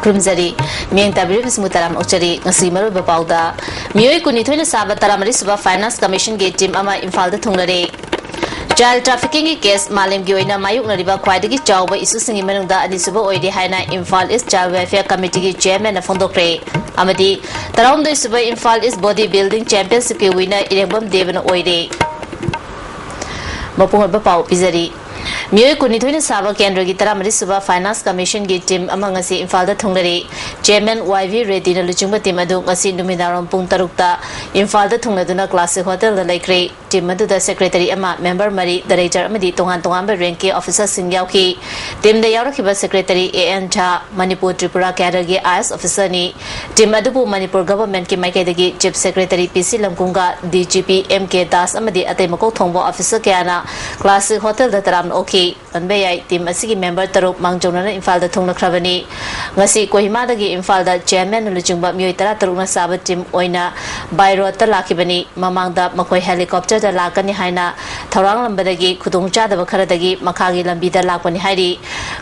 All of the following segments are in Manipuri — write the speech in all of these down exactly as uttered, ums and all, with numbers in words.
ꯈꯨꯔꯨꯝꯖꯔꯤ꯫ ꯃꯤꯠꯌꯦꯡ ꯇꯥꯕꯤꯔꯤꯕꯁꯤꯡꯕꯨ ꯇꯔꯥꯝꯅ ꯑꯣꯛꯆꯔꯤ꯫ ꯉꯁꯤ ꯃꯔꯨꯑꯣꯏꯕ ꯄꯥꯎꯗ, ꯃꯤꯑꯣꯏ ꯀꯨꯟꯅꯤꯊꯣꯏꯅ ꯁꯥꯕ ꯇꯔꯥꯃꯔꯤ ꯁꯨꯕ Finance Commission ꯒꯤ team ꯑꯃ ꯏꯝꯐꯥꯜꯗ ꯊꯨꯡꯂꯔꯦ꯫ Child trafficking ꯒꯤ case ꯃꯥꯂꯦꯝꯒꯤ ꯑꯣꯏꯅ ꯃꯥꯌꯣꯛꯅꯔꯤꯕ ꯈ꯭ꯋꯥꯏꯗꯒꯤ ꯆꯥꯎꯕ issue ꯁꯤꯡꯒꯤ ꯃꯅꯨꯡꯗ ꯑꯅꯤꯁꯨꯕ ꯑꯣꯏꯔꯤ ꯍꯥꯏꯅ Imphal East Child Welfare Committee ꯒꯤ chairman ꯅ ꯐꯣꯡꯗꯣꯛꯈ꯭ꯔꯦ꯫ ꯑꯃꯗꯤ ꯇꯔꯥꯍꯨꯝꯗꯣꯏ ꯁꯨꯕ Imphal East Body Building Championship ꯀꯤ winner ꯏꯔꯦꯡꯕꯝ ꯗꯦꯕꯅ ꯑꯣꯏꯔꯦ꯫ ꯃꯄꯨꯡ ꯑꯣꯏꯕ ꯄꯥꯎ ꯄꯤꯖꯔꯤ꯫ ꯃꯤꯑꯣꯏ ꯀꯨꯟꯅꯤꯊꯣꯏꯅ ꯁꯥꯕ ꯀꯦꯟꯗ꯭ꯔꯒꯤ ꯇꯔꯥꯃꯔꯤ ꯁꯨꯕ Finance Commission ꯒꯤ team ꯑꯃ ꯉꯁꯤ ꯏꯝꯐꯥꯜꯗ ꯊꯨꯡꯂꯔꯦ꯫ Chairman ꯋꯥꯏ ꯚꯤ ꯔꯦꯗꯤꯅ ꯂꯨꯆꯤꯡꯕ team ꯑꯗꯨ ꯉꯁꯤ ꯅꯨꯃꯤꯗꯥꯡꯋꯥꯏꯔꯝ ꯄꯨꯡ ꯇꯔꯨꯛꯇ ꯏꯝꯐꯥꯜꯗ ꯊꯨꯡꯂꯗꯨꯅ Classic Hotel ꯗ ꯂꯩꯈ꯭ꯔꯦ꯫ Team ꯑꯗꯨꯗ secretary ꯑꯃ, member ꯃꯔꯤ, director ꯑꯃꯗꯤ ꯇꯣꯉꯥꯟ ꯇꯣꯉꯥꯟꯕ rank ꯀꯤ officer ꯁꯤꯡ ꯌꯥꯎꯈꯤ꯫ Team ꯗ ꯌꯥꯎꯔꯛꯈꯤꯕ secretary A N Jha, Manipur Tripura cadre ꯒꯤ ꯑꯥꯏ ꯑꯦ ꯑꯦꯁ officer ꯅꯤ꯫ Team ꯑꯗꯨꯕꯨ ꯃꯅꯤꯄꯨꯔ government ꯀꯤ ꯃꯥꯏꯀꯩꯗꯒꯤ Chief Secretary ꯄꯤ ꯁꯤ ꯂꯝꯀꯨꯝꯒ, ꯗꯤ ꯖꯤ ꯄꯤ ꯑꯦꯝ ꯀꯦ ꯗꯥꯁ ꯑꯃꯗꯤ ꯑꯇꯩ ꯃꯀꯣꯛ ꯊꯣꯡꯕ officer ꯀꯌꯥꯅ Classic Hotel ꯗ ꯇꯔꯥꯝꯅ ꯑꯣꯛꯈꯤ꯫ ꯄꯟꯕ ꯌꯥꯏ, team ꯑꯁꯤꯒꯤ member ꯇꯔꯨꯛ ꯃꯥꯡꯖꯧꯅꯅ ꯏꯝꯐꯥꯜꯗ ꯊꯨꯡꯂꯈ꯭ꯔꯕꯅꯤ꯫ ꯉꯁꯤ ꯀꯣꯍꯤꯃꯥꯗꯒꯤ ꯏꯝꯐꯥꯜꯗ chairman ꯅ ꯂꯨꯆꯤꯡꯕ ꯃꯤꯑꯣꯏ ꯇꯔꯥꯇꯔꯨꯛꯅ ꯆꯥꯕ team ꯑꯣꯏꯅ by road ꯇ ꯂꯥꯛꯈꯤꯕꯅꯤ꯫ ꯃꯃꯥꯡꯗ ꯃꯈꯣꯏ helicopter ꯗ ꯂꯥꯛꯀꯅꯤ ꯍꯥꯏꯅ ꯊꯧꯔꯥꯡꯂꯝꯕꯗꯒꯤ ꯈꯨꯗꯣꯡꯆꯥꯗꯕ ꯈꯔꯗꯒꯤ ꯃꯈꯥꯒꯤ ꯂꯝꯕꯤꯗ ꯂꯥꯛꯄꯅꯤ ꯍꯥꯏꯔꯤ꯫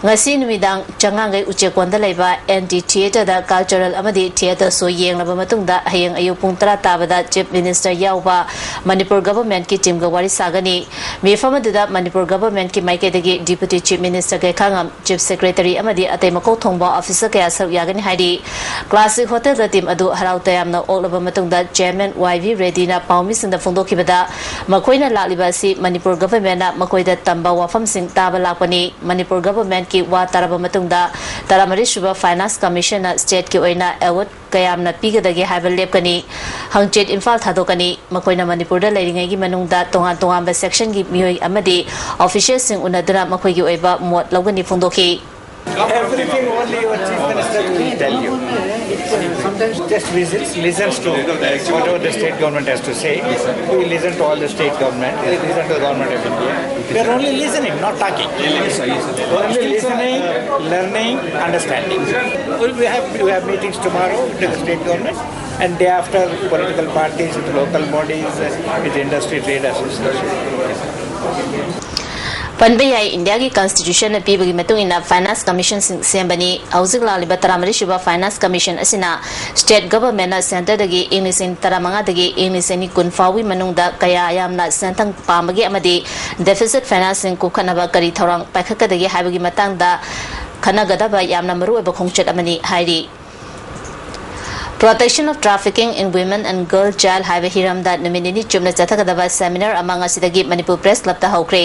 ꯉꯁꯤ ꯅꯨꯃꯤꯗꯥꯡ ꯆꯉꯥꯡꯒꯩ ꯎꯆꯦꯛꯀꯣꯟꯗ ꯂꯩꯕ ꯑꯦꯟ ꯗꯤ theatre ꯗ cultural ꯑꯃꯗꯤ theatre show ꯌꯦꯡꯂꯕ ꯃꯇꯨꯡꯗ ꯍꯌꯦꯡ ꯑꯌꯨꯛ ꯄꯨꯡ ꯇꯔꯥ ꯇꯥꯕꯗ Chief Minister ꯌꯥꯎꯕ ꯃꯅꯤꯄꯨꯔ government ꯀꯤ team ꯒ ꯋꯥꯔꯤ ꯁꯥꯒꯅꯤ꯫ ꯃꯤꯐꯝ ꯑꯗꯨꯗ ꯃꯅꯤꯄꯨꯔ government ꯀꯤ ꯃꯥꯏꯀꯩꯗꯒꯤ Deputy Chief Minister ꯒꯩꯈꯥꯉꯝ, Chief Secretary ꯑꯃꯗꯤ ꯑꯇꯩ ꯃꯀꯣꯛ ꯊꯣꯡꯕ officer ꯀꯌꯥ ꯁꯔꯨꯛ ꯌꯥꯒꯅꯤ ꯍꯥꯏꯔꯤ꯫ Classic Hotel ꯗ team ꯑꯗꯨ ꯍꯔꯥꯎ ꯇꯌꯥꯝꯅ ꯑꯣꯛꯂꯕ ꯃꯇꯨꯡꯗ chairman ꯋꯥꯏ ꯚꯤ ꯔꯦꯗꯤꯅ ꯄꯥꯎꯃꯤꯁꯤꯡꯗ ꯐꯣꯡꯗꯣꯛꯈꯤꯕꯗ, ꯃꯈꯣꯏꯅ ꯂꯥꯛꯂꯤꯕ ꯑꯁꯤ ꯃꯅꯤꯄꯨꯔ government ꯅ ꯃꯈꯣꯏꯗ ꯇꯝꯕ ꯋꯥꯐꯝꯁꯤꯡ ꯇꯥꯕ ꯂꯥꯛꯄꯅꯤ꯫ ꯃꯅꯤꯄꯨꯔ government ꯀꯤ ꯋꯥ ꯇꯥꯔꯕ ꯃꯇꯨꯡꯗ ꯇꯔꯥꯃꯔꯤ ꯁꯨꯕ Finance Commission ꯅ state ꯀꯤ ꯑꯣꯏꯅ award ꯀꯌꯥꯝꯅ ꯄꯤꯒꯗꯒꯦ ꯍꯥꯏꯕ ꯂꯦꯞꯀꯅꯤ꯫ ꯍꯪꯆꯤꯠ ꯏꯝꯐꯥꯜ ꯊꯥꯗꯣꯛꯀꯅꯤ꯫ ꯃꯈꯣꯏꯅ ꯃꯅꯤꯄꯨꯔꯗ ꯂꯩꯔꯤꯉꯩꯒꯤ ꯃꯅꯨꯡꯗ ꯇꯣꯉꯥꯟ ꯇꯣꯉꯥꯟꯕ section ꯒꯤ ꯃꯤꯑꯣꯏ ꯑꯃꯗꯤ official ꯁꯤꯡ ꯎꯅꯗꯨꯅ ꯃꯈꯣꯏꯒꯤ ꯑꯣꯏꯕ ꯃꯣꯠ ꯂꯧꯒꯅꯤ ꯐꯣꯡꯗꯣꯛꯈꯤ꯫ Everything only your Chief Minister will tell you. Just visits, listens to whatever the state government has to say. We listen to all the state government, we listen to the government of India. We are only listening, not talking. Only listening, learning, understanding. We have, we have meetings tomorrow with the state government and day after political parties, with local bodies, with industry, trade association. ꯄꯟꯕ ꯌꯥꯏ, ꯏꯟꯗꯤꯌꯥꯒꯤ ꯀꯟꯁꯇꯤꯇ꯭ꯌꯨꯁꯟꯅ ꯄꯤꯕꯒꯤ ꯃꯇꯨꯡ ꯏꯟꯅ ꯐꯥꯏꯅꯥꯟꯁ ꯀꯃꯤꯁꯟꯁꯤꯡ ꯁꯦꯝꯕꯅꯤ꯫ ꯍꯧꯖꯤꯛ ꯂꯥꯛꯂꯤꯕ ꯇꯔꯥꯃꯔꯤ ꯁꯨꯕ ꯐꯥꯏꯅꯥꯟꯁ ꯀꯃꯤꯁꯟ ꯑꯁꯤꯅ ꯁ꯭ꯇꯦꯠ ꯒꯚꯔꯟꯃꯦꯟꯠꯅ ꯁꯦꯟꯇꯔꯗꯒꯤ ꯏꯪ ꯂꯤꯁꯤꯡ ꯇꯔꯥꯃꯉꯥꯗꯒꯤ ꯏꯪ ꯂꯤꯁꯤꯡ ꯑꯅꯤ ꯀꯨꯟ ꯐꯥꯎꯕꯒꯤ ꯃꯅꯨꯡꯗ ꯀꯌꯥ ꯌꯥꯝꯅ ꯁꯦꯟꯊꯪ ꯄꯥꯝꯕꯒꯦ ꯑꯃꯗꯤ ꯗꯦꯐꯤꯁꯤꯠ ꯐꯥꯏꯅꯥꯟꯁꯁꯤꯡ ꯀꯣꯛꯍꯟꯅꯕ ꯀꯔꯤ ꯊꯧꯔꯥꯡ ꯄꯥꯏꯈꯠꯀꯗꯒꯦ ꯍꯥꯏꯕꯒꯤ ꯃꯇꯥꯡꯗ ꯈꯟꯅꯒꯗꯕ ꯌꯥꯝꯅ ꯃꯔꯨꯑꯣꯏꯕ ꯈꯣꯡꯆꯠ ꯑꯃꯅꯤ ꯍꯥꯏꯔꯤ꯫ Protection of Trafficking in Women and Girl Child ꯍꯥꯏꯕ ꯍꯤꯔꯝꯗ ꯅꯨꯃꯤꯠ ꯅꯤꯅꯤ ꯆꯨꯞꯅ ꯆꯠꯊꯒꯗꯕ ꯁꯦꯃꯤꯅꯥꯔ ꯑꯃ ꯉꯁꯤꯗꯒꯤ ꯃꯅꯤꯄꯨꯔ ꯄ꯭ꯔꯦꯁ ꯀ꯭ꯂꯕꯇ ꯍꯧꯈ꯭ꯔꯦ꯫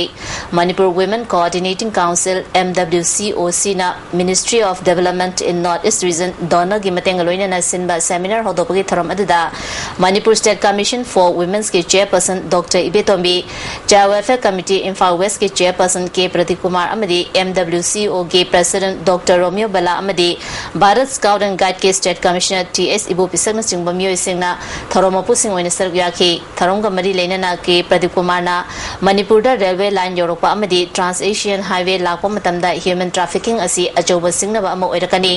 Manipur Women Coordinating Council, M W C O C ꯅ Ministry of Development in North East Region, DoNER ꯒꯤ ꯃꯇꯦꯡꯒ ꯂꯣꯏꯅꯅ ꯁꯤꯟꯕ ꯁꯦꯃꯤꯅꯥꯔ ꯍꯧꯗꯣꯛꯄꯒꯤ ꯊꯧꯔꯝ ꯑꯗꯨꯗ Manipur State Commission for Women's ꯀꯤ chairperson doctor Ibetombi, Child Welfare Committee Imphal ꯋꯦꯁꯀꯤ ꯆꯦꯌꯔꯄꯔꯁꯟ ꯀꯦ ꯄ꯭ꯔꯗꯤꯞ ꯀꯨꯃꯥꯔ ꯑꯃꯗꯤ M W C O ꯒꯤ ꯄ꯭ꯔꯦꯁꯤꯗꯦꯟꯠ ꯗꯣꯛꯇꯔ ꯔꯣꯃꯤꯌꯣ ꯕꯂꯥ ꯑꯃꯗꯤ ꯚꯥꯔꯠ ꯁ꯭ꯀꯥꯎꯠ ꯑꯦꯟ ꯒꯥꯏꯗꯀꯤ ꯁ꯭ꯇꯦꯠ ꯀꯃꯤꯁꯅꯔ ꯇꯤ ꯑꯦꯁ ꯏꯕꯣꯕꯤꯁꯛꯅꯆꯤꯡꯕ ꯃꯤꯑꯣꯏꯁꯤꯡꯅ ꯊꯧꯔꯝ ꯃꯄꯨꯁꯤꯡ ꯑꯣꯏꯅ ꯁꯔꯨꯛ ꯌꯥꯈꯤ꯫ ꯊꯧꯔꯝꯒ ꯃꯔꯤ ꯂꯩꯅꯅ ꯀꯦ ꯄ꯭ꯔꯗꯤꯞ ꯀꯨꯃꯥꯔꯅ ꯃꯅꯤꯄꯨꯔꯗ ꯔꯦꯜꯋꯦ ꯂꯥꯏꯟ ꯌꯧꯔꯛꯄ ꯑꯃꯗꯤ ꯇ꯭ꯔꯥꯟꯁ ꯑꯦꯁꯤꯌꯥꯟ ꯍꯥꯏꯋꯦ ꯂꯥꯛꯄ ꯃꯇꯝꯗ ꯍ꯭ꯌꯨꯃꯦꯟ ꯇ꯭ꯔꯥꯐꯤꯀꯤꯡ ꯑꯁꯤ ꯑꯆꯧꯕ ꯁꯤꯡꯅꯕ ꯑꯃ ꯑꯣꯏꯔꯛꯀꯅꯤ꯫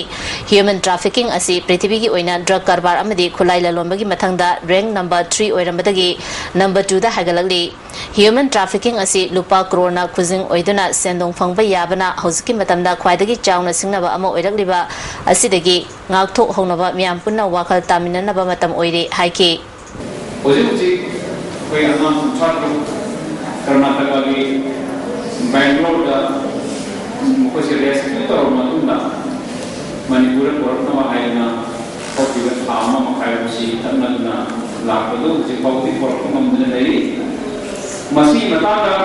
ꯍ꯭ꯌꯨꯃꯦꯟ ꯇ꯭ꯔꯥꯐꯤꯀꯤꯡ ꯑꯁꯤ ꯄ꯭ꯔꯤꯊꯤꯕꯤꯒꯤ ꯑꯣꯏꯅ ꯗ꯭ꯔꯒ ꯀꯔꯕꯥꯔ ꯑꯃꯗꯤ ꯈꯨꯠꯂꯥꯏ ꯂꯂꯣꯟꯕꯒꯤ ꯃꯊꯪꯗ ꯔꯦꯡꯛ ꯅꯝꯕꯔ ꯊ꯭ꯔꯤ ꯑꯣꯏꯔꯝꯕꯗꯒꯤ ꯅꯝꯕꯔ ꯇꯨꯗ ꯍꯥꯏꯒꯠꯂꯛꯂꯤ꯫ ꯍ꯭ꯌꯨꯃꯦꯟ ꯇ꯭ꯔꯥꯐꯤꯀꯤꯡ ꯑꯁꯤ ꯂꯨꯄꯥ ꯀ꯭ꯔꯣꯔꯅ ꯈꯨꯖꯤꯡ ꯑꯣꯏꯗꯨꯅ ꯁꯦꯟꯗꯣꯡ ꯐꯪꯕ ꯌꯥꯕꯅ ꯍꯧꯖꯤꯛꯀꯤ ꯃꯇꯝꯗ ꯈ꯭ꯋꯥꯏꯗꯒꯤ ꯆꯥꯎꯅ ꯁꯤꯡꯅꯕ ꯑꯃ ꯑꯣꯏꯔꯛꯂꯤꯕ ꯑꯁꯤꯗꯒꯤ ꯉꯥꯛꯊꯣꯛꯍꯧꯅꯕ ꯃꯤꯌꯥꯝ ꯄꯨꯟꯅ ꯋꯥꯈꯜ ꯇꯥꯃꯤꯟꯅꯅꯕ ꯃꯇꯝ ꯑꯣꯏꯔꯦ ꯍꯥꯏꯈꯤ꯫ ꯍꯧꯖꯤꯛ ꯍꯧꯖꯤꯛ ꯑꯩꯈꯣꯏ ꯑꯉꯥꯡ ꯀꯨꯟꯊ꯭ꯔꯥ ꯇꯔꯨꯛ ꯀꯔꯅꯥꯇꯀꯥꯒꯤ ꯕꯦꯡꯒ꯭ꯂꯣꯔꯗ ꯃꯈꯣꯏꯁꯦ ꯔꯦꯁꯀ꯭ꯌꯨ ꯇꯧꯔꯕ ꯃꯇꯨꯡꯗ ꯃꯅꯤꯄꯨꯔꯗ ꯄꯨꯔꯛꯅꯕ ꯍꯥꯏꯗꯅ ꯍꯧꯈꯤꯕ ꯊꯥ ꯑꯃ ꯃꯈꯥꯏꯔꯣꯝꯁꯤ ꯆꯠꯅꯗꯨꯅ ꯂꯥꯛꯄꯗꯨ ꯍꯧꯖꯤꯛ ꯐꯥꯎꯕꯗꯤ ꯄꯨꯔꯛꯄ ꯉꯝꯗꯅ ꯂꯩꯔꯤ꯫ ꯃꯁꯤꯒꯤ ꯃꯇꯥꯡꯗ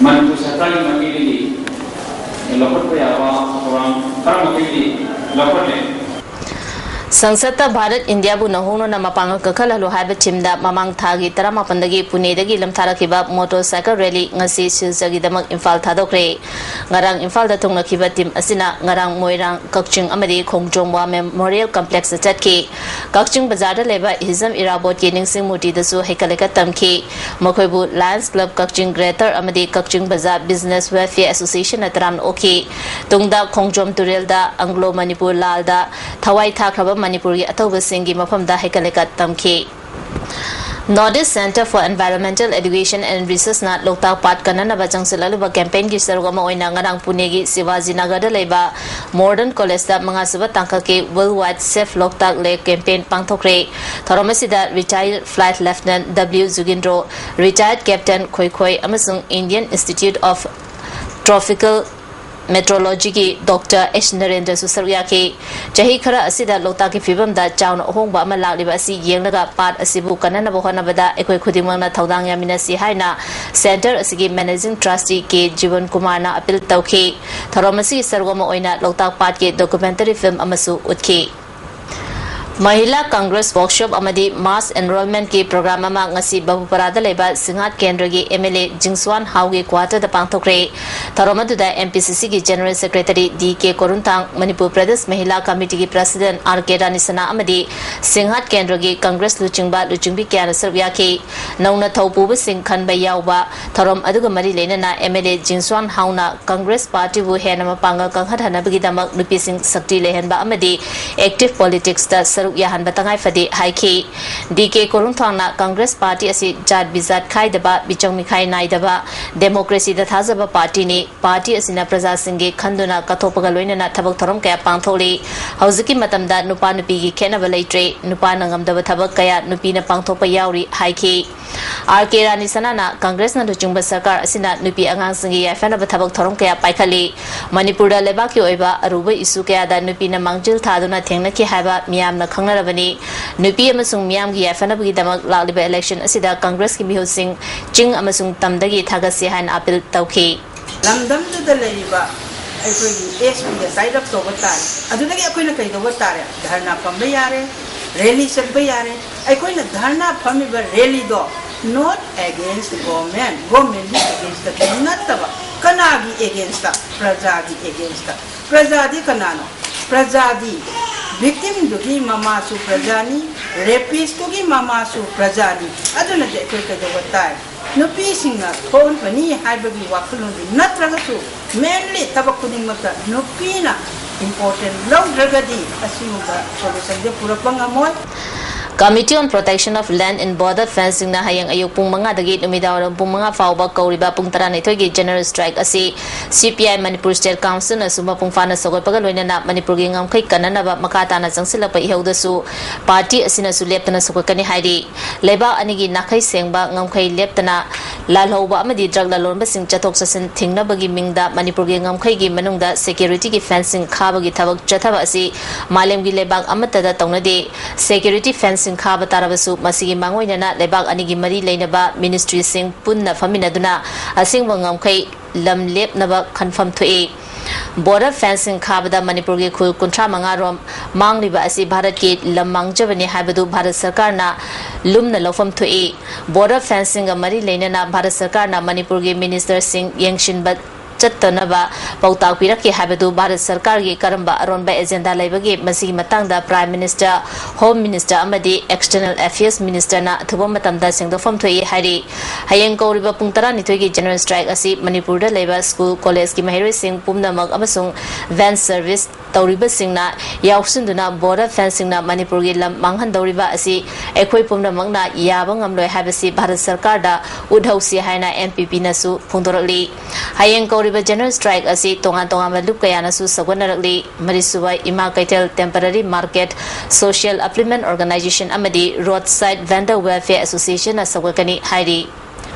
ꯃꯅꯤꯄꯨꯔ ꯁꯔꯀꯥꯔꯒꯤ ꯃꯥꯏꯀꯩꯗꯒꯤ ꯂꯧꯈꯠꯄ ꯌꯥꯕ ꯊꯧꯔꯥꯡ ꯈꯔ ꯃꯈꯩꯗꯤ ꯂꯧꯈꯠꯂꯦ꯫ ꯁꯪꯁꯠꯇ ꯚꯥꯔꯠ ꯏꯟꯗꯤꯌꯥꯕꯨ ꯅꯧꯍꯧꯅꯅ ꯃꯄꯥꯡꯒꯜ ꯀꯟꯈꯠꯍꯜꯂꯨ ꯍꯥꯏꯕ ꯊꯤꯝꯗ ꯃꯃꯥꯡ ꯊꯥꯒꯤ ꯇꯔꯥꯃꯥꯄꯟꯗꯒꯤ ꯄꯨꯅꯦꯗꯒꯤ ꯂꯝꯊꯥꯔꯛꯈꯤꯕ ꯃꯣꯇꯣꯔ ꯁꯥꯏꯀꯜ ꯔꯦꯂꯤ ꯉꯁꯤ ꯁꯤꯜꯆꯔꯒꯤꯗꯃꯛ ꯏꯝꯐꯥꯜ ꯊꯥꯗꯣꯛꯈ꯭ꯔꯦ꯫ ꯉꯔꯥꯡ ꯏꯝꯐꯥꯜꯗ ꯊꯨꯡꯂꯈꯤꯕ ꯇꯤꯝ ꯑꯁꯤꯅ ꯉꯔꯥꯡ ꯃꯣꯏꯔꯥꯡ, ꯀꯛꯆꯤꯡ ꯑꯃꯗꯤ ꯈꯣꯡꯖꯣꯝ ꯋꯥꯔ ꯃꯦꯃꯣꯔꯤꯌꯦꯜ ꯀꯝꯄ꯭ꯂꯦꯛꯁꯇ ꯆꯠꯈꯤ꯫ ꯀꯛꯆꯤꯡ ꯕꯖꯥꯔꯗ ꯂꯩꯕ ꯍꯤꯖꯝ ꯏꯔꯥꯕꯣꯠꯀꯤ ꯅꯤꯡꯁꯤꯡ ꯃꯨꯔꯇꯤꯗꯁꯨ ꯍꯩꯀꯠ ꯂꯩꯀꯠ ꯇꯝꯈꯤ꯫ ꯃꯈꯣꯏꯕꯨ ꯂꯥꯌꯟꯁ ꯀ꯭ꯂꯕ ꯀꯛꯆꯤꯡ ꯒ꯭ꯔꯦꯇꯔ ꯑꯃꯗꯤ ꯀꯛꯆꯤꯡ ꯕꯖꯥꯔ ꯕꯤꯖꯤꯅꯦꯁ ꯋꯦꯜꯐꯤꯌꯔ ꯑꯦꯁꯣꯁꯤꯌꯦꯁꯟꯅ ꯇꯔꯥꯝꯅ ꯑꯣꯛꯈꯤ꯫ ꯇꯨꯡꯗ ꯈꯣꯡꯖꯣꯝ ꯇꯨꯔꯦꯜꯗ ꯑꯪꯒ꯭ꯂꯣ ꯃꯅꯤꯄꯨꯔ ꯂꯥꯜꯗ ꯊꯋꯥꯏ ꯊꯥꯈ꯭ꯔꯕ ꯃꯅꯤꯄꯨꯔꯒꯤ ꯑꯊꯧꯕꯁꯤꯡꯒꯤ ꯃꯐꯝꯗ ꯍꯩꯀꯠ ꯂꯩꯀꯠ ꯇꯝꯈꯤ꯫ North East Center for Environmental Education and Researchꯅ ꯂꯣꯛꯇꯥꯛ ꯄꯥꯠ ꯀꯟꯅꯅꯕ ꯆꯪꯁꯤꯜꯂꯛꯂꯤꯕ campaignꯒꯤ ꯁꯔꯨꯛ ꯑꯃ ꯑꯣꯏꯅ ꯉꯔꯥꯡ ꯄꯨꯅꯦꯒꯤ ꯁꯤꯕꯥꯖꯤ ꯅꯒꯔꯗ ꯂꯩꯕ Modern Collegeꯇ ꯃꯉꯥꯁꯨꯕ ꯇꯥꯡꯀꯛꯀꯤ World Wide Save Loktak Lake campaign ꯄꯥꯡꯊꯣꯛꯈ꯭ꯔꯦ꯫ ꯊꯧꯔꯝ ꯑꯁꯤꯗ retired Flight Lieutenant W ꯖꯨꯒꯤꯟꯗ꯭ꯔꯣ, retired Captain ꯈꯣꯏꯈꯣꯏ ꯑꯃꯁꯨꯡ Indian Institute of Tropical Meteorologyꯒꯤ Doctor H ꯅꯔꯦꯟꯗ꯭ꯔꯁꯨ ꯁꯔꯨꯛ ꯌꯥꯈꯤ꯫ ꯆꯍꯤ ꯈꯔ ꯑꯁꯤꯗ ꯂꯣꯛꯇꯥꯛꯀꯤ ꯐꯤꯕꯝꯗ ꯆꯥꯎꯅ ꯑꯍꯣꯡꯕ ꯑꯃ ꯂꯥꯛꯂꯤꯕ ꯑꯁꯤ ꯌꯦꯡꯂꯒ ꯄꯥꯠ ꯑꯁꯤꯕꯨ ꯀꯟꯅꯅꯕ ꯍꯣꯠꯅꯕꯗ ꯑꯩꯈꯣꯏ ꯈꯨꯗꯤꯡꯃꯛꯅ ꯊꯧꯗꯥꯡ ꯌꯥꯃꯤꯟꯅꯁꯤ ꯍꯥꯏꯅ Center ꯑꯁꯤꯒꯤ Managing Trustee ꯀꯦ ꯖꯤꯕꯟ ꯀꯨꯃꯥꯔꯅ appeal ꯇꯧꯈꯤ꯫ ꯊꯧꯔꯝ ꯑꯁꯤꯒꯤ ꯁꯔꯨꯛ ꯑꯃ ꯑꯣꯏꯅ ꯂꯣꯛꯇꯥꯛ ꯄꯥꯠꯀꯤ documentary film ꯑꯃꯁꯨ ꯎꯠꯈꯤ꯫ ꯃꯍꯤꯂꯥ Congress workshop ꯑꯃꯗꯤ mass enrollmentꯀꯤ program ꯑꯃ ꯉꯁꯤ ꯕꯕꯨꯄꯔꯥꯗ ꯂꯩꯕ ꯁꯤꯡꯍꯥꯠ ꯀꯦꯟꯗ꯭ꯔꯒꯤ MLA ꯖꯤꯡꯁ꯭ꯋꯥꯟ ꯍꯥꯎꯒꯤ quarterꯗ ꯄꯥꯡꯊꯣꯛꯈ꯭ꯔꯦ꯫ ꯊꯧꯔꯝ ꯑꯗꯨꯗ MPCCꯒꯤ General Secretary D K Korunthang, Manipur Pradesh Mahila ꯀꯃꯤꯇꯤꯒꯤ President ꯑꯥꯔ ꯀꯦ ꯔꯥꯅꯤꯁꯅꯥ ꯑꯃꯗꯤ ꯁꯤꯡꯍꯥꯠ ꯀꯦꯟꯗ꯭ꯔꯒꯤ Congress ꯂꯨꯆꯤꯡꯕ ꯂꯨꯆꯤꯡꯕꯤ ꯀꯌꯥꯅ ꯁꯔꯨꯛ ꯌꯥꯈꯤ꯫ ꯅꯧꯅ ꯊꯧ ꯄꯨꯕꯁꯤꯡ ꯈꯟꯕ ꯌꯥꯎꯕ ꯊꯧꯔꯝ ꯑꯗꯨꯒ ꯃꯔꯤ ꯂꯩꯅꯅ MLA ꯖꯤꯡꯁ꯭ꯋꯥꯟ ꯍꯥꯎꯅ Congress partyꯕꯨ ꯍꯦꯟꯅ ꯃꯄꯥꯡꯒꯜ ꯀꯟꯈꯠꯍꯟꯅꯕꯒꯤꯗꯃꯛ ꯅꯨꯄꯤꯁꯤꯡ ꯁꯛꯇꯤ ꯂꯩꯍꯟꯕ ꯑꯃꯗꯤ active politicsꯇ ꯁꯔꯨꯛ ꯌꯥꯍꯟꯕ ꯇꯉꯥꯏ ꯐꯗꯦ ꯍꯥꯏꯈꯤ꯫ ꯗꯤ ꯀꯦ ꯀꯣꯔꯨꯟꯊꯥꯡꯅ Congress party ꯑꯁꯤ ꯖꯥꯠ ꯕꯤꯖꯥꯠ ꯈꯥꯏꯗꯕ, ꯃꯤꯆꯪ ꯃꯤꯈꯥꯏ ꯅꯥꯏꯗꯕ, democracyꯗ ꯊꯥꯖꯕ partyꯅꯤ꯫ Party ꯑꯁꯤꯅ ꯄ꯭ꯔꯖꯥꯁꯤꯡꯒꯤ ꯈꯟꯗꯨꯅ ꯀꯠꯊꯣꯛꯄꯒ ꯂꯣꯏꯅꯅ ꯊꯕꯛ ꯊꯧꯔꯝ ꯀꯌꯥ ꯄꯥꯡꯊꯣꯛꯂꯤ꯫ ꯍꯧꯖꯤꯛꯀꯤ ꯃꯇꯝꯗ ꯅꯨꯄꯥ ꯅꯨꯄꯤꯒꯤ ꯈꯦꯠꯅꯕ ꯂꯩꯇ꯭ꯔꯦ꯫ ꯅꯨꯄꯥꯅ ꯉꯝꯗꯕ ꯊꯕꯛ ꯀꯌꯥ ꯅꯨꯄꯤꯅ ꯄꯥꯡꯊꯣꯛꯄ ꯌꯥꯎꯔꯤ ꯍꯥꯏꯈꯤ꯫ ꯑꯥꯔ ꯀꯦ ꯔꯥꯅꯤꯁꯅꯥꯅ Congressꯅ ꯂꯨꯆꯤꯡꯕ ꯁꯔꯀꯥꯔ ꯑꯁꯤꯅ ꯅꯨꯄꯤ ꯑꯉꯥꯡꯁꯤꯡꯒꯤ ꯌꯥꯏꯐꯅꯕ ꯊꯕꯛ ꯊꯧꯔꯝ ꯀꯌꯥ ꯄꯥꯏꯈꯠꯂꯤ꯫ ꯃꯅꯤꯄꯨꯔꯗ ꯂꯩꯕꯥꯛꯀꯤ ꯑꯣꯏꯕ ꯑꯔꯨꯕ issue ꯀꯌꯥꯗ ꯅꯨꯄꯤꯅ ꯃꯥꯡꯖꯤꯜ ꯊꯥꯗꯨꯅ ꯊꯦꯡꯅꯈꯤ ꯍꯥꯏꯕ ꯃꯤꯌꯥꯝꯅ ꯈꯪꯅꯔꯕꯅꯤ꯫ ꯅꯨꯄꯤ ꯑꯃꯁꯨꯡ ꯃꯤꯌꯥꯝꯒꯤ ꯌꯥꯏꯐꯅꯕꯒꯤꯗꯃꯛ ꯂꯥꯛꯂꯤꯕ election ꯑꯁꯤꯗ Congressꯀꯤ ꯃꯤꯍꯨꯠꯁꯤꯡ ꯆꯤꯡ ꯑꯃꯁꯨꯡ ꯇꯝꯗꯒꯤ ꯊꯥꯒꯠꯁꯤ ꯍꯥꯏꯅ appeal ꯇꯧꯈꯤ꯫ ꯂꯝꯗꯝꯗꯨꯗ ꯂꯩꯔꯤꯕ ꯑꯩꯈꯣꯏꯒꯤ ꯑꯦꯁ ꯄꯤꯒ tie up ꯇꯧꯕ ꯇꯥꯔꯦ꯫ ꯑꯗꯨꯗꯒꯤ ꯑꯩꯈꯣꯏꯅ ꯀꯩꯗꯧꯕ ꯇꯥꯔꯦ? ꯙꯔꯅꯥ ꯐꯝꯕ ꯌꯥꯔꯦ, rally ꯆꯠꯄ ꯌꯥꯔꯦ꯫ ꯑꯩꯈꯣꯏꯅ ꯙꯔꯅꯥ ꯐꯝꯃꯤꯕ rallyꯗꯣ not against government, governmentꯀꯤ againstꯇ ꯅꯠꯇꯕ, ꯀꯅꯥꯒꯤ againstꯇ? ꯄ꯭ꯔꯖꯥꯒꯤ againstꯇ꯫ ꯄ꯭ꯔꯖꯥꯗꯤ ꯀꯅꯥꯅꯣ? ꯄ꯭ꯔꯖꯥꯗꯤ victimꯗꯨꯒꯤ ꯃꯃꯥꯁꯨ ꯄ꯭ꯔꯖꯥꯅꯤ, rapistꯇꯨꯒꯤ ꯃꯃꯥꯁꯨ ꯄ꯭ꯔꯖꯥꯅꯤ꯫ ꯑꯗꯨꯅꯗꯤ ꯑꯩꯈꯣꯏ ꯀꯩꯗꯧꯕ ꯇꯥꯏ? ꯅꯨꯄꯤꯁꯤꯡꯅ ꯊꯣꯛꯍꯟꯕꯅꯤ ꯍꯥꯏꯕꯒꯤ ꯋꯥꯈꯜꯂꯣꯟꯗꯤ ꯅꯠꯇ꯭ꯔꯒꯁꯨ, mainly ꯊꯕꯛ ꯈꯨꯗꯤꯡꯃꯛꯇ ꯅꯨꯄꯤꯅ important ꯂꯧꯗ꯭ꯔꯒꯗꯤ ꯑꯁꯤꯒꯨꯝꯕ solutionꯁꯦ ꯄꯨꯔꯛꯄ ꯉꯝꯃꯣꯏ꯫ Committee on Protection of Land in Border Fencingꯅ ꯍꯌꯦꯡ ꯑꯌꯨꯛ ꯄꯨꯡ ꯃꯉꯥꯗꯒꯤ ꯅꯨꯃꯤꯗꯥꯡꯋꯥꯏꯔꯝ ꯄꯨꯡ ꯃꯉꯥ ꯐꯥꯎꯕ ꯀꯧꯔꯤꯕ ꯄꯨꯡ ꯇꯔꯥꯅꯤꯊꯣꯏꯒꯤ General Strike ꯑꯁꯤ C P I Manipur State Councilꯅꯁꯨ ꯃꯄꯨꯡ ꯐꯥꯅ ꯁꯧꯒꯠꯄꯒ ꯂꯣꯏꯅꯅ ꯃꯅꯤꯄꯨꯔꯒꯤ ꯉꯝꯈꯩ ꯀꯟꯅꯅꯕ ꯃꯈꯥ ꯇꯥꯅ ꯆꯪꯁꯤꯜꯂꯛꯄ ꯏꯍꯧꯗꯁꯨ party ꯑꯁꯤꯅꯁꯨ ꯂꯦꯞꯇꯅ ꯁꯧꯒꯠꯀꯅꯤ ꯍꯥꯏꯔꯤ꯫ ꯂꯩꯕꯥꯛ ꯑꯅꯤꯒꯤ ꯅꯥꯈꯩ ꯁꯦꯡꯕ ꯉꯝꯈꯩ ꯂꯦꯞꯇꯅ ꯂꯥꯜꯍꯧꯕ ꯑꯃꯗꯤ drug ꯂꯂꯣꯟꯕꯁꯤꯡ ꯆꯠꯊꯣꯛ ꯆꯠꯁꯤꯟ ꯊꯤꯡꯅꯕꯒꯤ ꯃꯤꯡꯗ ꯃꯅꯤꯄꯨꯔꯒꯤ ꯉꯝꯈꯩꯒꯤ ꯃꯅꯨꯡꯗ securityꯒꯤ fencing ꯈꯥꯕꯒꯤ ꯊꯕꯛ ꯆꯠꯊꯕ ꯑꯁꯤ ꯃꯥꯂꯦꯝꯒꯤ ꯂꯩꯕꯥꯛ ꯑꯃꯠꯇꯗ ꯇꯧꯅꯗꯦ꯫ Security fencing ꯈꯥꯕ ꯇꯥꯔꯕꯁꯨ ꯃꯁꯤꯒꯤ ꯃꯥꯡꯑꯣꯏꯅꯅ ꯂꯩꯕꯥꯛ ꯑꯅꯤꯒꯤ ꯃꯔꯤ ꯂꯩꯅꯕ ministryꯁꯤꯡ ꯄꯨꯟꯅ ꯐꯝꯃꯤꯟꯅꯗꯨꯅ ꯑꯁꯦꯡꯕ ꯉꯝꯈꯩ ꯂꯝ ꯂꯦꯞꯅꯕ ꯈꯟꯐꯝ ꯊꯣꯛꯏ꯫ Border fencing ꯈꯥꯕꯗ ꯃꯅꯤꯄꯨꯔꯒꯤ ꯈꯨꯜ ꯀꯨꯟꯊ꯭ꯔꯥ ꯃꯉꯥ ꯔꯣꯝ ꯃꯥꯡꯂꯤꯕ ꯑꯁꯤ ꯚꯥꯔꯠꯀꯤ ꯂꯝ ꯃꯥꯡꯖꯕꯅꯤ ꯍꯥꯏꯕꯗꯨ ꯚꯥꯔꯠ ꯁꯔꯀꯥꯔꯅ ꯂꯨꯝꯅ ꯂꯧꯐꯝ ꯊꯣꯛꯏ꯫ Border fencingꯒ ꯃꯔꯤ ꯂꯩꯅꯅ ꯚꯥꯔꯠ ꯁꯔꯀꯥꯔꯅ ꯃꯅꯤꯄꯨꯔꯒꯤ ministerꯁꯤꯡ ꯌꯦꯡꯁꯤꯟꯕ ꯆꯠꯇꯅꯕ ꯄꯥꯎꯇꯥꯛ ꯄꯤꯔꯛꯈꯤ ꯍꯥꯏꯕꯗꯨ ꯚꯥꯔꯠ ꯁꯔꯀꯥꯔꯒꯤ ꯀꯔꯝꯕ ꯑꯔꯣꯟꯕ agenda ꯂꯩꯕꯒꯦ? ꯃꯁꯤꯒꯤ ꯃꯇꯥꯡꯗ Prime Minister, Home Minister ꯑꯃꯗꯤ External Affairs Ministerꯅ ꯑꯊꯨꯕ ꯃꯇꯝꯗ ꯁꯦꯡꯗꯣꯛꯐꯝ ꯊꯣꯛꯏ ꯍꯥꯏꯔꯤ꯫ ꯍꯌꯦꯡ ꯀꯧꯔꯤꯕ ꯄꯨꯡ ꯇꯔꯥꯅꯤꯊꯣꯏꯒꯤ General Strike ꯑꯁꯤ ꯃꯅꯤꯄꯨꯔꯗ ꯂꯩꯕ school, collegeꯀꯤ ꯃꯍꯩꯔꯣꯏꯁꯤꯡ ꯄꯨꯝꯅꯃꯛ ꯑꯃꯁꯨꯡ van service ꯇꯧꯔꯤꯕꯁꯤꯡꯅ ꯌꯥꯎꯁꯤꯟꯗꯨꯅ border fencingꯅ ꯃꯅꯤꯄꯨꯔꯒꯤ ꯂꯝ ꯃꯥꯡꯍꯟꯗꯧꯔꯤꯕ ꯑꯁꯤ ꯑꯩꯈꯣꯏ ꯄꯨꯝꯅꯃꯛꯅ ꯌꯥꯕ ꯉꯝꯂꯣꯏ ꯍꯥꯏꯕꯁꯤ ꯚꯥꯔꯠ ꯁꯔꯀꯥꯔꯗ ꯎꯠꯍꯧꯁꯤ ꯍꯥꯏꯅ NPPꯅꯁꯨ ꯐꯣꯡꯗꯣꯔꯛꯂꯤ꯫ ꯍꯌꯦꯡ ꯀꯧꯔꯤꯕ General Strike ꯑꯁꯤ ꯇꯣꯉꯥꯟ ꯇꯣꯉꯥꯟꯕ ꯂꯨꯞ ꯀꯌꯥꯅꯁꯨ ꯁꯧꯒꯠꯅꯔꯛꯂꯤ꯫ ꯃꯔꯤꯁꯨꯕ ꯏꯃꯥ ꯀꯩꯊꯦꯜ Temporary Market Social Implement Organization ꯑꯃꯗꯤ Roadside Vendor Welfare Associationꯅ ꯁꯧꯒꯠꯀꯅꯤ ꯍꯥꯏꯔꯤ꯫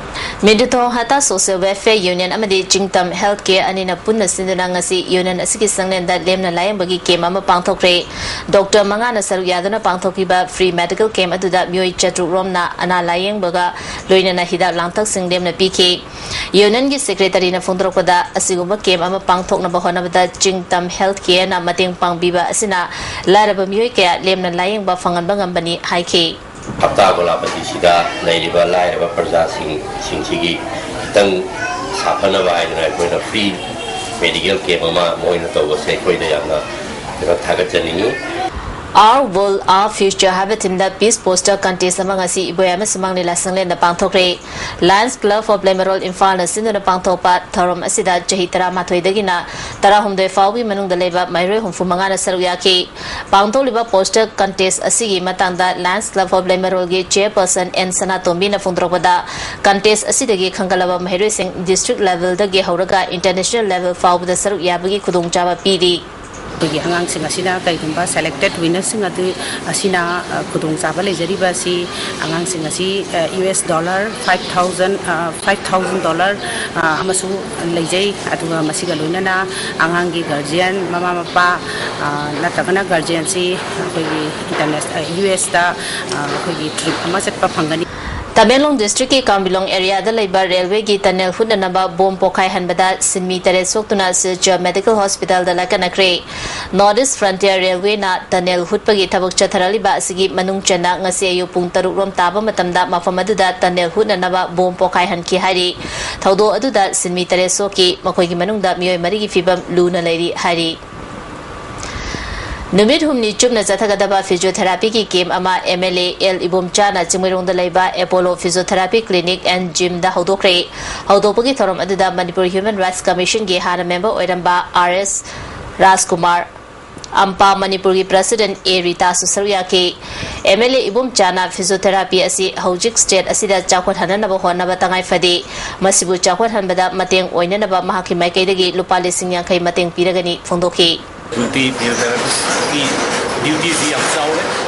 ꯃꯤꯗꯨꯊꯣꯡ ꯍꯇꯥ Social Welfare Union ꯑꯃꯗꯤ ꯆꯤꯡꯇꯝ Health Care ꯑꯅꯤꯅ ꯄꯨꯟꯅ ꯁꯤꯟꯗꯨꯅ ꯉꯁꯤ union ꯑꯁꯤꯒꯤ ꯆꯥꯡꯂꯦꯟꯗ ꯂꯦꯝꯅ ꯂꯥꯌꯦꯡꯕꯒꯤ camp ꯑꯃ ꯄꯥꯡꯊꯣꯛꯈ꯭ꯔꯦ꯫ Doctor ꯃꯉꯥꯅ ꯁꯔꯨꯛ ꯌꯥꯗꯨꯅ ꯄꯥꯡꯊꯣꯛꯈꯤꯕ free medical camp ꯑꯗꯨꯗ ꯃꯤꯑꯣꯏ ꯆꯥꯇ꯭ꯔꯨꯛ ꯔꯣꯝꯅ ꯑꯅꯥ ꯂꯥꯌꯦꯡꯕꯒ ꯂꯣꯏꯅꯅ ꯍꯤꯗꯥꯛ ꯂꯥꯡꯊꯛꯁꯤꯡ ꯂꯦꯝꯅ ꯄꯤꯈꯤ꯫ Unionꯒꯤ secretaryꯅ ꯐꯣꯡꯗꯣꯔꯛꯄꯗ, ꯑꯁꯤꯒꯨꯝꯕ camp ꯑꯃ ꯄꯥꯡꯊꯣꯛꯅꯕ ꯍꯣꯠꯅꯕꯗ ꯆꯤꯡꯇꯝ Health Careꯅ ꯃꯇꯦꯡ ꯄꯥꯡꯕꯤꯕ ꯑꯁꯤꯅ ꯂꯥꯏꯔꯕ ꯃꯤꯑꯣꯏ ꯀꯌꯥ ꯂꯦꯝꯅ ꯂꯥꯌꯦꯡꯕ ꯐꯪꯍꯟꯕ ꯉꯝꯕꯅꯤ ꯍꯥꯏꯈꯤ꯫ ꯍꯞꯇꯥ ꯒꯣꯂꯥꯄꯇꯤꯁꯤꯗ ꯂꯩꯔꯤꯕ ꯂꯥꯏꯔꯕ ꯄ꯭ꯔꯖꯥꯁꯤꯡ, ꯁꯤꯡꯁꯤꯒꯤ ꯈꯤꯇꯪ ꯁꯥꯐꯅꯕ ꯍꯥꯏꯗꯨꯅ ꯑꯩꯈꯣꯏꯅ free medical camp ꯑꯃ ꯃꯣꯏꯅ ꯇꯧꯕꯁꯦ ꯑꯩꯈꯣꯏꯗ ꯌꯥꯝꯅ ꯀꯩꯅꯣ ꯊꯥꯒꯠꯆꯅꯤꯡꯉꯤ꯫ Our World, Our Future ꯍꯥꯏꯕ ꯊꯤꯝꯗ ꯄꯤꯁ ꯄꯣꯁꯇꯔ ꯀꯟꯇꯦꯁ ꯑꯃ ꯉꯁꯤ ꯏꯕꯣꯌꯥꯏꯃ ꯁꯨꯃꯥꯡ ꯂꯤꯂꯥ ꯁꯪꯂꯦꯟꯗ ꯄꯥꯡꯊꯣꯛꯈ꯭ꯔꯦ꯫ ꯂꯥꯌꯟꯁ ꯀ꯭ꯂꯕ ꯑꯣꯐ ꯂꯩꯃꯔꯣꯜ ꯏꯝꯐꯥꯜꯅ ꯁꯤꯟꯗꯨꯅ ꯄꯥꯡꯊꯣꯛꯄ ꯊꯧꯔꯝ ꯑꯁꯤꯗ ꯆꯍꯤ ꯇꯔꯥꯃꯥꯊꯣꯏꯗꯒꯤꯅ ꯇꯔꯥꯍꯨꯝꯗꯣꯏ ꯐꯥꯎꯕꯒꯤ ꯃꯅꯨꯡꯗ ꯂꯩꯕ ꯃꯍꯩꯔꯣꯏ ꯍꯨꯝꯐꯨ ꯃꯉꯥꯅ ꯁꯔꯨꯛ ꯌꯥꯈꯤ꯫ ꯄꯥꯡꯊꯣꯛꯂꯤꯕ ꯄꯣꯁꯇꯔ ꯀꯟꯇꯦꯁ ꯑꯁꯤꯒꯤ ꯃꯇꯥꯡꯗ ꯂꯥꯌꯟꯁ ꯀ꯭ꯂꯕ ꯑꯣꯐ ꯂꯩꯃꯔꯣꯜꯒꯤ ꯆꯦꯌꯔꯄꯔꯁꯟ ꯑꯦꯟ ꯁꯅꯥꯇꯣꯝꯕꯤꯅ ꯐꯣꯡꯗꯣꯔꯛꯄꯗ, ꯀꯟꯇꯦꯁ ꯑꯁꯤꯗꯒꯤ ꯈꯟꯒꯠꯂꯕ ꯃꯍꯩꯔꯣꯏꯁꯤꯡ ꯗꯤꯁꯇ꯭ꯔꯤꯛ ꯂꯦꯚꯦꯜꯗꯒꯤ ꯍꯧꯔꯒ ꯏꯟꯇꯔꯅꯦꯁꯅꯦꯜ ꯂꯦꯚꯦꯜ ꯐꯥꯎꯕꯗ ꯁꯔꯨꯛ ꯌꯥꯕꯒꯤ ꯈꯨꯗꯣꯡꯆꯥꯕ ꯄꯤꯔꯤ꯫ ꯑꯩꯈꯣꯏꯒꯤ ꯑꯉꯥꯡꯁꯤꯡ ꯑꯁꯤꯅ ꯀꯩꯒꯨꯝꯕ ꯁꯦꯂꯦꯛꯇꯦꯠ ꯋꯤꯅꯔꯁꯤꯡ ꯑꯗꯨ ꯑꯁꯤꯅ, ꯑ, ꯈꯨꯗꯣꯡꯆꯥꯕ ꯂꯩꯖꯔꯤꯕ ꯑꯁꯤ ꯑꯉꯥꯡꯁꯤꯡ ꯑꯁꯤ, uh, U S dollar five thousand, uh, five thousand dollar, uh, ꯑꯃꯁꯨ ꯂꯩꯖꯩ꯫ ꯑꯗꯨꯒ ꯃꯁꯤꯒ ꯂꯣꯏꯅꯅ ꯑꯉꯥꯡꯒꯤ ꯒꯥꯔꯖꯤꯌꯟ, ꯃꯃꯥ ꯃꯄꯥ, ꯑ, ꯅꯠꯇ꯭ꯔꯒꯅ ꯒꯥꯔꯖꯤꯌꯟꯁꯤ ꯑꯩꯈꯣꯏꯒꯤ ꯏꯟꯇꯔꯅꯦꯁ-, ꯑ, ꯌꯨ ꯑꯦꯁꯇ, ꯑ, ꯑꯩꯈꯣꯏꯒꯤ ꯇ꯭ꯔꯤꯞ ꯑꯃ ꯆꯠꯄ ꯐꯪꯒꯅꯤ꯫ ꯇꯃꯦꯡꯂꯣꯡ ꯗꯤꯁꯇ꯭ꯔꯤꯛꯀꯤ ꯀꯥꯡꯕꯤꯂꯣꯡ ꯑꯦꯔꯤꯌꯥꯗ ꯂꯩꯕ ꯔꯦꯜꯋꯦꯒꯤ ꯇꯅꯦꯜ ꯍꯨꯠꯅꯅꯕ ꯕꯣꯝ ꯄꯣꯈꯥꯏꯍꯟꯕꯗ ꯁꯤꯟꯃꯤ ꯇꯔꯦꯠ ꯁꯣꯛꯇꯨꯅ ꯁꯤꯜꯆꯔ ꯃꯦꯗꯤꯀꯦꯜ ꯍꯣꯁꯄꯤꯇꯥꯜꯗ ꯂꯥꯏꯀꯠꯅꯈ꯭ꯔꯦ꯫ ꯅꯣꯔꯠ ꯏꯁ ꯐ꯭ꯔꯟꯇꯤꯌꯔ ꯔꯦꯜꯋꯦꯅ ꯇꯅꯦꯜ ꯍꯨꯠꯄꯒꯤ ꯊꯕꯛ ꯆꯠꯊꯔꯛꯂꯤꯕ ꯑꯁꯤꯒꯤ ꯃꯅꯨꯡ ꯆꯟꯅ ꯉꯁꯤ ꯑꯌꯨꯛ ꯄꯨꯡ ꯇꯔꯨꯛ ꯔꯣꯝ ꯇꯥꯕ ꯃꯇꯝꯗ ꯃꯐꯝ ꯑꯗꯨꯗ ꯇꯅꯦꯜ ꯍꯨꯠꯅꯅꯕ ꯕꯣꯝ ꯄꯣꯈꯥꯏꯍꯟꯈꯤ ꯍꯥꯏꯔꯤ꯫ ꯊꯧꯗꯣꯛ ꯑꯗꯨꯗ ꯁꯤꯟꯃꯤ ꯇꯔꯦꯠ ꯁꯣꯛꯈꯤ, ꯃꯈꯣꯏꯒꯤ ꯃꯅꯨꯡꯗ ꯃꯤꯑꯣꯏ ꯃꯔꯤꯒꯤ ꯐꯤꯕꯝ ꯂꯨꯅ ꯂꯩꯔꯤ ꯍꯥꯏꯔꯤ꯫ ꯅꯨꯃꯤꯠ ꯍꯨꯝꯅꯤ ꯆꯨꯞꯅ ꯆꯠꯊꯒꯗꯕ ꯐꯤꯖꯤꯑꯣꯊꯦꯔꯥꯄꯤꯒꯤ ꯀꯦꯝꯞ ꯑꯃ ꯑꯦꯝ ꯑꯦꯜ ꯑꯦ ꯑꯦꯜ ꯏꯕꯣꯝꯆꯥꯅ ꯆꯤꯡꯃꯩꯔꯣꯡꯗ ꯂꯩꯕ ꯑꯦꯄꯣꯂꯣ ꯐꯤꯖꯤꯑꯣꯊꯦꯔꯥꯄꯤ ꯀ꯭ꯂꯤꯅꯤꯛ ꯑꯦꯟ ꯖꯤꯝꯗ ꯍꯧꯗꯣꯛꯈ꯭ꯔꯦ꯫ ꯍꯧꯗꯣꯛꯄꯒꯤ ꯊꯧꯔꯝ ꯑꯗꯨꯗ ꯃꯅꯤꯄꯨꯔ ꯍ꯭ꯌꯨꯃꯦꯟ ꯔꯥꯏꯠꯁ ꯀꯃꯤꯁꯟꯒꯤ ꯍꯥꯟꯅ ꯃꯦꯝꯕꯔ ꯑꯣꯏꯔꯝꯕ ꯑꯥꯔ ꯑꯦꯁ ꯔꯥꯖꯀꯨꯃꯥꯔ, ꯑꯝꯄꯥ ꯃꯅꯤꯄꯨꯔꯒꯤ ꯄ꯭ꯔꯁꯤꯗꯦꯟꯠ ꯑꯦ ꯔꯤꯇꯥꯁꯨ ꯁꯔꯨꯛ ꯌꯥꯈꯤ꯫ ꯑꯦꯝ ꯑꯦꯜ ꯑꯦ ꯏꯕꯣꯝꯆꯥꯅ ꯐꯤꯖꯤꯑꯣꯊꯦꯔꯥꯄꯤ ꯑꯁꯤ ꯍꯧꯖꯤꯛ ꯁ꯭ꯇꯦꯠ ꯑꯁꯤꯗ ꯆꯥꯎꯈꯠꯍꯟꯅꯅꯕ ꯍꯣꯠꯅꯕ ꯇꯉꯥꯏ ꯐꯗꯦ꯫ ꯃꯁꯤꯕꯨ ꯆꯥꯎꯈꯠꯍꯟꯕꯗ ꯃꯇꯦꯡ ꯑꯣꯏꯅꯅꯕ ꯃꯍꯥꯛꯀꯤ ꯃꯥꯏꯀꯩꯗꯒꯤ ꯂꯨꯄꯥ ꯂꯤꯁꯤꯡ ꯌꯥꯡꯈꯩ ꯃꯇꯦꯡ ꯄꯤꯔꯒꯅꯤ ꯐꯣꯡꯗꯣꯛꯈꯤ꯫ ꯃꯜꯇꯤ ꯐꯤꯖꯤꯑꯣꯊꯦꯔꯥꯄꯤꯁꯀꯤ ꯗ꯭ꯌꯨꯇꯤꯁꯤ ꯌꯥꯝ ꯆꯥꯎꯔꯦ꯫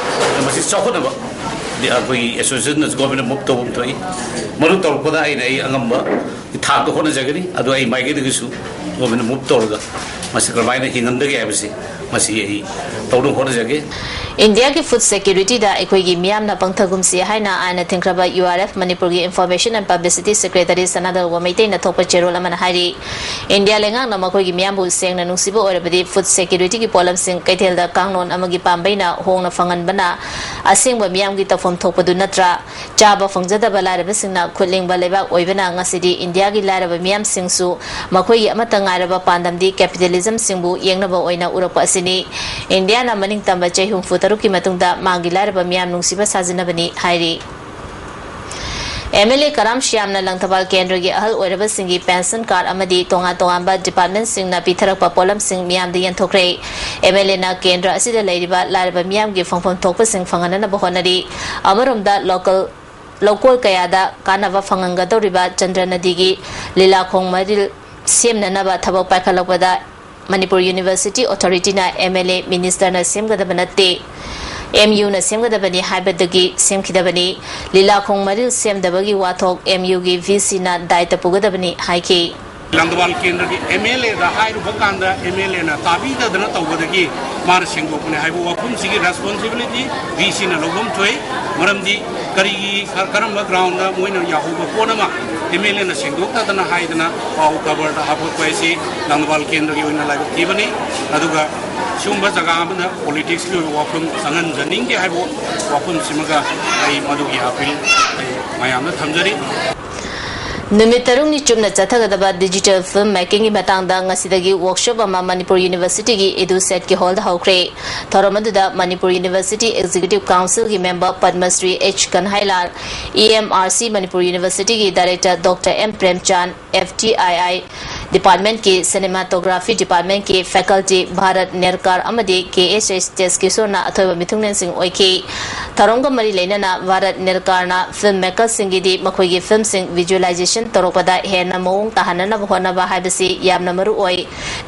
ꯑꯗꯣ ꯃꯁꯤ ꯆꯥꯎꯈꯠꯅꯕ ꯑꯩꯈꯣꯏꯒꯤ ꯑꯦꯁꯣꯁꯤꯌꯦꯁꯟꯅ ꯒꯣꯔꯃꯦꯟꯗ ꯃꯨꯚ ꯇꯧꯕ ꯑꯃ ꯊꯣꯛꯏ꯫ ꯃꯗꯨ ꯇꯧꯔꯛꯄꯗ ꯑꯩꯅ ꯑꯩ ꯑꯉꯝꯕ ꯊꯥꯛꯇ ꯍꯣꯠꯅꯖꯒꯅꯤ꯫ ꯑꯗꯣ ꯑꯩ ꯃꯥꯏꯀꯩꯗꯒꯤꯁꯨ ꯒꯣꯔꯃꯦꯟꯗ ꯃꯨꯚ ꯇꯧꯔꯒ ꯃꯁꯤ ꯀꯔꯝꯍꯥꯏꯅ ꯍꯤꯡꯍꯟꯗꯒꯦ ꯍꯥꯏꯕꯁꯤ ꯃꯁꯤ ꯑꯩ ꯇꯧꯅꯕ ꯍꯣꯠꯅꯖꯒꯦ꯫ ꯏꯟꯗꯤꯌꯥꯒꯤ ꯐꯨꯗ ꯁꯦꯀ꯭ꯌꯨꯔꯤꯇꯤꯗ ꯑꯩꯈꯣꯏꯒꯤ ꯃꯤꯌꯥꯝꯅ ꯄꯪꯊꯒꯨꯝꯁꯤ ꯍꯥꯏꯅ ꯑꯥꯏꯟꯅ ꯊꯤꯡꯈ꯭ꯔꯕ ꯌꯨ ꯑꯥꯔ ꯑꯦꯐ ꯃꯅꯤꯄꯨꯔꯒꯤ ꯏꯟꯐꯣꯔꯃꯦꯁꯟ ꯑꯦꯟ ꯄꯕ꯭ꯂꯤꯁꯤꯇꯤ ꯁꯦꯀ꯭ꯔꯦꯇꯔꯤ ꯁꯅꯥꯗꯧꯕ ꯃꯩꯇꯩꯅ ꯊꯣꯛꯄ ꯆꯦꯔꯣꯜ ꯑꯃꯅ ꯍꯥꯏꯔꯤ꯫ ꯏꯟꯗꯤꯌꯥ ꯂꯩꯉꯥꯛꯅ ꯃꯈꯣꯏꯒꯤ ꯃꯤꯌꯥꯝꯕꯨ ꯁꯦꯡꯅ ꯅꯨꯡꯁꯤꯕ ꯑꯣꯏꯔꯕꯗꯤ ꯐꯨꯗ ꯁꯦꯀ꯭ꯌꯨꯔꯤꯇꯤꯒꯤ ꯄꯣꯠꯂꯝꯁꯤꯡ ꯀꯩꯊꯦꯜꯗ ꯀꯥꯡꯂꯣꯟ ꯑꯃꯒꯤ ꯄꯥꯝꯕꯩꯅ ꯍꯣꯡꯅ ꯐꯪꯍꯟꯕꯅ ꯑꯁꯦꯡꯕ ꯃꯤꯌꯥꯝꯒꯤ ꯇꯧꯐꯝ ꯊꯣꯛꯄꯗꯨ ꯅꯠꯇ꯭ꯔꯥ? ꯆꯥꯕ ꯐꯪꯖꯗꯕ ꯂꯥꯏꯔꯕꯁꯤꯡꯅ ꯈꯨꯠ ꯂꯦꯡꯕ ꯂꯩꯕꯥꯛ ꯑꯣꯏꯕꯅ ꯉꯁꯤꯗꯤ ꯏꯟꯗꯤꯌꯥꯒꯤ ꯂꯥꯏꯔꯕ ꯃꯤꯌꯥꯝꯁꯤꯡꯁꯨ ꯃꯈꯣꯏꯒꯤ ꯑꯃꯠꯇ ꯉꯥꯏꯔꯕ ꯄꯥꯟꯗꯝꯗꯤ ꯀꯦꯄꯤꯇꯦꯂꯤꯁ ꯁꯤꯡꯕꯨ ꯌꯦꯡꯅꯕ ꯑꯣꯏꯅ ꯎꯔꯛꯄ ꯑꯁꯤꯅꯤ꯫ ꯏꯟꯗꯤꯌꯥꯅ ꯃꯅꯤꯡ ꯇꯝꯕ ꯆꯍꯤ ꯍꯨꯝꯐꯨ ꯇꯔꯨꯛꯀꯤ ꯃꯇꯨꯡꯗ ꯃꯥꯒꯤ ꯂꯥꯏꯔꯕ ꯃꯤꯌꯥꯝ ꯅꯨꯡꯁꯤꯕ ꯁꯥꯖꯤꯟꯅꯕꯅꯤ ꯍꯥꯏꯔꯤ꯫ ꯑꯦꯝ ꯑꯦꯜ ꯑꯦ ꯀꯔꯥꯝ ꯁ꯭ꯌꯥꯝꯅ ꯂꯪꯊꯕꯥꯜ ꯀꯦꯟꯗ꯭ꯔꯒꯤ ꯑꯍꯜ ꯑꯣꯏꯔꯕꯁꯤꯡꯒꯤ ꯄꯦꯟꯁꯟ ꯀꯥꯔꯗ ꯑꯃꯗꯤ ꯇꯣꯉꯥꯟ ꯇꯣꯉꯥꯟꯕ ꯗꯤꯄꯥꯔꯠꯃꯦꯟꯁꯤꯡꯅ ꯄꯤꯊꯔꯛꯄ ꯄꯣꯠꯂꯝꯁꯤꯡ ꯃꯤꯌꯥꯝꯗ ꯌꯦꯟꯊꯣꯛꯈ꯭ꯔꯦ꯫ ꯑꯦꯝ ꯑꯦꯜ ꯑꯦꯅ ꯀꯦꯟꯗ꯭ꯔ ꯑꯁꯤꯗ ꯂꯩꯔꯤꯕ ꯂꯥꯏꯔꯕ ꯃꯤꯌꯥꯝꯒꯤ ꯐꯪꯐꯝ ꯊꯣꯛꯄꯁꯤꯡ ꯐꯪꯍꯟꯅꯅꯕ ꯍꯣꯠꯅꯔꯤ꯫ ꯑꯃꯔꯣꯝꯗ ꯂꯣꯀꯦꯜ ꯂꯧꯀꯣꯜ ꯀꯌꯥꯗ ꯀꯥꯟꯅꯕ ꯐꯪꯍꯟꯒꯗꯧꯔꯤꯕ ꯆꯟꯗ꯭ꯔ ꯅꯗꯤꯒꯤ ꯂꯤꯂꯥꯈꯣꯡ ꯃꯔꯤꯜ ꯁꯦꯝꯅꯅꯕ ꯊꯕꯛ ꯄꯥꯏꯈꯠꯂꯛꯄꯗ ꯃꯅꯤꯄꯨꯔ ꯌꯨꯅꯤꯚꯔꯁꯤꯇꯤ ꯑꯣꯊꯣꯔꯤꯇꯤꯅ ꯑꯦꯝ ꯑꯦꯜ ꯑꯦ, ꯃꯤꯅꯤꯁꯇꯔꯅ ꯁꯦꯝꯒꯗꯕ ꯅꯠꯇꯦ, ꯑꯦꯝ ꯌꯨꯅ ꯁꯦꯝꯒꯗꯕꯅꯤ ꯍꯥꯏꯕꯗꯒꯤ ꯁꯦꯝꯈꯤꯗꯕꯅꯤ꯫ ꯂꯤꯂꯥꯈꯣꯡ ꯃꯔꯤꯜ ꯁꯦꯝꯗꯕꯒꯤ ꯋꯥꯊꯣꯛ ꯑꯦꯝ ꯌꯨꯒꯤ ꯚꯤ ꯁꯤꯅ ꯗꯥꯏꯇ ꯄꯨꯒꯗꯕꯅꯤ ꯍꯥꯏꯈꯤ꯫ ꯂꯪꯊꯕꯥꯜ ꯀꯦꯟꯗ꯭ꯔꯒꯤ ꯑꯦꯝ ꯑꯦꯜ ꯑꯦꯗ ꯍꯥꯏꯔꯨꯕ ꯀꯥꯟꯗ ꯑꯦꯝ ꯑꯦꯜ ꯑꯦꯅ ꯇꯥꯕꯤꯗꯗꯅ ꯇꯧꯕꯗꯒꯤ ꯃꯥꯅ ꯁꯦꯡꯗꯣꯛꯄꯅꯤ ꯍꯥꯏꯕ ꯋꯥꯐꯝꯁꯤꯒꯤ ꯔꯦꯁꯄꯣꯟꯁꯤꯕꯤꯂꯤꯇꯤ ꯚꯤ ꯁꯤꯅ ꯂꯧꯐꯝ ꯊꯣꯛꯏ꯫ ꯃꯔꯝꯗꯤ ꯀꯔꯤꯒꯤ, ꯀꯔꯝꯕ ꯒ꯭ꯔꯥꯎꯟꯗ ꯃꯣꯏꯅ ꯌꯥꯍꯧꯕ ꯄꯣꯠ ꯑꯃ ꯑꯦꯝ ꯑꯦꯜ ꯑꯦꯅ ꯁꯦꯡꯗꯣꯛꯇꯗꯅ ꯍꯥꯏꯗꯅ ꯄꯥꯎ ꯀꯕꯔꯗ ꯍꯥꯞꯄꯛꯄ ꯍꯥꯏꯁꯤ ꯂꯪꯊꯕꯥꯜ ꯀꯦꯟꯗ꯭ꯔꯒꯤ ꯑꯣꯏꯅ ꯂꯥꯏꯕꯛ ꯊꯤꯕꯅꯤ꯫ ꯑꯗꯨꯒ ꯁꯤꯒꯨꯝꯕ ꯖꯒꯥ ꯑꯃꯗ ꯄꯣꯂꯤꯇꯤꯛꯁꯀꯤ ꯑꯣꯏꯕ ꯋꯥꯐꯝ ꯆꯪꯍꯟꯖꯅꯤꯡꯗꯦ ꯍꯥꯏꯕ ꯋꯥꯐꯝꯁꯤꯃꯒ ꯑꯩ ꯃꯗꯨꯒꯤ ꯑꯄꯤꯜ ꯑꯩ ꯃꯌꯥꯝꯗ ꯊꯝꯖꯔꯤ꯫ ꯅꯨꯃꯤꯠ ꯇꯔꯨꯛꯅꯤ ꯆꯨꯞꯅ ꯆꯠꯊꯒꯗꯕ ꯗꯤꯖꯤꯇꯦꯜ ꯐꯤꯜꯝ ꯃꯦꯀꯤꯡꯒꯤ ꯃꯇꯥꯡꯗ ꯉꯁꯤꯗꯒꯤ ꯋꯥꯔꯛꯁꯣꯞ ꯑꯃ ꯃꯅꯤꯄꯨꯔ ꯌꯨꯅꯤꯚꯔꯁꯤꯇꯤꯒꯤ ꯏꯗꯨꯁꯦꯠꯀꯤ ꯍꯣꯜꯗ ꯍꯧꯈ꯭ꯔꯦ꯫ ꯊꯧꯔꯝ ꯑꯗꯨꯗ ꯃꯅꯤꯄꯨꯔ ꯌꯨꯅꯤꯚꯔꯁꯤꯇꯤ ꯑꯦꯛꯖꯤꯀ꯭ꯌꯨꯇꯤꯚ ꯀꯥꯎꯟꯁꯤꯜꯒꯤ member Padmashri H Kanhailal, E M R C Manipur ꯌꯨꯅꯤꯚꯔꯁꯤꯇꯤꯒꯤ director doctor M Premchan, F T I I ꯗꯤꯄꯥꯔꯠꯃꯦꯟꯠꯀꯤ ꯁꯤꯅꯦꯃꯥꯇꯣꯒ꯭ꯔꯥꯐꯤ ꯗꯤꯄꯥꯔꯠꯃꯦꯟꯠꯀꯤ ꯐꯦꯀꯜꯇꯤ ꯚꯥꯔꯠ ꯅꯦꯔꯀꯥꯔ ꯑꯃꯗꯤ ꯀꯦ ꯑꯦꯁ ꯑꯩꯆ ꯇꯦꯖꯀꯤꯁꯣꯔꯅ ꯑꯊꯣꯏꯕ ꯃꯤꯊꯨꯡꯂꯦꯟꯁꯤꯡ ꯑꯣꯏꯈꯤ꯫ ꯊꯧꯔꯝꯒ ꯃꯔꯤ ꯂꯩꯅꯅ ꯚꯥꯔꯠ ꯅꯦꯔꯀꯥꯔꯅ ꯐꯤꯜꯝ ꯃꯦꯀꯔꯁꯤꯡꯒꯤꯗꯤ ꯃꯈꯣꯏꯒꯤ ꯐꯤꯜꯝꯁꯤꯡ ꯚꯤꯖꯨꯑꯦꯂꯥꯏꯖꯦꯁꯟ ꯇꯧꯔꯛꯄꯗ ꯍꯦꯟꯅ ꯃꯑꯣꯡ ꯇꯥꯍꯟꯅꯅꯕ ꯍꯣꯠꯅꯕ ꯍꯥꯏꯕꯁꯤ ꯌꯥꯝꯅ ꯃꯔꯨ ꯑꯣꯏ꯫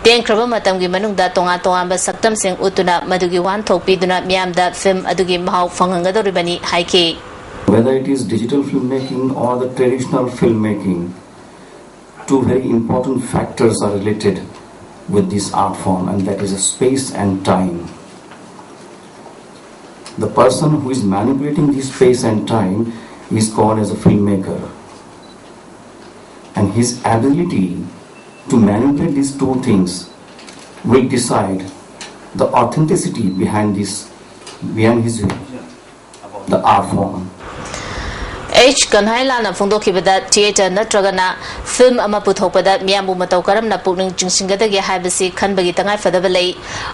ꯇꯦꯟꯈ꯭ꯔꯕ ꯃꯇꯝꯒꯤ ꯃꯅꯨꯡꯗ ꯇꯣꯉꯥꯟ ꯇꯣꯉꯥꯟꯕ ꯁꯛꯇꯝꯁꯤꯡ ꯎꯠꯇꯨꯅ ꯃꯗꯨꯒꯤ ꯋꯥꯍꯟꯊꯣꯛ ꯄꯤꯗꯨꯅ ꯃꯤꯌꯥꯝꯗ ꯐꯤꯜꯝ ꯑꯗꯨꯒꯤ ꯃꯍꯥꯎ ꯐꯪꯍꯟꯒꯗꯧꯔꯤꯕꯅꯤ ꯍꯥꯏꯈꯤ꯫ Whether it is digital filmmaking or the traditional filmmaking, two very important factors are related with this art form, and that is space and time. The person who is manipulating this space and time is called as a filmmaker, and his ability to manipulate these two things will decide the authenticity behind this, behind his, the art form. H ꯀꯟꯍꯥꯏꯂꯥꯅ ꯐꯣꯡꯗꯣꯛꯈꯤꯕꯗ, ꯊꯤꯌꯦꯇꯔ ꯅꯠꯇ꯭ꯔꯒꯅ ꯐꯤꯜꯝ ꯑꯃ ꯄꯨꯊꯣꯛꯄꯗ ꯃꯤꯌꯥꯝꯕꯨ ꯃꯇꯧ ꯀꯔꯝꯅ ꯄꯨꯛꯅꯤꯡ ꯆꯤꯡꯁꯤꯟꯒꯗꯒꯦ ꯍꯥꯏꯕꯁꯤ ꯈꯟꯕꯒꯤ ꯇꯉꯥꯏꯐꯗꯕ ꯂꯩ꯫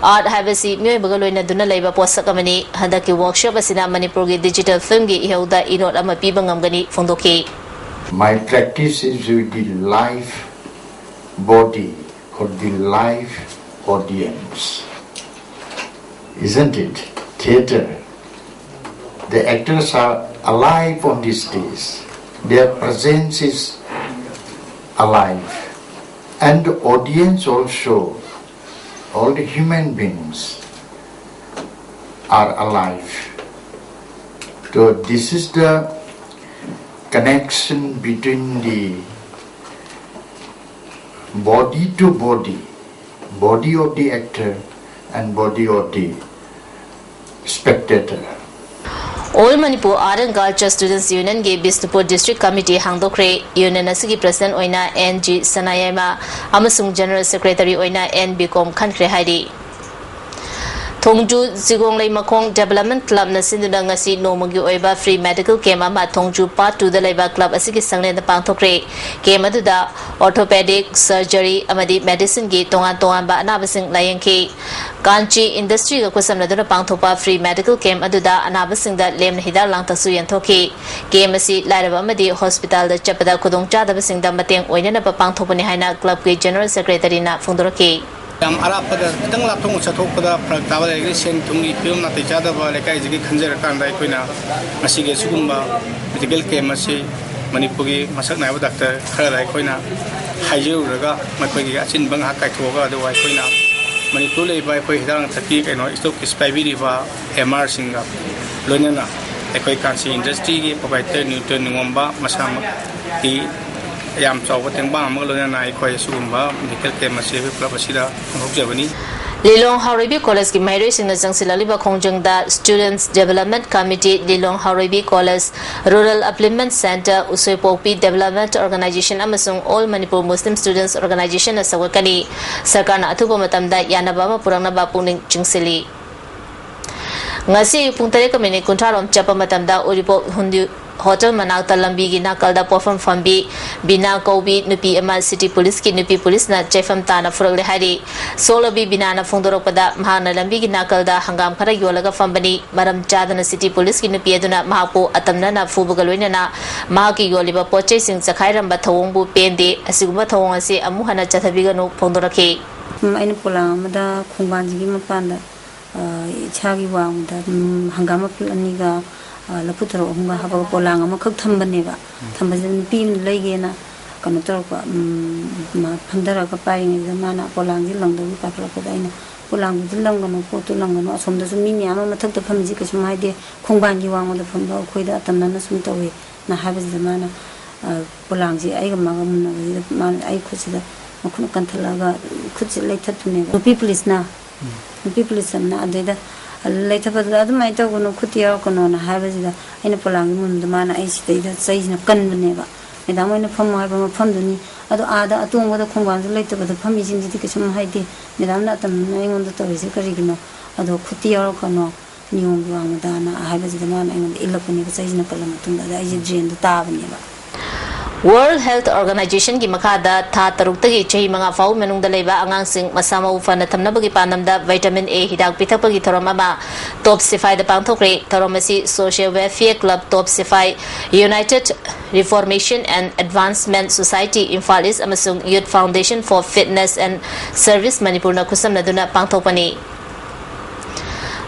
ꯑꯥꯔꯠ ꯍꯥꯏꯕꯁꯤ ꯃꯤꯑꯣꯏꯕꯒ ꯂꯣꯏꯅꯗꯨꯅ ꯂꯩꯕ ꯄꯣꯠꯁꯛ ꯑꯃꯅꯤ꯫ ꯍꯟꯗꯛꯀꯤ ꯋꯥꯔꯛꯁꯣꯞ ꯑꯁꯤꯅ ꯃꯅꯤꯄꯨꯔꯒꯤ ꯗꯤꯖꯤꯇꯦꯜ ꯐꯤꯜꯝꯒꯤ ꯏꯍꯧꯗ ꯏꯅꯣꯠ ꯑꯃ ꯄꯤꯕ ꯉꯝꯒꯅꯤ ꯐꯣꯡꯗꯣꯛꯈꯤ꯫ My practice is with the live body or the live audience, isn't it? Theater. The actors are alive on the stage. Their presence is alive. And the audience also, all the human beings are alive. So this is the connection between the body to body, body of the actor and body of the spectator. All Manipur Art and Culture Students Unionꯒꯤ ꯕꯤꯁꯅꯨꯄꯨꯔ District Committee ꯍꯥꯡꯗꯣꯛꯈ꯭ꯔꯦ꯫ Union ꯑꯁꯤꯒꯤ President ꯑꯣꯏꯅ ꯑꯦꯟ ꯖꯤ ꯁꯅꯥꯌꯥꯏꯃ ꯑꯃꯁꯨꯡ General Secretary ꯑꯣꯏꯅ ꯑꯦꯟ ꯕꯤꯀꯣꯝ ꯈꯟꯈ꯭ꯔꯦ ꯍꯥꯏꯔꯤ꯫ ꯊꯣꯡꯖꯨ ꯆꯤꯒꯣꯡꯂꯩ ꯃꯈꯣꯡ Development Clubꯅ ꯁꯤꯟꯗꯨꯅ ꯉꯁꯤ ꯅꯣꯡꯃꯒꯤ ꯑꯣꯏꯕ free medical camp ꯑꯃ ꯊꯣꯡꯖꯨ Part Twoꯗ ꯂꯩꯕ club ꯑꯁꯤꯒꯤ ꯁꯪꯂꯦꯟꯗ ꯄꯥꯡꯊꯣꯛꯈ꯭ꯔꯦ꯫ Camp ꯑꯗꯨꯗ orthopedic, surgery ꯑꯃꯗꯤ medicineꯒꯤ ꯇꯣꯉꯥꯟ ꯇꯣꯉꯥꯟꯕ ꯑꯅꯥꯕꯁꯤꯡ ꯂꯥꯌꯦꯡꯈꯤ꯫ ꯀꯥꯟꯆꯤ Industryꯒ ꯈꯨꯠꯁꯝꯅꯗꯨꯅ ꯄꯥꯡꯊꯣꯛꯄ free medical camp ꯑꯗꯨꯗ ꯑꯅꯥꯕꯁꯤꯡꯗ ꯂꯦꯝꯅ ꯍꯤꯗꯥꯛ ꯂꯥꯡꯊꯛꯁꯨ ꯌꯦꯟꯊꯣꯛꯈꯤ꯫ Camp ꯑꯁꯤ ꯂꯥꯏꯔꯕ ꯑꯃꯗꯤ hospitalꯗ ꯆꯠꯄꯗ ꯈꯨꯗꯣꯡꯆꯥꯗꯕꯁꯤꯡꯗ ꯃꯇꯦꯡ ꯑꯣꯏꯅꯅꯕ ꯄꯥꯡꯊꯣꯛꯄꯅꯤ ꯍꯥꯏꯅ clubꯀꯤ General Secretaryꯅ ꯐꯣꯡꯗꯣꯔꯛꯈꯤ꯫ ꯌꯥꯝ ꯑꯔꯥꯞꯄꯗ, ꯈꯤꯇꯪ ꯂꯥꯞꯊꯣꯛꯅ ꯆꯠꯊꯣꯛꯄꯗ ꯐꯔꯛ ꯇꯥꯕ ꯂꯩꯔꯒꯗꯤ, ꯁꯦꯟ ꯊꯨꯝꯒꯤ ꯐꯤꯕꯝ ꯅꯥꯇꯩ ꯆꯥꯗꯕ ꯂꯩꯀꯥꯏꯁꯤꯒꯤ ꯈꯟꯖꯔꯀꯥꯟꯗ, ꯑꯩꯈꯣꯏꯅ ꯉꯁꯤꯒꯤ ꯑꯁꯤꯒꯨꯝꯕ medical camp ꯑꯁꯤ ꯃꯅꯤꯄꯨꯔꯒꯤ ꯃꯁꯛ ꯅꯥꯏꯕ doctor ꯈꯔꯗ ꯑꯩꯈꯣꯏꯅ ꯍꯥꯏꯖꯔꯨꯔꯒ, ꯃꯈꯣꯏꯒꯤ ꯑꯆꯤꯟꯕ ꯉꯥꯏꯍꯥꯛ ꯀꯥꯏꯊꯣꯛꯑꯒ, ꯑꯗꯨꯒ ꯑꯩꯈꯣꯏꯅ ꯃꯅꯤꯄꯨꯔ ꯂꯩꯔꯤꯕ ꯑꯩꯈꯣꯏ ꯍꯤꯗꯥꯛ ꯂꯥꯡꯊꯛꯀꯤ ꯀꯩꯅꯣ stockꯁꯤ ꯄꯥꯏꯕꯤꯔꯤꯕ ꯑꯦꯝ ꯑꯥꯔꯁꯤꯡꯒ ꯂꯣꯏꯅꯅ ꯑꯩꯈꯣꯏ ꯀꯥꯟꯆꯤ Industryꯒꯤ proprietor ꯅ꯭ꯌꯨꯇꯟ ꯅꯤꯉꯣꯝꯕ ꯃꯁꯥꯃꯛꯀꯤ ꯌꯥꯝ ꯆꯥꯎꯕ ꯇꯦꯡꯕꯥꯡ ꯑꯃꯒ ꯂꯣꯏꯅꯅ ꯑꯩꯈꯣꯏ ꯑꯁꯤꯒꯨꯝꯕ medical camp ꯑꯁꯤ ꯑꯩꯈꯣꯏ club ꯑꯁꯤꯗ ꯄꯥꯡꯊꯣꯛꯆꯕꯅꯤ꯫ ꯂꯤꯂꯣꯡ ꯍꯥꯎꯔꯩꯕꯤ Collegeꯀꯤ ꯃꯍꯩꯔꯣꯏꯁꯤꯡꯅ ꯆꯪꯁꯤꯜꯂꯛꯂꯤꯕ ꯈꯣꯡꯖꯪꯗ Students Development Committee, ꯂꯤꯂꯣꯡ ꯍꯥꯎꯔꯩꯕꯤ College, Rural Upliftment Centre, ꯎꯁꯣꯏꯄꯣꯛꯄꯤ Development Organisation ꯑꯃꯁꯨꯡ All Manipur Muslim Students Organisationꯅ ꯁꯧꯒꯠꯀꯅꯤ꯫ ꯁꯔꯀꯥꯔꯅ ꯑꯊꯨꯕ ꯃꯇꯝꯗ ꯌꯥꯅꯕ ꯑꯃ ꯄꯨꯔꯛꯅꯕ ꯄꯨꯛꯅꯤꯡ ꯆꯤꯡꯁꯤꯜꯂꯤ꯫ ꯉꯁꯤ ꯑꯌꯨꯛ ꯄꯨꯡ ꯇꯔꯦꯠꯀ minute ꯀꯨꯟꯊ꯭ꯔꯥ ꯔꯣꯝ ꯆꯠꯄ ꯃꯇꯝꯗ ꯎꯔꯤꯄꯣꯛ ꯍꯨꯟꯗ꯭ꯌꯨ ꯍꯣꯇꯦꯜ ꯃꯅꯥꯛꯇ ꯂꯝꯕꯤꯒꯤ ꯅꯥꯀꯜꯗ ꯄꯣꯠꯐꯝ ꯐꯝꯕꯤ ꯕꯤꯅꯥ ꯀꯧꯕꯤ ꯅꯨꯄꯤ ꯑꯃ ꯁꯤꯇꯤ ꯄꯨꯂꯤꯁꯀꯤ ꯅꯨꯄꯤ ꯄꯨꯂꯤꯁꯅ ꯆꯩꯐꯝ ꯇꯥꯅ ꯐꯨꯔꯛꯂꯦ ꯍꯥꯏꯔꯤ꯫ ꯁꯣꯛꯂꯕꯤ ꯕꯤꯅꯥꯅ ꯐꯣꯡꯗꯣꯔꯛꯄꯗ, ꯃꯍꯥꯛꯅ ꯂꯝꯕꯤꯒꯤ ꯅꯥꯀꯜꯗ ꯍꯪꯒꯥꯝ ꯈꯔ ꯌꯣꯜꯂꯒ ꯐꯝꯕꯅꯤ꯫ ꯃꯔꯝ ꯆꯥꯗꯅ ꯁꯤꯇꯤ ꯄꯨꯂꯤꯁꯀꯤ ꯅꯨꯄꯤ ꯑꯗꯨꯅ ꯃꯍꯥꯛꯄꯨ ꯑꯇꯝꯅꯅ ꯐꯨꯕꯒ ꯂꯣꯏꯅꯅ ꯃꯍꯥꯛꯀꯤ ꯌꯣꯜꯂꯤꯕ ꯄꯣꯠ ꯆꯩꯁꯤꯡ ꯆꯈꯥꯏꯔꯝꯕ ꯊꯧꯑꯣꯡꯕꯨ ꯄꯦꯟꯗꯦ꯫ ꯑꯁꯤꯒꯨꯝꯕ ꯊꯧꯑꯣꯡ ꯑꯁꯤ ꯑꯃꯨꯛ ꯍꯟꯅ ꯆꯠꯊꯕꯤꯒꯅꯨ ꯐꯣꯡꯗꯣꯔꯛꯈꯤ꯫ ꯎꯝ, ꯑꯩꯅ ꯄꯣꯂꯥꯡ ꯑꯃꯗ ꯈꯣꯡꯕꯥꯟꯁꯤꯒꯤ ꯃꯄꯥꯟꯗ, ꯑ, ꯏꯁꯥꯒꯤ ꯋꯥꯡꯃꯗ, ꯎꯝ, ꯍꯪꯒꯥꯝ ꯃꯄꯨꯜ ꯑꯅꯤꯒ, ꯑ, ꯂꯐꯨ ꯊꯔꯣ ꯑꯍꯨꯝꯒ ꯍꯥꯞꯄꯒ ꯄꯣꯂꯥꯡ ꯑꯃꯈꯛ ꯊꯝꯕꯅꯦꯕ꯫ ꯊꯝꯕꯁꯤꯗ ꯅꯨꯄꯤ ꯑꯃꯅ ꯂꯩꯒꯦꯅ ꯀꯩꯅꯣ ꯇꯧꯔꯛꯄ, ꯎꯝ, ꯃꯥ ꯐꯝꯊꯔꯒ ꯄꯥꯏꯔꯤꯉꯩꯗ ꯃꯥꯅ ꯄꯣꯂꯥꯡꯁꯤ ꯂꯪꯗꯧꯒꯤ ꯄꯥꯏꯈꯠꯂꯛꯄꯗ ꯑꯩꯅ, "ꯄꯣꯂꯥꯡꯗꯨꯗꯤ ꯂꯪꯒꯅꯨ, ꯄꯣꯠꯇꯨ ꯂꯪꯒꯅꯨ, ꯑꯁꯣꯝꯗꯁꯨ ꯃꯤ ꯃꯌꯥꯝ ꯑꯃ ꯃꯊꯛꯇ ꯐꯝꯃꯤꯁꯤ ꯀꯩꯁꯨꯝ ꯍꯥꯏꯗꯦ, ꯈꯣꯡꯕꯥꯟꯒꯤ ꯋꯥꯡꯃꯗ ꯐꯝꯕ ꯑꯩꯈꯣꯏꯗ ꯑꯇꯝꯅꯅ ꯁꯨꯝ ꯇꯧꯏ"ꯅ ꯍꯥꯏꯕꯁꯤꯗ ꯃꯥꯅ, ꯑ, ꯄꯣꯂꯥꯡꯁꯤ ꯑꯩꯒ ꯃꯥꯒ ꯃꯨꯟꯅꯕꯁꯤꯗ ꯃꯥꯅ ꯑꯩ ꯈꯨꯠꯁꯤꯗ ꯃꯈꯨꯠꯅ ꯀꯟꯊꯠꯂꯒ ꯈꯨꯠꯁꯤ ꯂꯩꯊꯠꯄꯅꯦꯕ ꯅꯨꯄꯤ ꯄꯨꯂꯤꯁꯅ꯫ ꯅꯨꯄꯤ ꯄꯨꯂꯤꯁ ꯑꯃꯅ ꯑꯗꯩꯗ ꯂꯩꯊꯠꯄꯗꯨꯗ, "ꯑꯗꯨꯃꯥꯏꯅ ꯇꯧꯒꯅꯨ, ꯈꯨꯠꯇꯤ ꯌꯥꯎꯔꯛꯀꯅꯣꯅ" ꯍꯥꯏꯕꯁꯤꯗ ꯑꯩꯅ ꯄꯣꯂꯥꯡꯒꯤ ꯃꯨꯟꯗꯨꯗ ꯃꯥꯅ ꯑꯩ ꯁꯤꯗꯩꯗ ꯆꯩꯁꯤꯅ ꯀꯟꯕꯅꯦꯕ꯫ "ꯃꯦꯗꯥꯝ ꯍꯣꯏꯅ ꯐꯝꯃꯣ ꯍꯥꯏꯕ ꯃꯐꯝꯗꯨꯅꯤ, ꯑꯗꯣ ꯑꯥꯗ ꯑꯇꯣꯡꯕꯗ ꯈꯣꯡꯕꯥꯟꯁꯨ ꯂꯩꯇꯕꯗ ꯐꯝꯃꯤꯁꯤꯡꯁꯤꯗꯤ ꯀꯩꯁꯨꯝ ꯍꯥꯏꯗꯦ, ꯃꯦꯗꯥꯝꯅ ꯑꯇꯝꯅꯅ ꯑꯩꯉꯣꯟꯗ ꯇꯧꯔꯤꯁꯦ ꯀꯔꯤꯒꯤꯅꯣ? ꯑꯗꯣ ꯈꯨꯠꯇꯤ ꯌꯥꯎꯔꯛꯀꯅꯣ, ꯅꯤꯌꯣꯝꯒꯤ ꯋꯥꯡꯃꯗꯅ" ꯍꯥꯏꯕꯁꯤꯗ ꯃꯥꯅ ꯑꯩꯉꯣꯟꯗ ꯏꯜꯂꯛꯄꯅꯦꯕ ꯆꯩꯁꯤꯅ ꯀꯜꯂ ꯃꯇꯨꯡꯗ꯫ ꯑꯗ ꯑꯩꯁꯦ ꯗ꯭ꯔꯦꯟꯗ ꯇꯥꯕꯅꯦꯕ꯫ World Health Organizationꯒꯤ ꯃꯈꯥꯗ ꯊꯥ ꯇꯔꯨꯛꯇꯒꯤ ꯆꯍꯤ ꯃꯉꯥ ꯐꯥꯎꯕ ꯃꯅꯨꯡꯗ ꯂꯩꯕ ꯑꯉꯥꯡꯁꯤꯡ ꯃꯁꯥ ꯃꯎ ꯐꯅ ꯊꯝꯅꯕꯒꯤ ꯄꯥꯟꯗꯝꯗ vitamin A ꯍꯤꯗꯥꯛ ꯄꯤꯊꯛꯄꯒꯤ ꯊꯧꯔꯝ ꯑꯃ ꯇꯣꯞ ꯁꯤꯐꯥꯏꯗ ꯄꯥꯡꯊꯣꯛꯈ꯭ꯔꯦ꯫ ꯊꯧꯔꯝ ꯑꯁꯤ Social Welfare Club top ꯁꯤꯐꯥꯏ, United Reformation and Advancement Society Imphal East ꯑꯃꯁꯨꯡ Youth Foundation for Fitness and Service ꯃꯅꯤꯄꯨꯔꯅ ꯈꯨꯠꯁꯝꯅꯗꯨꯅ ꯄꯥꯡꯊꯣꯛꯄꯅꯤ꯫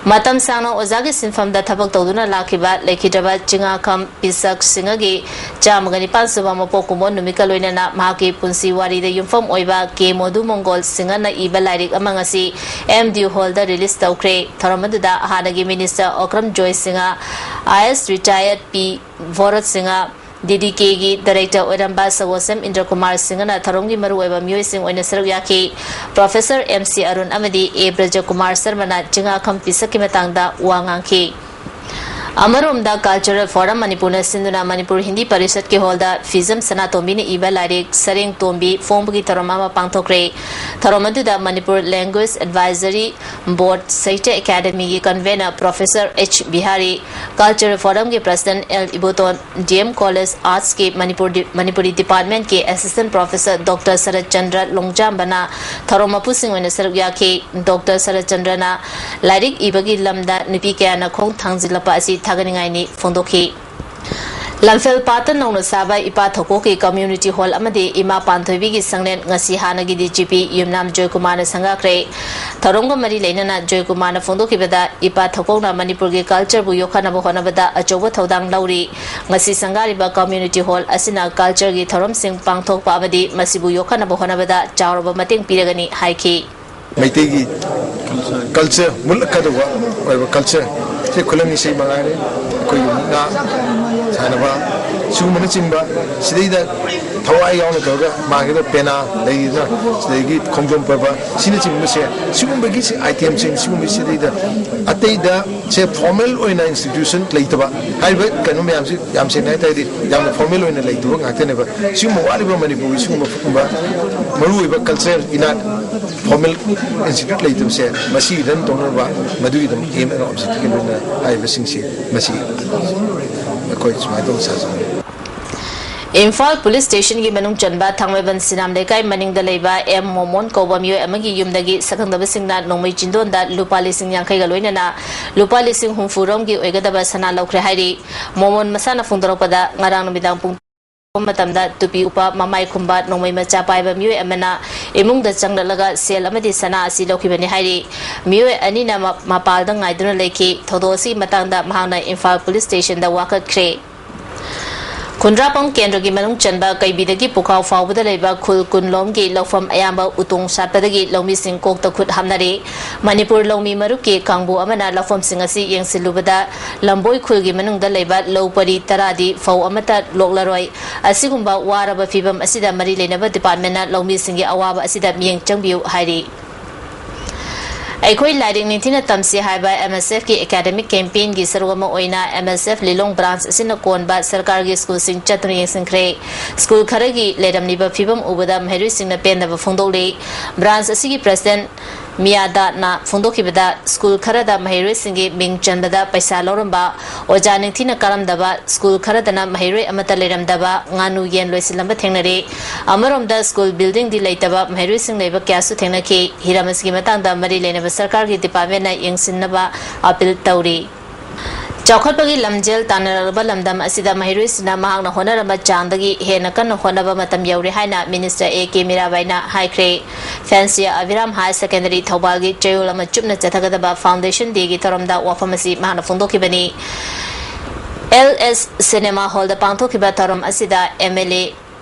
ꯃꯇꯝ ꯁꯥꯡꯅ ꯑꯣꯖꯥꯒꯤ ꯁꯤꯟꯐꯝꯗ ꯊꯕꯛ ꯇꯧꯗꯨꯅ ꯂꯥꯛꯈꯤꯕ ꯂꯩꯈꯤꯗ꯭ꯔꯕ ꯆꯤꯡꯉꯥꯈꯝ ꯄꯤꯁꯛ ꯁꯤꯡꯍꯒꯤ ꯆꯥꯝꯃꯒ ꯅꯤꯄꯥꯟ ꯁꯨꯕ ꯃꯄꯣꯛ ꯀꯨꯝꯑꯣꯟ ꯅꯨꯃꯤꯠꯀ ꯂꯣꯏꯅꯅ ꯃꯍꯥꯛꯀꯤ ꯄꯨꯟꯁꯤ ꯋꯥꯔꯤꯗ ꯌꯨꯝꯐꯝ ꯑꯣꯏꯕ ꯀꯦ ꯃꯣꯗꯨ ꯃꯣꯡꯒꯣꯜ ꯁꯤꯡꯍꯅ ꯏꯕ ꯂꯥꯏꯔꯤꯛ ꯑꯃ ꯉꯁꯤ M D U Hallꯗ release ꯇꯧꯈ꯭ꯔꯦ꯫ ꯊꯧꯔꯝ ꯑꯗꯨꯗ ꯍꯥꯟꯅꯒꯤ minister Okram joy Singh, I A S retired P ꯚꯣꯔꯠ Singh, D D Kꯒꯤ director ꯑꯣꯏꯔꯝꯕ ꯁꯒꯣꯁꯦꯝ ꯏꯟꯗ꯭ꯔꯀꯨꯃꯥꯔ ꯁꯤꯡꯍꯅ ꯊꯧꯔꯝꯒꯤ ꯃꯔꯨꯑꯣꯏꯕ ꯃꯤꯑꯣꯏꯁꯤꯡ ꯑꯣꯏꯅ ꯁꯔꯨꯛ ꯌꯥꯈꯤ꯫ Professor M C ꯑꯔꯨꯟ ꯑꯃꯗꯤ A ꯕ꯭ꯔꯖꯀꯨꯃꯥꯔ ꯁꯔꯃꯅ ꯆꯤꯡꯉꯥꯈꯝ ꯄꯤꯁꯛꯀꯤ ꯃꯇꯥꯡꯗ ꯋꯥ ꯉꯥꯡꯈꯤ꯫ ꯑꯃꯔꯣꯝꯗ, Cultural Forum ꯃꯅꯤꯄꯨꯔꯅ ꯁꯤꯟꯗꯨꯅ ꯃꯅꯤꯄꯨꯔ ꯍꯤꯟꯗꯤ ꯄꯔꯤꯁꯠꯀꯤ ꯍꯣꯜꯗ ꯐꯤꯖꯝ ꯁꯅꯥꯇꯣꯝꯕꯤꯅ ꯏꯕ ꯂꯥꯏꯔꯤꯛ ꯁꯔꯦꯡ ꯇꯣꯝꯕꯤ ꯐꯣꯡꯕꯒꯤ ꯊꯧꯔꯝ ꯑꯃ ꯄꯥꯡꯊꯣꯛꯈ꯭ꯔꯦ꯫ ꯊꯧꯔꯝ ꯑꯗꯨꯗ ꯃꯅꯤꯄꯨꯔ Language Advisory Board ꯁꯥꯍꯤꯇ꯭ꯌ ꯑꯦꯀꯥꯗꯃꯤꯒꯤ convener Professor H Bihari, Cultural Forumꯒꯤ President L Iboton, D M College Artsꯀꯤ Manipur ꯗꯤ-, ꯃꯅꯤꯄꯨꯔꯤ departmentꯀꯤ Assistant Professor Doctor ꯁꯔꯠ ꯆꯟꯗ꯭ꯔ ꯂꯣꯡꯖꯥꯝꯕꯅ ꯊꯧꯔꯝ ꯃꯄꯨꯁꯤꯡ ꯑꯣꯏꯅ ꯁꯔꯨꯛ ꯌꯥꯈꯤ꯫ Doctor ꯁꯔꯠ ꯆꯟꯗ꯭ꯔꯅ ꯂꯥꯏꯔꯤꯛ ꯏꯕꯒꯤ ꯂꯝꯗ ꯅꯨꯄꯤ ꯀꯌꯥꯅ ꯈꯣꯡ ꯊꯥꯡꯖꯤꯜꯂꯛꯄ ꯑꯁꯤ ꯊꯥꯒꯠꯅꯤꯡꯉꯥꯏꯅꯤ ꯐꯣꯡꯗꯣꯛꯈꯤ꯫ ꯂꯝꯐꯦꯜ ꯄꯥꯠꯇ ꯅꯧꯅ ꯁꯥꯕ ꯏꯄꯥ ꯊꯧꯀꯣꯛꯀꯤ community hall ꯑꯃꯗꯤ ꯏꯃꯥ ꯄꯥꯟꯊꯣꯏꯕꯤꯒꯤ ꯁꯪꯂꯦꯟ ꯉꯁꯤ ꯍꯥꯟꯅꯒꯤ D G P ꯌꯨꯝꯅꯥꯝ ꯖꯣꯏꯀꯨꯃꯥꯔꯅ ꯁꯪꯒꯥꯈ꯭ꯔꯦ꯫ ꯊꯧꯔꯝꯒ ꯃꯔꯤ ꯂꯩꯅꯅ ꯖꯣꯏꯀꯨꯃꯥꯔꯅ ꯐꯣꯡꯗꯣꯛꯈꯤꯕꯗ, ꯏꯄꯥ ꯊꯧꯀꯣꯛꯅ ꯃꯅꯤꯄꯨꯔꯒꯤ cultureꯕꯨ ꯌꯣꯛꯈꯠꯅꯕ ꯍꯣꯠꯅꯕꯗ ꯑꯆꯧꯕ ꯊꯧꯗꯥꯡ ꯂꯧꯔꯤ꯫ ꯉꯁꯤ ꯁꯪꯒꯥꯔꯤꯕ community hall ꯑꯁꯤꯅ cultureꯒꯤ ꯊꯧꯔꯝꯁꯤꯡ ꯄꯥꯡꯊꯣꯛꯄ ꯑꯃꯗꯤ ꯃꯁꯤꯕꯨ ꯌꯣꯛꯈꯠꯅꯕ ꯍꯣꯠꯅꯕꯗ ꯆꯥꯎꯔꯕ ꯃꯇꯦꯡ ꯄꯤꯔꯒꯅꯤ ꯍꯥꯏꯈꯤ꯫ ꯃꯩꯇꯩꯒꯤ culture ꯃꯨꯠꯂꯛꯀꯗꯧꯕ ꯑꯣꯏꯕ culture ꯁꯤ ꯈꯨꯂꯪ ꯏꯁꯩ ꯃꯉꯥꯏꯔꯦ, ꯑꯩꯈꯣꯏꯒꯤ ꯃꯨꯛꯅꯥ ꯁꯥꯟꯅꯕ, ꯁꯤꯒꯨꯝꯕꯅꯆꯤꯡꯕ, ꯁꯤꯗꯩꯗ ꯊꯋꯥꯏ ꯌꯥꯎꯅ ꯇꯧꯔꯒ ꯃꯥꯒꯤꯗ ꯄꯦꯅꯥ ꯂꯩꯔꯤꯗꯅ, ꯁꯤꯗꯒꯤ ꯈꯣꯡꯖꯣꯝ ꯄꯔꯕ, ꯁꯤꯅꯆꯤꯡꯕꯁꯦ, ꯁꯤꯒꯨꯝꯕꯒꯤ itemꯁꯤꯡ, ꯁꯤꯒꯨꯝꯕꯁꯤꯗꯩꯗ ꯑꯇꯩꯗ ꯁꯦ formal ꯑꯣꯏꯅ institution ꯂꯩꯇꯕ, ꯍꯥꯏꯔꯤꯕ ꯀꯩꯅꯣ ꯃꯌꯥꯝꯁꯤ ꯌꯥꯝ ꯁꯦꯡꯅ ꯍꯥꯏ ꯇꯥꯔꯗꯤ ꯌꯥꯝꯅ formal ꯑꯣꯏꯅ ꯂꯩꯇꯕ ꯉꯥꯛꯇꯅꯦꯕ꯫ ꯁꯤꯒꯨꯝꯕ ꯋꯥꯠꯂꯤꯕ ꯃꯅꯤꯄꯨꯔꯒꯤ ꯁꯤꯒꯨꯝꯕ ꯃꯔꯨꯑꯣꯏꯕ cultural ꯏꯅꯥꯠ formal institute ꯂꯩꯇꯕꯁꯦ ꯃꯁꯤ run ꯇꯧꯅꯕ, ꯃꯗꯨꯒꯤꯗꯃꯛ aim and objectiveꯀꯤ ꯑꯣꯏꯅ ꯍꯥꯏꯔꯤꯕꯁꯤꯡꯁꯤ ꯃꯁꯤ ꯑꯩꯈꯣꯏ ꯁꯨꯃꯥꯏꯅ ꯇꯧꯅ ꯁꯥꯖꯕꯅꯤ꯫ ꯏꯝꯐꯥꯜ ꯄꯨꯂꯤꯁ ꯁ꯭ꯇꯦꯁꯟꯒꯤ ꯃꯅꯨꯡ ꯆꯟꯕ ꯊꯥꯡꯃꯩꯕꯟ ꯁꯤꯅꯥꯝ ꯂꯩꯀꯥꯏ ꯃꯅꯤꯡꯗ ꯂꯩꯕ ꯑꯦꯝ ꯃꯣꯃꯣꯟ ꯀꯧꯕ ꯃꯤꯑꯣꯏ ꯑꯃꯒꯤ ꯌꯨꯝꯗꯒꯤ ꯁꯛꯈꯪꯗꯕꯁꯤꯡꯅ ꯅꯣꯡꯃꯩ ꯆꯤꯟꯗꯣꯟꯗ ꯂꯨꯄꯥ ꯂꯤꯁꯤꯡ ꯌꯥꯡꯈꯩꯒ ꯂꯣꯏꯅꯅ ꯂꯨꯄꯥ ꯂꯤꯁꯤꯡ ꯍꯨꯝꯐꯨ ꯔꯣꯝꯒꯤ ꯑꯣꯏꯒꯗꯕ ꯁꯅꯥ ꯂꯧꯈ꯭ꯔꯦ ꯍꯥꯏꯔꯤ꯫ ꯃꯣꯃꯣꯟ ꯃꯁꯥꯅ ꯐꯣꯡꯗꯣꯔꯛꯄꯗ, ꯉꯔꯥꯡ ꯅꯨꯃꯤꯗꯥꯡ ꯄꯨꯡ ꯃꯇꯝꯗ ꯇꯨꯄꯤ ꯎꯞꯄ, ꯃꯃꯥꯏ ꯈꯨꯝꯕ ꯅꯣꯡꯃꯩ ꯃꯆꯥ ꯄꯥꯏꯕ ꯃꯤꯑꯣꯏ ꯑꯃꯅ ꯏꯃꯨꯡꯗ ꯆꯪꯂꯛꯂꯒ ꯁꯦꯜ ꯑꯃꯗꯤ ꯁꯅꯥ ꯑꯁꯤ ꯂꯧꯈꯤꯕꯅꯤ ꯍꯥꯏꯔꯤ꯫ ꯃꯤꯑꯣꯏ ꯑꯅꯤꯅ ꯃ-, ꯃꯄꯥꯜꯗ ꯉꯥꯏꯗꯨꯅ ꯂꯩꯈꯤ꯫ ꯊꯧꯗꯣꯛ ꯑꯁꯤꯒꯤ ꯃꯇꯥꯡꯗ ꯃꯍꯥꯛꯅ ꯏꯝꯐꯥꯜ ꯄꯨꯂꯤꯁ ꯁ꯭ꯇꯦꯁꯟꯗ ꯋꯥꯀꯠꯈ꯭ꯔꯦ꯫ ꯈꯨꯟꯗ꯭ꯔꯥꯄꯝ ꯀꯦꯟꯗ꯭ꯔꯒꯤ ꯃꯅꯨꯡ ꯆꯟꯕ ꯀꯩꯕꯤꯗꯒꯤ ꯄꯨꯈꯥꯎ ꯐꯥꯎꯕꯗ ꯂꯩꯕ ꯈꯨꯜ ꯀꯨꯟꯂꯣꯝꯒꯤ ꯂꯧꯐꯝ ꯑꯌꯥꯝꯕ ꯎꯇꯣꯡ ꯁꯥꯠꯄꯗꯒꯤ ꯂꯧꯃꯤꯁꯤꯡ ꯀꯣꯛꯇ ꯈꯨꯠ ꯍꯥꯝꯅꯔꯤ꯫ ꯃꯅꯤꯄꯨꯔ ꯂꯧꯃꯤ ꯃꯔꯨꯞꯀꯤ ꯀꯥꯡꯕꯨ ꯑꯃꯅ ꯂꯧꯐꯝꯁꯤꯡ ꯑꯁꯤ ꯌꯦꯡꯁꯤꯜꯂꯨꯕꯗ, ꯂꯝꯕꯣꯏ ꯈꯨꯜꯒꯤ ꯃꯅꯨꯡꯗ ꯂꯩꯕ ꯂꯧ ꯄꯔꯤ ꯇꯔꯥꯗꯤ ꯐꯧ ꯑꯃꯠꯇ ꯂꯣꯛꯂꯔꯣꯏ꯫ ꯑꯁꯤꯒꯨꯝꯕ ꯋꯥꯔꯕ ꯐꯤꯕꯝ ꯑꯁꯤꯗ ꯃꯔꯤ ꯂꯩꯅꯕ departmentꯅ ꯂꯧꯃꯤꯁꯤꯡꯒꯤ ꯑꯋꯥꯕ ꯑꯁꯤꯗ ꯃꯤꯠꯌꯦꯡ ꯆꯪꯕꯤꯌꯨ ꯍꯥꯏꯔꯤ꯫ ꯑꯩꯈꯣꯏ ꯂꯥꯏꯔꯤꯛ ꯅꯤꯡꯊꯤꯅ ꯇꯝꯁꯤ ꯍꯥꯏꯕ MSF ꯀꯤ academic campaign ꯒꯤ ꯁꯔꯨꯛ ꯑꯃ ꯑꯣꯏꯅ MSF ꯂꯤꯂꯣꯡ branch ꯑꯁꯤꯅ ꯀꯣꯟꯕ ꯁꯔꯀꯥꯔꯒꯤ school ꯁꯤꯡ ꯆꯠꯇꯨꯅ ꯌꯦꯡꯁꯤꯟꯈ꯭ꯔꯦ꯫ School ꯈꯔꯒꯤ ꯂꯩꯔꯝꯂꯤꯕ ꯐꯤꯕꯝ ꯎꯕꯗ ꯃꯍꯩꯔꯣꯏꯁꯤꯡꯅ ꯄꯦꯟꯗꯕ ꯐꯣꯡꯗꯣꯛꯂꯤ꯫ Branch ꯑꯁꯤꯒꯤ president ꯃꯤꯌꯥꯗꯥꯠꯅ ꯐꯣꯡꯗꯣꯛꯈꯤꯕꯗ, school ꯈꯔꯗ ꯃꯍꯩꯔꯣꯏꯁꯤꯡꯒꯤ ꯃꯤꯡ ꯆꯟꯕꯗ ꯄꯩꯁꯥ ꯂꯧꯔꯝꯕ, ꯑꯣꯖꯥ ꯅꯤꯡꯊꯤꯅ ꯀꯥꯔꯝꯗꯕ, school ꯈꯔꯗꯅ ꯃꯍꯩꯔꯣꯏ ꯑꯃꯠꯇ ꯂꯩꯔꯝꯗꯕ, ꯉꯥꯅꯨ ꯌꯦꯟ ꯂꯣꯏꯁꯤꯜꯂꯝꯕ ꯊꯦꯡꯅꯔꯦ꯫ ꯑꯃꯔꯣꯝꯗ school building ꯗꯤ ꯂꯩꯇꯕ ꯃꯍꯩꯔꯣꯏꯁꯤꯡ ꯂꯩꯕ ꯀꯌꯥꯁꯨ ꯊꯦꯡꯅꯈꯤ꯫ ꯍꯤꯔꯝ ꯑꯁꯤꯒꯤ ꯃꯇꯥꯡꯗ ꯃꯔꯤ ꯂꯩꯅꯕ ꯁꯔꯀꯥꯔꯒꯤ department ꯅ ꯌꯦꯡꯁꯤꯟꯅꯕ appeal ꯇꯧꯔꯤ꯫ ꯆꯥꯎꯈꯠꯄꯒꯤ ꯂꯝꯖꯦꯜ ꯇꯥꯟꯅꯔꯛꯂꯕ ꯂꯝꯗꯝ ꯑꯁꯤꯗ ꯃꯍꯩꯔꯣꯏꯁꯤꯡꯅ ꯃꯍꯥꯛꯅ ꯍꯣꯠꯅꯔꯝꯕ ꯆꯥꯡꯗꯒꯤ ꯍꯦꯟꯅ ꯀꯟꯅ ꯍꯣꯠꯅꯕ ꯃꯇꯝ ꯌꯧꯔꯦ ꯍꯥꯏꯅ Minister A K ꯃꯤꯔꯥꯕꯥꯏꯅ ꯍꯥꯏꯈ꯭ꯔꯦ꯫ Fancy Abiram Higher Secondary ꯊꯧꯕꯥꯜꯒꯤ ꯆꯌꯣꯜ ꯑꯃ ꯆꯨꯞꯅ ꯆꯠꯊꯒꯗꯕ Foundation Day ꯒꯤ ꯊꯧꯔꯝꯗ ꯋꯥꯐꯝ ꯑꯁꯤ ꯃꯍꯥꯛꯅ ꯐꯣꯡꯗꯣꯛꯈꯤꯕꯅꯤ꯫ L S Cinema Hall ꯗ ꯄꯥꯡꯊꯣꯛꯈꯤꯕ ꯊꯧꯔꯝ ꯑꯁꯤꯗ MLA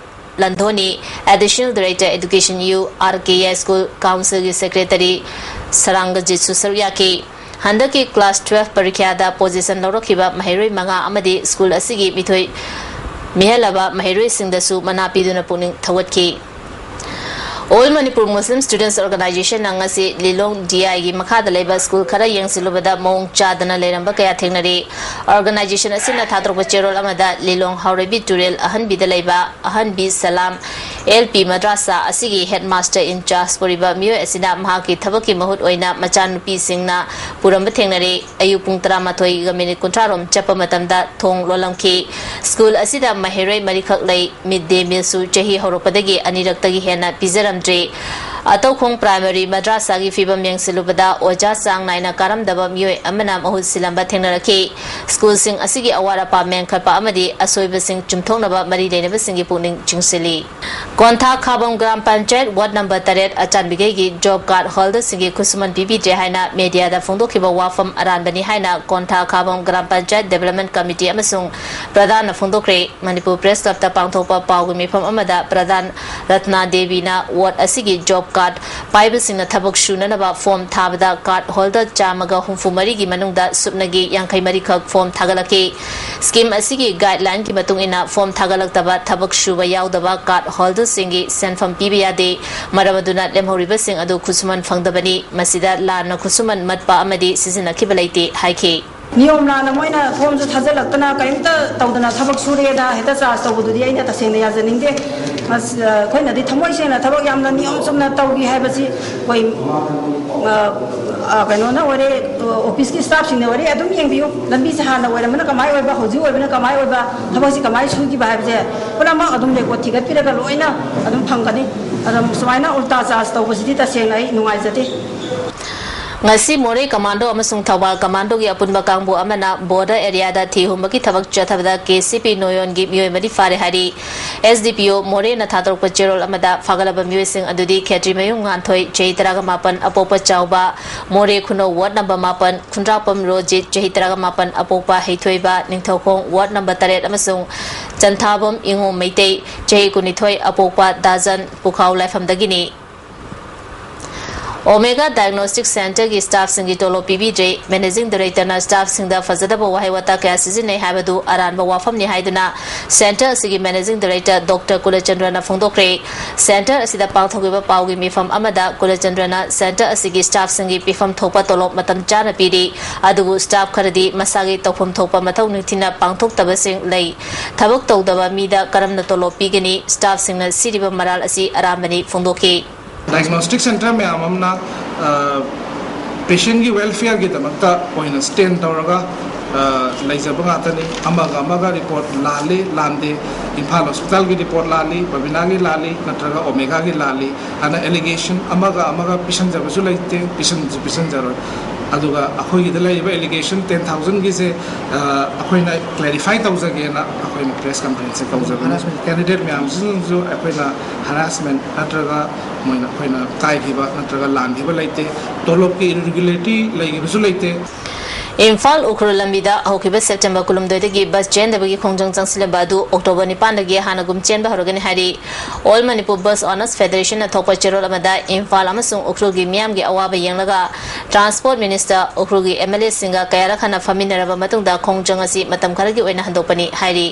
ꯂꯟꯊꯣꯅꯤ, Additional Director Education U, R K I School Council ꯒꯤ Secretary ꯁꯔꯥꯡꯒꯖꯤꯠꯁꯨ ꯁꯔꯨꯛ ꯌꯥꯈꯤ꯫ ꯍꯟꯗꯛꯀꯤ class twelve ꯄꯔꯤꯈ꯭ꯌꯥꯗ position ꯂꯧꯔꯛꯈꯤꯕ ꯃꯍꯩꯔꯣꯏ ꯃꯉꯥ ꯑꯃꯗꯤ school ꯑꯁꯤꯒꯤ ꯃꯤꯊꯣꯏ ꯃꯤꯍꯜꯂꯕ ꯃꯍꯩꯔꯣꯏꯁꯤꯡꯗꯁꯨ ꯃꯅꯥ ꯄꯤꯗꯨꯅ ꯄꯨꯛꯅꯤꯡ ꯊꯧꯒꯠꯈꯤ꯫ All Manipur Muslim Students Organization ꯅ ꯉꯁꯤ ꯂꯤꯂꯣꯡ D I ꯒꯤ ꯃꯈꯥꯗ ꯂꯩꯕ school ꯈꯔ ꯌꯦꯡꯁꯤꯜꯂꯨꯕꯗ ꯃꯑꯣꯡ ꯆꯥꯗꯅ ꯂꯩꯔꯝꯕ ꯀꯌꯥ ꯊꯦꯡꯅꯔꯤ꯫ Organization ꯑꯁꯤꯅ ꯊꯥꯗꯣꯔꯛꯄ ꯆꯦꯔꯣꯜ ꯑꯃꯗ ꯂꯤꯂꯣꯡ ꯍꯥꯎꯔꯩꯕꯤ ꯇꯨꯔꯦꯜ ꯑꯍꯟꯕꯤꯗ ꯂꯩꯕ ꯑꯍꯟꯕꯤ ꯁꯂꯥꯝ L P ꯃꯗ꯭ꯔꯥꯁꯥ ꯑꯁꯤꯒꯤ headmaster in charge ꯑꯣꯏꯔꯤꯕ ꯃꯤꯑꯣꯏ ꯑꯁꯤꯅ ꯃꯍꯥꯛꯀꯤ ꯊꯕꯛꯀꯤ ꯃꯍꯨꯠ ꯑꯣꯏꯅ ꯃꯆꯥꯅꯨꯄꯤꯁꯤꯡꯅ ꯄꯨꯔꯝꯕ ꯊꯦꯡꯅꯔꯦ꯫ ꯑꯌꯨꯛ ꯄꯨꯡ ꯇꯔꯥꯃꯥꯊꯣꯏꯒ minute ꯀꯨꯟꯊ꯭ꯔꯥ ꯔꯣꯝ ꯆꯠꯄ ꯃꯇꯝꯗ ꯊꯣꯡ ꯂꯣꯜꯂꯝꯈꯤ꯫ School ꯑꯁꯤꯗ ꯃꯍꯩꯔꯣꯏ ꯃꯔꯤꯈꯛ ꯂꯩ꯫ Mid day meal ꯁꯨ ꯆꯍꯤ ꯍꯧꯔꯛꯄꯗꯒꯤ ꯑꯅꯤꯔꯛꯇꯒꯤ ꯍꯦꯟꯅ ꯄꯤꯖꯔꯝꯗ꯭ꯔꯤ꯫ ꯑꯇꯧꯈꯣꯡ Primary ꯃꯗ꯭ꯔꯥꯁꯥꯒꯤ ꯐꯤꯕꯝ ꯌꯦꯡꯁꯤꯜꯂꯨꯕꯗ ꯑꯣꯖꯥ ꯆꯥꯡ ꯅꯥꯏꯅ ꯀꯥꯔꯝꯗꯕ ꯃꯤꯑꯣꯏ ꯑꯃꯅ ꯃꯍꯨꯠ ꯁꯤꯜꯂꯝꯕ ꯊꯦꯡꯅꯔꯛꯈꯤ꯫ School ꯁꯤꯡ ꯑꯁꯤꯒꯤ ꯑꯋꯥꯠ ꯑꯄꯥ ꯃꯦꯟꯈꯠꯄ ꯑꯃꯗꯤ ꯑꯁꯣꯏꯕꯁꯤꯡ ꯆꯨꯝꯊꯣꯛꯅꯕ ꯃꯔꯤ ꯂꯩꯅꯕꯁꯤꯡꯒꯤ ꯄꯨꯛꯅꯤꯡ ꯆꯤꯡꯁꯤꯜꯂꯤ꯫ ꯀꯣꯟꯊꯥ ꯈꯥꯕꯝ ꯒ꯭ꯔꯥꯝ ꯄꯟꯆꯥꯌꯠ ward number ꯇꯔꯦꯠ ꯑꯆꯥꯟꯕꯤꯒꯩꯒꯤ job card holder ꯁꯤꯡꯒꯤ ꯈꯨꯠꯁꯨꯃꯟ ꯄꯤꯕꯤꯗ꯭ꯔꯦ ꯍꯥꯏꯅ media ꯗ ꯐꯣꯡꯗꯣꯛꯈꯤꯕ ꯋꯥꯐꯝ ꯑꯔꯥꯟꯕꯅꯤ ꯍꯥꯏꯅ ꯀꯣꯟꯊꯥ ꯈꯥꯕꯝ ꯒ꯭ꯔꯥꯝ ꯄꯟꯆꯥꯌꯠ Development Committee ꯑꯃꯁꯨꯡ ꯄ꯭ꯔꯙꯥꯟꯅ ꯐꯣꯡꯗꯣꯛꯈ꯭ꯔꯦ꯫ ꯃꯅꯤꯄꯨꯔ Press Club ꯇ ꯄꯥꯡꯊꯣꯛꯄ ꯄꯥꯎꯒꯤ ꯃꯤꯐꯝ ꯑꯃꯗ ꯄ꯭ꯔꯙꯥꯟ ꯔꯠꯅꯥ ꯗꯦꯕꯤꯅ ward ꯑꯁꯤꯒꯤ job ꯀꯥꯔꯗ ꯄꯥꯏꯕꯁꯤꯡꯅ ꯊꯕꯛ ꯁꯨꯅꯅꯕ ꯐꯣꯔꯝ ꯊꯥꯕꯗ ꯀꯥꯔꯗ ꯍꯣꯜꯗꯔ ꯆꯥꯝꯃꯒ ꯍꯨꯝꯐꯨ ꯃꯔꯤꯒꯤ ꯃꯅꯨꯡꯗ ꯁꯨꯞꯅꯒꯤ ꯌꯥꯡꯈꯩ ꯃꯔꯤꯈꯛ ꯐꯣꯔꯝ ꯊꯥꯒꯠꯂꯛꯈꯤ꯫ ꯁ꯭ꯀꯤꯝ ꯑꯁꯤꯒꯤ ꯒꯥꯏꯗꯂꯥꯏꯟꯒꯤ ꯃꯇꯨꯡ ꯏꯟꯅ ꯐꯣꯔꯝ ꯊꯥꯒꯠꯂꯛꯇꯕ ꯊꯕꯛ ꯁꯨꯕ ꯌꯥꯎꯗꯕ ꯀꯥꯔꯗ ꯍꯣꯜꯗꯔꯁꯤꯡꯒꯤ ꯁꯦꯟꯐꯝ ꯄꯤꯕ ꯌꯥꯗꯦ꯫ ꯃꯔꯝ ꯑꯗꯨꯅ ꯂꯦꯝꯍꯧꯔꯤꯕꯁꯤꯡ ꯑꯗꯨ ꯈꯨꯠꯁꯨꯃꯟ ꯐꯪꯗꯕꯅꯤ꯫ ꯃꯁꯤꯗ ꯂꯥꯟꯅ ꯈꯨꯠꯁꯨꯃꯟ ꯃꯠꯄ ꯑꯃꯗꯤ ꯁꯤꯖꯤꯟꯅꯈꯤꯕ ꯂꯩꯇꯦ ꯍꯥꯏꯈꯤ꯫ ꯅꯤꯌꯣꯝ ꯂꯥꯟꯅ ꯃꯣꯏꯅ ꯐꯣꯔꯝꯁꯨ ꯊꯥꯖꯤꯜꯂꯛꯇꯅ ꯀꯔꯤꯝꯇ ꯇꯧꯗꯅ ꯊꯕꯛ ꯁꯨꯔꯦꯗ ꯍꯦꯛꯇ ꯆꯥꯔꯖ ꯇꯧꯕꯗꯨꯗꯤ ꯑꯩꯅ ꯇꯁꯦꯡꯅ ꯌꯥꯖꯅꯤꯡꯗꯦ꯫ ꯑꯁ, ꯑꯩꯈꯣꯏꯅꯗꯤ ꯊꯃꯣꯏ ꯁꯦꯡꯅ ꯊꯕꯛ ꯌꯥꯝꯅ ꯅꯤꯌꯣꯝ ꯆꯨꯝꯅ ꯇꯧꯈꯤ ꯍꯥꯏꯕꯁꯤ ꯑꯩꯈꯣꯏ, ꯑ, ꯑ, ꯀꯩꯅꯣꯅ ꯑꯣꯏꯔꯦ, ꯑꯣꯐꯤꯁꯀꯤ ꯁ꯭ꯇꯥꯐꯁꯤꯡꯅ ꯑꯣꯏꯔꯦ, ꯑꯗꯨꯝ ꯌꯦꯡꯕꯤꯌꯨ꯫ ꯂꯝꯕꯤꯁꯦ ꯍꯥꯟꯅ ꯑꯣꯏꯔꯝꯕꯅ ꯀꯃꯥꯏꯅ ꯑꯣꯏꯕ, ꯍꯧꯖꯤꯛ ꯑꯣꯏꯕꯅ ꯀꯃꯥꯏꯅ ꯑꯣꯏꯕ, ꯊꯕꯛꯁꯤ ꯀꯃꯥꯏꯅ ꯁꯨꯈꯤꯕ ꯍꯥꯏꯕꯁꯦ ꯄꯨꯝꯅꯃꯛ ꯑꯗꯨꯝ ꯔꯦꯀꯣꯔꯗ ꯊꯤꯒꯠꯄꯤꯔꯒ ꯂꯣꯏꯅ ꯑꯗꯨꯝ ꯐꯪꯒꯅꯤ꯫ ꯑꯗꯨꯝ ꯁꯨꯃꯥꯏꯅ ꯎꯜꯇꯥ ꯆꯥꯔꯖ ꯇꯧꯕꯁꯤꯗꯤ ꯇꯁꯦꯡꯅ ꯑꯩ ꯅꯨꯡꯉꯥꯏꯖꯗꯦ꯫ ꯉꯁꯤ ꯃꯣꯔꯦ ꯀꯃꯥꯟꯗꯣ ꯑꯃꯁꯨꯡ ꯊꯧꯕꯥꯜ ꯀꯃꯥꯟꯗꯣꯒꯤ ꯑꯄꯨꯟꯕ ꯀꯥꯡꯕꯨ ꯑꯃꯅ ꯕꯣꯔꯗꯔ ꯑꯦꯔꯤꯌꯥꯗ ꯊꯤ ꯍꯨꯝꯕꯒꯤ ꯊꯕꯛ ꯆꯠꯊꯕꯗ ꯀꯦ ꯁꯤ ꯄꯤ ꯅꯣꯌꯣꯟꯒꯤ ꯃꯤꯑꯣꯏ ꯃꯔꯤ ꯐꯥꯔꯦ ꯍꯥꯏꯔꯤ꯫ ꯑꯦꯁ ꯗꯤ ꯄꯤ ꯑꯣ ꯃꯣꯔꯦꯅ ꯊꯥꯗꯣꯔꯛꯄ ꯆꯦꯔꯣꯜ ꯑꯃꯗ ꯐꯥꯒꯠꯂꯕ ꯃꯤꯑꯣꯏꯁꯤꯡ ꯑꯗꯨꯗꯤ ꯈꯦꯇ꯭ꯔꯤꯃꯌꯨꯝ ꯉꯥꯟꯊꯣꯏ, ꯆꯍꯤ ꯇꯔꯥꯒ ꯃꯥꯄꯟ, ꯑꯄꯣꯛꯄ ꯆꯥꯎꯕ, ꯃꯣꯔꯦ ꯈꯨꯅꯧ ꯋꯥꯔꯗ ꯅꯝꯕꯔ ꯃꯥꯄꯟ, ꯈꯨꯟꯗ꯭ꯔꯥꯛꯄꯝ ꯔꯣꯖꯤꯠ, ꯆꯍꯤ ꯇꯔꯥꯒ ꯃꯥꯄꯟ, ꯑꯄꯣꯛꯄ ꯍꯩꯊꯣꯏꯕ, ꯅꯤꯡꯊꯧꯈꯣꯡ ꯋꯥꯔꯗ ꯅꯝꯕꯔ ꯇꯔꯦꯠ ꯑꯃꯁꯨꯡ ꯆꯟꯊꯥꯕꯝ ꯏꯉꯣꯝ ꯃꯩꯇꯩ, ꯆꯍꯤ ꯀꯨꯟꯅꯤꯊꯣꯏ, ꯑꯄꯣꯛꯄ ꯗꯥꯖꯟ, ꯄꯨꯈꯥꯎ ꯂꯥꯏꯐꯝꯗꯒꯤꯅꯤ꯫ ꯑꯣꯃꯦꯒꯥ ꯗꯥꯏꯒꯅꯣꯁꯇꯤꯛ ꯁꯦꯟꯇꯔꯒꯤ ꯁ꯭ꯇꯥꯐꯁꯤꯡꯒꯤ ꯇꯣꯂꯣꯞ ꯄꯤꯕꯤꯗ꯭ꯔꯦ꯫ ꯃꯦꯅꯦꯖꯤꯡ ꯗꯥꯏꯔꯦꯛꯇꯔꯅ ꯁ꯭ꯇꯥꯐꯁꯤꯡꯗ ꯐꯖꯗꯕ ꯋꯥꯍꯩ ꯋꯥꯇꯥ ꯀꯌꯥ ꯁꯤꯖꯤꯟꯅꯩ ꯍꯥꯏꯕꯗꯨ ꯑꯔꯥꯟꯕ ꯋꯥꯐꯝꯅꯤ ꯍꯥꯏꯗꯨꯅ ꯁꯦꯟꯇꯔ ꯑꯁꯤꯒꯤ ꯃꯦꯅꯦꯖꯤꯡ ꯗꯥꯏꯔꯦꯛꯇꯔ ꯗꯣꯛꯇꯔ ꯀꯨꯂꯆꯟꯗ꯭ꯔꯅ ꯐꯣꯡꯗꯣꯛꯈ꯭ꯔꯦ꯫ ꯁꯦꯟꯇꯔ ꯑꯁꯤꯗ ꯄꯥꯡꯊꯣꯛꯈꯤꯕ ꯄꯥꯎꯒꯤ ꯃꯤꯐꯝ ꯑꯃꯗ ꯀꯨꯂꯆꯟꯗ꯭ꯔꯅ ꯁꯦꯟꯇꯔ ꯑꯁꯤꯒꯤ ꯁ꯭ꯇꯥꯐꯁꯤꯡꯒꯤ ꯄꯤꯐꯝ ꯊꯣꯛꯄ ꯇꯣꯂꯣꯞ ꯃꯇꯝ ꯆꯥꯅ ꯄꯤꯔꯤ, ꯑꯗꯨꯕꯨ ꯁ꯭ꯇꯥꯐ ꯈꯔꯗꯤ ꯃꯁꯥꯒꯤ ꯇꯧꯐꯝ ꯊꯣꯛꯄ ꯃꯊꯧ ꯅꯤꯡꯊꯤꯅ ꯄꯥꯡꯊꯣꯛꯇꯕꯁꯤꯡ ꯂꯩ꯫ ꯊꯕꯛ ꯇꯧꯗꯕ ꯃꯤꯗ ꯀꯔꯝꯅ ꯇꯣꯂꯣꯞ ꯄꯤꯒꯅꯤ? ꯁ꯭ꯇꯥꯐꯁꯤꯡꯅ ꯁꯤꯔꯤꯕ ꯃꯔꯥꯜ ꯑꯁꯤ ꯑꯔꯥꯟꯕꯅꯤ ꯐꯣꯡꯗꯣꯛꯈꯤ꯫ ꯗꯥꯏꯒꯅꯣꯁꯇꯤꯛ ꯁꯦꯟꯇꯔ ꯃꯌꯥꯝ ꯑꯃꯅ, ꯑ, ꯄꯦꯁꯦꯟꯒꯤ ꯋꯦꯜꯐꯤꯌꯔꯒꯤꯗꯃꯛꯇ ꯑꯣꯏꯅ ꯁ꯭ꯇꯦꯟ ꯇꯧꯔꯒ, ꯑ, ꯂꯩꯖꯕ ꯉꯥꯛꯇꯅꯤ꯫ ꯑꯃꯒ ꯑꯃꯒ ꯔꯤꯄꯣꯔꯠ ꯂꯥꯜꯂꯤ, ꯂꯥꯟꯗꯦ, ꯏꯝꯐꯥꯜ ꯍꯣꯁꯄꯤꯇꯥꯜꯒꯤ ꯔꯤꯄꯣꯔꯠ ꯂꯥꯜꯂꯤ, ꯕꯕꯤꯅꯥꯒꯤ ꯂꯥꯜꯂꯤ, ꯅꯠꯇ꯭ꯔꯒ ꯑꯣꯃꯦꯒꯥꯒꯤ ꯂꯥꯜꯂꯤ ꯍꯥꯏꯅ ꯑꯦꯂꯤꯒꯦꯁꯟ ꯑꯃꯒ ꯑꯃꯒ ꯄꯤꯁꯟꯖꯕꯁꯨ ꯂꯩꯇꯦ, ꯄꯤꯁꯟꯁꯨ ꯄꯤꯁꯟꯖꯔꯣꯏ꯫ ꯑꯗꯨꯒ ꯑꯩꯈꯣꯏꯒꯤꯗ ꯂꯩꯔꯤꯕ ꯑꯦꯂꯤꯒꯦꯁꯟ ꯇꯦꯟ ꯊꯥꯎꯖꯟꯒꯤꯁꯦ, ꯑ, ꯑꯩꯈꯣꯏꯅ ꯀ꯭ꯂꯦꯔꯤꯐꯥꯏ ꯇꯧꯖꯒꯦꯅ ꯑꯩꯈꯣꯏꯅ ꯄ꯭ꯔꯦꯁ ꯀꯟꯐꯔꯦꯟꯁꯁꯦ ꯇꯧꯖꯕꯅꯤ꯫ ꯀꯦꯟꯗꯤꯗꯦꯠ ꯃꯌꯥꯝꯁꯤꯡꯁꯨ ꯑꯩꯈꯣꯏꯅ ꯍꯔꯥꯁꯃꯦꯟ ꯅꯠꯇ꯭ꯔꯒ ꯃꯣꯏꯅ ꯑꯩꯈꯣꯏꯅ ꯀꯥꯏꯈꯤꯕ ꯅꯠꯇ꯭ꯔꯒ ꯂꯥꯟꯈꯤꯕ ꯂꯩꯇꯦ, ꯇꯣꯂꯣꯞꯀꯤ ꯏꯔꯤꯒꯨꯂꯔꯤꯇꯤ ꯂꯩꯈꯤꯕꯁꯨ ꯂꯩꯇꯦ꯫ ꯏꯝꯐꯥꯜ ꯎꯈ꯭ꯔꯨꯜ ꯂꯝꯕꯤꯗ ꯍꯧꯈꯤꯕ ꯁꯦꯞꯇꯦꯝꯕꯔ ꯀꯨꯟꯍꯨꯝꯗꯣꯏꯗꯒꯤ ꯕꯁ ꯆꯦꯟꯗꯕꯒꯤ ꯈꯣꯡꯖꯪ ꯆꯪꯁꯤꯜꯂꯝꯕ ꯑꯗꯨ ꯑꯣꯛꯇꯣꯕꯔ ꯅꯤꯄꯥꯟꯗꯒꯤ ꯍꯥꯟꯅꯒꯨꯝ ꯆꯦꯟꯕ ꯍꯧꯔꯒꯅꯤ ꯍꯥꯏꯔꯤ꯫ ꯑꯣꯜ ꯃꯅꯤꯄꯨꯔ ꯕꯁ ꯑꯣꯅꯔꯁ ꯐꯦꯗꯔꯦꯁꯟꯅ ꯊꯣꯛꯄ ꯆꯦꯔꯣꯜ ꯑꯃꯗ ꯏꯝꯐꯥꯜ ꯑꯃꯁꯨꯡ ꯎꯈ꯭ꯔꯨꯜꯒꯤ ꯃꯤꯌꯥꯝꯒꯤ ꯑꯋꯥꯕ ꯌꯦꯡꯂꯒ ꯇ꯭ꯔꯥꯟꯁꯄꯣꯔꯠ ꯃꯤꯅꯤꯁꯇꯔ, ꯎꯈ꯭ꯔꯨꯜꯒꯤ ꯑꯦꯝ ꯑꯦꯜ ꯑꯦꯁꯤꯡꯒ ꯀꯌꯥꯔꯛ ꯍꯟꯅ ꯐꯝꯃꯤꯟꯅꯔꯕ ꯃꯇꯨꯡꯗ ꯈꯣꯡꯖꯪ ꯑꯁꯤ ꯃꯇꯝ ꯈꯔꯒꯤ ꯑꯣꯏꯅ ꯍꯟꯗꯣꯛꯄꯅꯤ ꯍꯥꯏꯔꯤ꯫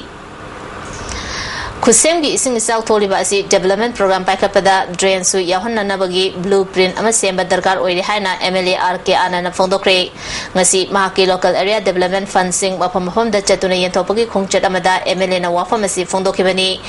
ꯈꯨꯠꯁꯦꯝꯒꯤ ꯏꯁꯤꯡ ꯏꯆꯥꯎ ꯊꯣꯛꯂꯤꯕ ꯑꯁꯤ ꯗꯤꯕꯦꯂꯞꯃꯦꯟ ꯄ꯭ꯔꯣꯒ꯭ꯔꯥꯝ ꯄꯥꯏꯈꯠꯄꯗ ꯗ꯭ꯔꯦꯟꯁꯨ ꯌꯥꯎꯍꯟꯅꯅꯕꯒꯤ ꯕ꯭ꯂꯨ ꯄ꯭ꯔꯤꯟ ꯑꯃ ꯁꯦꯝꯕ ꯗꯔꯀꯥꯔ ꯑꯣꯏꯔꯦ ꯍꯥꯏꯅ ꯑꯦꯝ ꯑꯦꯜ ꯑꯦ ꯑꯥꯔ ꯀꯦ ꯑꯥꯅꯟꯗꯅ ꯐꯣꯡꯗꯣꯛꯈ꯭ꯔꯦ꯫ ꯉꯁꯤ ꯃꯍꯥꯛꯀꯤ ꯂꯣꯀꯦꯜ ꯑꯦꯔꯤꯌꯥ ꯗꯤꯕꯦꯂꯞꯃꯦꯟ ꯐꯟꯁꯤꯡ ꯃꯐꯝ ꯃꯐꯝꯗ ꯆꯠꯇꯨꯅ ꯌꯦꯟꯊꯣꯛꯄꯒꯤ ꯈꯣꯡꯆꯠ ꯑꯃꯗ ꯑꯦꯝ ꯑꯦꯜ ꯑꯦꯅ ꯋꯥꯐꯝ ꯑꯁꯤ ꯐꯣꯡꯗꯣꯛꯈꯤꯕꯅꯤ꯫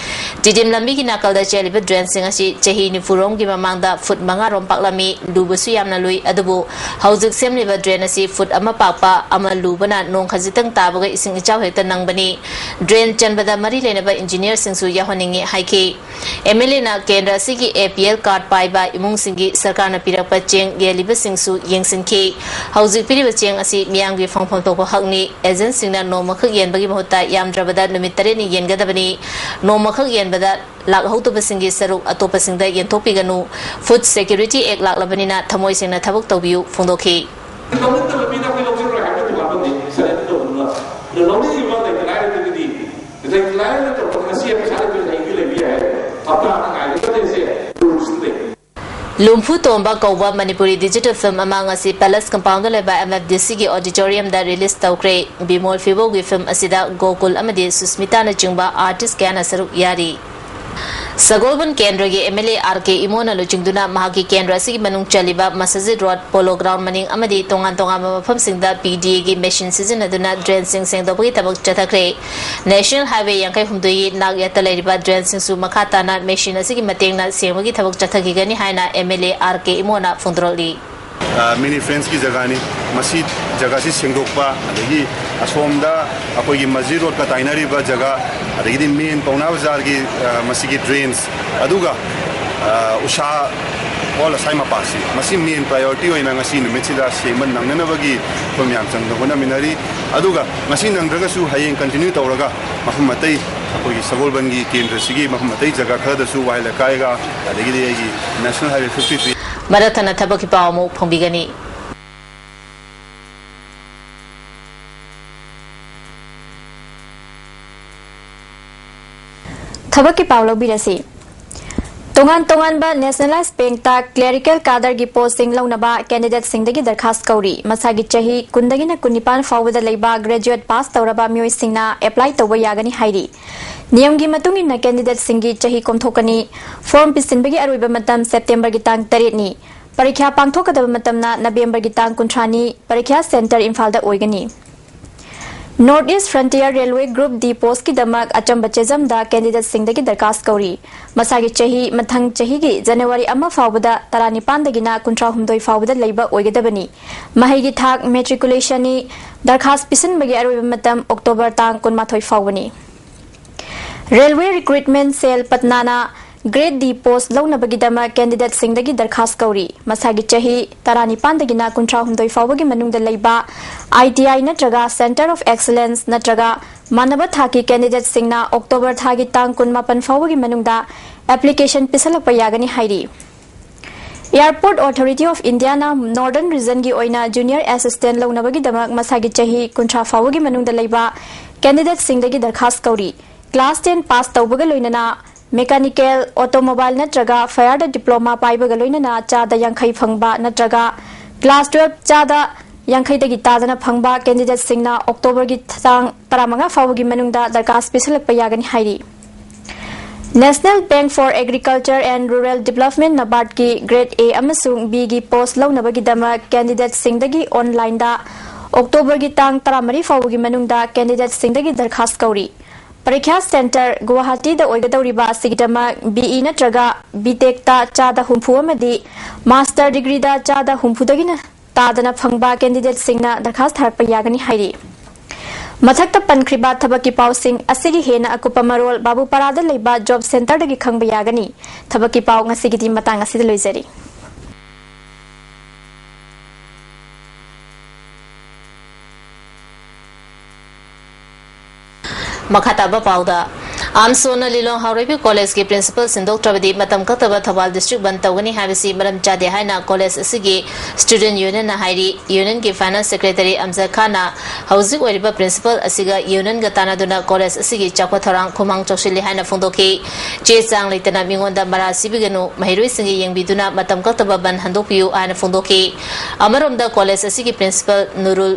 ꯇꯤꯗꯤꯝ ꯂꯝꯕꯤꯒꯤ ꯅꯥꯀꯜꯗ ꯆꯦꯜꯂꯤꯕ ꯗ꯭ꯔꯦꯟꯁꯤꯡ ꯑꯁꯤ ꯆꯍꯤ ꯅꯤꯐꯨ ꯔꯣꯝꯒꯤ ꯃꯃꯥꯡꯗ ꯐꯨꯠ ꯃꯉꯥ ꯔꯣꯝ ꯄꯥꯛꯂꯝꯃꯤ, ꯂꯨꯕꯁꯨ ꯌꯥꯝꯅ ꯂꯨꯏ꯫ ꯑꯗꯨꯕꯨ ꯍꯧꯖꯤꯛ ꯁꯦꯝꯂꯤꯕ ꯗ꯭ꯔꯦꯟ ꯑꯁꯤ ꯐꯨꯠ ꯑꯃ ꯄꯥꯛꯄ, ꯑꯃ ꯂꯨꯕꯅ ꯅꯣꯡ ꯈꯖꯤꯛꯇꯪ ꯇꯥꯕꯒ ꯏꯁꯤꯡ ꯏꯆꯥꯎ ꯍꯦꯛꯇ ꯅꯪꯕꯅꯤ꯫ ꯗ꯭ꯔꯦꯟ ꯆꯟꯕꯗ ꯃꯔꯤ ꯂꯩꯅꯕ ꯏꯟꯖꯤꯅꯤꯌꯔꯁꯤꯡꯁꯨ ꯌꯥꯎꯍꯟꯅꯤꯡꯏ ꯍꯥꯏꯈꯤ꯫ ꯑꯦꯝ ꯑꯦꯜ ꯑꯦꯅ ꯀꯦꯟꯗ꯭ꯔ ꯑꯁꯤꯒꯤ ꯑꯦ ꯄꯤ ꯑꯦꯜ ꯀꯥꯔꯗ ꯄꯥꯏꯕ ꯏꯃꯨꯡꯁꯤꯡꯒꯤ ꯁꯔꯀꯥꯔꯅ ꯄꯤꯔꯛꯄ ꯆꯦꯡ ꯌꯦꯜꯂꯤꯕꯁꯤꯡꯁꯨ ꯌꯦꯡꯁꯤꯟꯈꯤ꯫ ꯍꯧꯖꯤꯛ ꯄꯤꯔꯤꯕ ꯆꯦꯡ ꯑꯁꯤ ꯃꯤꯌꯥꯝꯒꯤ ꯐꯪꯐꯝ ꯊꯣꯛꯄ ꯍꯛꯅꯤ꯫ ꯑꯦꯖꯦꯟꯁꯤꯡꯅ ꯅꯣꯡꯃꯈꯛ ꯌꯦꯟꯕꯒꯤ ꯃꯍꯨꯠꯇ ꯌꯥꯝꯗ꯭ꯔꯕꯗ ꯅꯨꯃꯤꯠ ꯇꯔꯦꯠꯅꯤ ꯌꯦꯟꯒꯗꯕꯅꯤ꯫ ꯅꯣꯡꯃꯈꯛ ꯌꯦꯟꯕꯗ ꯂꯥꯛꯍꯧꯗꯕꯁꯤꯡꯒꯤ ꯁꯔꯨꯛ ꯑꯇꯣꯞꯄꯁꯤꯡꯗ ꯌꯦꯟꯊꯣꯛꯄꯤꯒꯅꯨ꯫ ꯐꯨꯗ ꯁꯦꯀ꯭ꯌꯨꯔꯤꯇꯤ ꯑꯦꯛ ꯂꯥꯛꯂꯕꯅꯤꯅ ꯊꯃꯣꯏ ꯁꯦꯡꯅ ꯊꯕꯛ ꯇꯧꯕꯤꯌꯨ ꯐꯣꯡꯗꯣꯛꯈꯤ꯫ ꯂꯧꯅꯤꯡꯗꯕ ꯃꯤꯅ ꯑꯩꯈꯣꯏ ꯂꯧꯖꯔꯣꯏ ꯍꯥꯏꯕ ꯇꯣꯉꯥꯟꯕ ꯑꯃꯅꯤ, ꯁꯔꯦꯟꯗꯔ ꯇꯧꯗꯨꯅ꯫ ꯑꯗꯣ ꯂꯧꯅꯤꯡꯉꯤꯕ ꯂꯩꯇ ꯂꯥꯏꯔꯗꯒꯤꯗꯤ, ꯂꯩꯇ ꯂꯥꯏꯔꯅ ꯇꯧꯕ ꯉꯁꯤ ꯄꯩꯁꯥ ꯂꯩꯇ꯭ꯔꯗꯤ ꯍꯌꯦꯡꯗꯤ ꯂꯩꯕ ꯌꯥꯏ꯫ ꯍꯞꯇꯥ ꯑꯃ ꯉꯥꯏꯒꯗꯕꯅꯦ ꯁꯦ, ꯔꯨꯜꯁ ꯂꯩ꯫ ꯂꯨꯝꯐꯨ ꯇꯣꯝꯕ ꯀꯧꯕ ꯃꯅꯤꯄꯨꯔꯤ ꯗꯤꯖꯤꯇꯦꯜ ꯐꯤꯂꯝ ꯑꯃ ꯉꯁꯤ ꯄꯦꯂꯦꯁ ꯀꯝꯄꯥꯎꯟꯗ ꯂꯩꯕ ꯑꯦꯝ ꯑꯦꯐ ꯗꯤ ꯁꯤꯒꯤ ꯑꯣꯗꯤꯇꯣꯔꯤꯌꯝꯗ ꯔꯤꯂꯤꯖ ꯇꯧꯈ꯭ꯔꯦ꯫ ꯕꯤꯃꯣꯜ ꯐꯤꯕꯧꯒꯤ ꯐꯤꯂꯝ ꯑꯁꯤꯗ ꯒꯣꯀꯨꯜ ꯑꯃꯗꯤ ꯁꯨꯁꯃꯤꯇꯥꯅꯆꯤꯡꯕ ꯑꯥꯔꯇꯤꯁ ꯀꯌꯥꯅ ꯁꯔꯨꯛ ꯌꯥꯔꯤ꯫ ꯁꯒꯣꯜꯕꯟ ꯀꯦꯟꯗ꯭ꯔꯒꯤ ꯑꯦꯝ ꯑꯦꯜ ꯑꯦ ꯑꯥꯔ ꯀꯦ ꯏꯃꯣꯅ ꯂꯨꯆꯤꯡꯗꯨꯅ ꯃꯍꯥꯛꯀꯤ ꯀꯦꯟꯗ꯭ꯔ ꯑꯁꯤꯒꯤ ꯃꯅꯨꯡ ꯆꯜꯂꯤꯕ ꯃꯁꯖꯤꯗ ꯔꯣꯗ, ꯄꯣꯂꯣ ꯒ꯭ꯔꯥꯎꯟ ꯃꯅꯤꯡ ꯑꯃꯗꯤ ꯇꯣꯉꯥꯟ ꯇꯣꯉꯥꯟꯕ ꯃꯐꯝꯁꯤꯡꯗ ꯄꯤ ꯗꯤ ꯑꯦꯒꯤ ꯃꯦꯁꯤꯟ ꯁꯤꯖꯤꯟꯅꯗꯨꯅ ꯗ꯭ꯔꯦꯟꯁꯤꯡ ꯁꯦꯡꯗꯣꯛꯄꯒꯤ ꯊꯕꯛ ꯆꯠꯊꯈ꯭ꯔꯦ꯫ ꯅꯦꯁꯅꯦꯜ ꯍꯥꯏꯋꯦ ꯌꯥꯡꯈꯩꯍꯨꯝꯗꯣꯏꯒꯤ ꯅꯥꯛ ꯌꯦꯠꯇ ꯂꯩꯔꯤꯕ ꯗ꯭ꯔꯦꯟꯁꯤꯡꯁꯨ ꯃꯈꯥ ꯇꯥꯅ ꯃꯦꯁꯤꯟ ꯑꯁꯤꯒꯤ ꯃꯇꯦꯡꯅ ꯁꯦꯡꯕꯒꯤ ꯊꯕꯛ ꯆꯠꯊꯈꯤꯒꯅꯤ ꯍꯥꯏꯅ ꯑꯦꯝ ꯑꯦꯜ ꯑꯦ ꯑꯥꯔ ꯀꯦ ꯏꯃꯣꯅ ꯐꯣꯡꯗꯣꯔꯛꯂꯤ꯫ ꯑ, ꯃꯤꯅꯤ ꯐ꯭ꯔꯦꯟꯁꯀꯤ ꯖꯒꯥꯅꯤ꯫ ꯃꯁꯤ ꯖꯒꯥꯁꯤ ꯁꯦꯡꯗꯣꯛꯄ, ꯑꯗꯒꯤ ꯑꯁꯣꯝꯗ ꯑꯩꯈꯣꯏꯒꯤ ꯃꯁꯖꯤꯗ ꯔꯣꯗꯀ ꯇꯥꯏꯅꯔꯤꯕ ꯖꯒꯥ, ꯑꯗꯒꯤꯗꯤ ꯃꯦꯟ ꯄꯥꯎꯅꯥ ꯕꯖꯥꯔꯒꯤ, ꯑ, ꯃꯁꯤꯒꯤ ꯗ꯭ꯔꯦꯟꯁ, ꯑꯗꯨꯒ, ꯑ, ꯎꯁꯥ ꯍꯣꯜ ꯑꯁꯥꯏ ꯃꯄꯥꯁꯤ, ꯃꯁꯤ ꯃꯦꯟ ꯄ꯭ꯔꯥꯏꯌꯣꯔꯤꯇꯤ ꯑꯣꯏꯅ ꯉꯁꯤ ꯅꯨꯃꯤꯠꯁꯤꯗ ꯁꯦꯡꯕ ꯅꯪꯅꯅꯕꯒꯤ ꯑꯩꯈꯣꯏ ꯃꯌꯥꯝ ꯆꯪꯗꯅ ꯍꯣꯠꯅꯃꯤꯟꯅꯔꯤ꯫ ꯑꯗꯨꯒ ꯉꯁꯤ ꯅꯪꯗ꯭ꯔꯒꯁꯨ ꯍꯌꯦꯡ ꯀꯟꯇꯤꯅ꯭ꯌꯨ ꯇꯧꯔꯒ ꯃꯐꯝ ꯑꯇꯩ ꯑꯩꯈꯣꯏꯒꯤ ꯁꯒꯣꯜꯕꯟꯒꯤ ꯀꯦꯟꯗ꯭ꯔꯁꯤꯒꯤ ꯃꯐꯝ ꯑꯇꯩ ꯖꯒꯥ ꯈꯔꯗꯁꯨ ꯋꯥꯍꯩ ꯂꯩꯀꯥꯏꯒ, ꯑꯗꯒꯤꯗꯤ ꯑꯩꯒꯤ ꯅꯦꯁꯅꯦꯜ ꯍꯥꯏꯋꯦ ꯐꯤꯐꯇꯤ ꯊ꯭ꯔꯤ ꯃꯔꯛ ꯊꯠꯅ ꯊꯕꯛꯀꯤ ꯄꯥꯎ ꯑꯃꯨꯛ ꯐꯣꯡꯕꯤꯒꯅꯤ꯫ ꯊꯕꯛꯀꯤ ꯄꯥꯎ ꯂꯧꯕꯤꯔꯁꯤ꯫ ꯇꯣꯉꯥꯟ ꯇꯣꯉꯥꯟꯕ Nationalised Bankꯇ clerical cadreꯒꯤ postꯁꯤꯡ ꯂꯧꯅꯕ candidateꯁꯤꯡꯗꯒꯤ ꯗꯔꯈꯥꯁ ꯀꯧꯔꯤ꯫ ꯃꯁꯥꯒꯤ ꯆꯍꯤ ꯀꯨꯟꯗꯒꯤꯅ ꯀꯨꯟꯅꯤꯄꯥꯟ ꯐꯥꯎꯕꯗ ꯂꯩꯕ graduate pass ꯇꯧꯔꯕ ꯃꯤꯑꯣꯏꯁꯤꯡꯅ apply ꯇꯧꯕ ꯌꯥꯒꯅꯤ ꯍꯥꯏꯔꯤ꯫ ꯅꯤꯌꯝꯒꯤ ꯃꯇꯨꯡ ꯏꯟꯅ candidateꯁꯤꯡꯒꯤ ꯆꯍꯤ ꯀꯣꯝꯊꯣꯛꯀꯅꯤ꯫ Form ꯄꯤꯁꯤꯟꯕꯒꯤ ꯑꯔꯣꯏꯕ ꯃꯇꯝ Septemberꯒꯤ ꯇꯥꯡ ꯇꯔꯦꯠꯅꯤ꯫ ꯄꯔꯤꯈ꯭ꯌꯥ ꯄꯥꯡꯊꯣꯛꯀꯗꯕ ꯃꯇꯝꯅ Novemberꯒꯤ ꯇꯥꯡ ꯀꯨꯟꯊ꯭ꯔꯥꯅꯤ꯫ ꯄꯔꯤꯈ꯭ꯌꯥ centre ꯏꯝꯐꯥꯜꯗ ꯑꯣꯏꯒꯅꯤ꯫ North East Frontier Railway Group D postꯀꯤꯗꯃꯛ ꯑꯆꯝꯕ ꯆꯦꯖꯝꯗ candidateꯁꯤꯡꯗꯒꯤ ꯗꯔꯈꯥꯁ ꯀꯧꯔꯤ꯫ ꯃꯁꯥꯒꯤ ꯆꯍꯤ ꯃꯊꯪ ꯆꯍꯤꯒꯤ January ꯑꯃ ꯐꯥꯎꯕꯗ ꯇꯔꯥꯅꯤꯄꯥꯟꯗꯒꯤꯅ ꯀꯨꯟꯊ꯭ꯔꯥꯍꯨꯝꯗꯣꯏ ꯐꯥꯎꯕꯗ ꯂꯩꯕ ꯑꯣꯏꯒꯗꯕꯅꯤ꯫ ꯃꯍꯩꯒꯤ ꯊꯥꯛ matriculationꯅꯤ꯫ ꯗꯔꯈꯥꯁ ꯄꯤꯁꯤꯟꯕꯒꯤ ꯑꯔꯣꯏꯕ ꯃꯇꯝ October ꯇꯥꯡ ꯀꯨꯟꯃꯥꯊꯣꯏ ꯐꯥꯎꯕꯅꯤ꯫ Railway Recruitment Cell Patnaꯅ Grade D post ꯂꯧꯅꯕꯒꯤꯗꯃꯛ candidateꯁꯤꯡꯗꯒꯤ ꯗꯔꯈꯥꯁ ꯀꯧꯔꯤ꯫ ꯃꯁꯥꯒꯤ ꯆꯍꯤ ꯇꯔꯥꯅꯤꯄꯥꯟꯗꯒꯤꯅ ꯀꯨꯟꯊ꯭ꯔꯥꯍꯨꯝꯗꯣꯏ ꯐꯥꯎꯕꯒꯤ ꯃꯅꯨꯡꯗ ꯂꯩꯕ ITI ꯅꯠꯇ꯭ꯔꯒ Centre of Excellence ꯅꯠꯇ꯭ꯔꯒ ꯃꯥꯟꯅꯕ ꯊꯥꯛꯀꯤ candidateꯁꯤꯡꯅ October ꯊꯥꯒꯤ ꯇꯥꯡ ꯀꯨꯟꯃꯥꯄꯟ ꯐꯥꯎꯕꯒꯤ ꯃꯅꯨꯡꯗ application ꯄꯤꯁꯜꯂꯛꯄ ꯌꯥꯒꯅꯤ ꯍꯥꯏꯔꯤ꯫ Airport Authority of Indiaꯅ Northern Regionꯒꯤ ꯑꯣꯏꯅ Junior Assistant ꯂꯧꯅꯕꯒꯤꯗꯃꯛ ꯃꯁꯥꯒꯤ ꯆꯍꯤ ꯀꯨꯟꯊ꯭ꯔꯥ ꯐꯥꯎꯕꯒꯤ ꯃꯅꯨꯡꯗ ꯂꯩꯕ candidateꯁꯤꯡꯗꯒꯤ ꯗꯔꯈꯥꯁ ꯀꯧꯔꯤ꯫ Class ten pass ꯇꯧꯕꯒ ꯂꯣꯏꯅꯅ Mechanical, Automobile ꯅꯠꯇ꯭ꯔꯒ Fireꯗ diploma ꯄꯥꯏꯕꯒ ꯂꯣꯏꯅꯅ ꯆꯥꯗ ꯌꯥꯡꯈꯩ ꯐꯪꯕ ꯅꯠꯇ꯭ꯔꯒ Class twelve ꯆꯥꯗ ꯌꯥꯡꯈꯩꯗꯒꯤ ꯇꯥꯗꯅ ꯐꯪꯕ candidateꯁꯤꯡꯅ Octoberꯒꯤ ꯇꯥꯡ ꯇꯔꯥꯃꯉꯥ ꯐꯥꯎꯕꯒꯤ ꯃꯅꯨꯡꯗ ꯗꯔꯈꯥꯁ ꯄꯤꯁꯤꯜꯂꯛꯄ ꯌꯥꯒꯅꯤ ꯍꯥꯏꯔꯤ꯫ National Bank for Agriculture and Rural Development NABARDꯀꯤ Grade A ꯑꯃꯁꯨꯡ Bꯒꯤ post ꯂꯧꯅꯕꯒꯤꯗꯃꯛ candidateꯁꯤꯡꯗꯒꯤ onlineꯗ Octoberꯒꯤ ꯇꯥꯡ ꯇꯔꯥꯃꯔꯤ ꯐꯥꯎꯕꯒꯤ ꯃꯅꯨꯡꯗ candidateꯁꯤꯡꯗꯒꯤ ꯗꯔꯈꯥꯁ ꯀꯧꯔꯤ꯫ ꯄꯔꯤꯈ꯭ꯌꯥ centre ꯒꯨꯋꯥꯍꯥꯇꯤꯗ ꯑꯣꯏꯒꯗꯧꯔꯤꯕ ꯑꯁꯤꯒꯤꯗꯃꯛ BE ꯅꯠꯇ꯭ꯔꯒ B.Techꯇ ꯆꯥꯗ ꯍꯨꯝꯐꯨ ꯑꯃꯗꯤ Master degreeꯗ ꯆꯥꯗ ꯍꯨꯝꯐꯨꯗꯒꯤꯅ ꯇꯥꯗꯅ ꯐꯪꯕ candidateꯁꯤꯡꯅ ꯗꯔꯈꯥꯁ ꯊꯥꯔꯛꯄ ꯌꯥꯒꯅꯤ ꯍꯥꯏꯔꯤ꯫ ꯃꯊꯛꯇ ꯄꯟꯈ꯭ꯔꯤꯕ ꯊꯕꯛꯀꯤ ꯄꯥꯎꯁꯤꯡ ꯑꯁꯤꯒꯤ ꯍꯦꯟꯅ ꯑꯀꯨꯞꯄ ꯃꯔꯣꯜ ꯕꯥꯕꯨꯄꯥꯔꯥꯗ ꯂꯩꯕ job centreꯗꯒꯤ ꯈꯪꯕ ꯌꯥꯒꯅꯤ꯫ ꯊꯕꯛꯀꯤ ꯄꯥꯎ ꯉꯁꯤꯒꯤꯗꯤ ꯃꯇꯥꯡ ꯑꯁꯤꯗ ꯂꯣꯏꯖꯔꯤ꯫ ꯃꯈꯥ ꯇꯥꯕ ꯄꯥꯎꯗ, ꯑꯥꯝꯁꯣꯅ ꯂꯤꯂꯣꯡ ꯍꯥꯎꯔꯩꯕꯤ ꯀꯣꯂꯦꯖꯀꯤ ꯄ꯭ꯔꯤꯟꯁꯤꯄꯜ ꯁꯤꯟꯗꯣꯛꯇ꯭ꯔꯕꯗꯤ ꯃꯇꯝ ꯀꯛꯇꯕ ꯊꯧꯕꯥꯜ ꯗꯤꯁꯇ꯭ꯔꯤꯛ ꯕꯟꯗ ꯇꯧꯒꯅꯤ ꯍꯥꯏꯕꯁꯤ ꯃꯔꯝ ꯆꯥꯗꯦ ꯍꯥꯏꯅ ꯀꯣꯂꯦꯖ ꯑꯁꯤꯒꯤ ꯁ꯭ꯇꯨꯗꯦꯟꯠ ꯌꯨꯅꯤꯌꯟꯅ ꯍꯥꯏꯔꯤ꯫ ꯌꯨꯅꯤꯌꯟꯒꯤ ꯐꯥꯏꯅꯥꯟꯁ ꯁꯦꯀ꯭ꯔꯦꯇꯔꯤ ꯑꯝꯖꯗ ꯈꯥꯟꯅ ꯍꯧꯖꯤꯛ ꯑꯣꯏꯔꯤꯕ ꯄ꯭ꯔꯤꯟꯁꯤꯄꯜ ꯑꯁꯤꯒ ꯌꯨꯅꯤꯌꯟꯒ ꯇꯥꯟꯅꯗꯨꯅ ꯀꯣꯂꯦꯖ ꯑꯁꯤꯒꯤ ꯆꯥꯎꯈꯠ ꯊꯧꯔꯥꯡ ꯈꯨꯃꯥꯡ ꯆꯥꯎꯁꯤꯜꯂꯤ ꯍꯥꯏꯅ ꯐꯣꯡꯗꯣꯛꯈꯤ꯫ ꯆꯦ ꯆꯥꯡ ꯂꯩꯇꯅ ꯃꯤꯉꯣꯟꯗ ꯃꯔꯥꯜ ꯁꯤꯕꯤꯒꯅꯨ, ꯃꯍꯩꯔꯣꯏꯁꯤꯡꯒꯤ ꯌꯦꯡꯕꯤꯗꯨꯅ ꯃꯇꯝ ꯀꯛꯇꯕ ꯕꯟꯗ ꯍꯟꯗꯣꯛꯄꯤꯌꯨ ꯍꯥꯏꯅ ꯐꯣꯡꯗꯣꯛꯈꯤ꯫ ꯑꯃꯔꯣꯝꯗ ꯀꯣꯂꯦꯖ ꯑꯁꯤꯒꯤ ꯄ꯭ꯔꯤꯟꯁꯤꯄꯜ ꯅꯨꯔꯨꯜ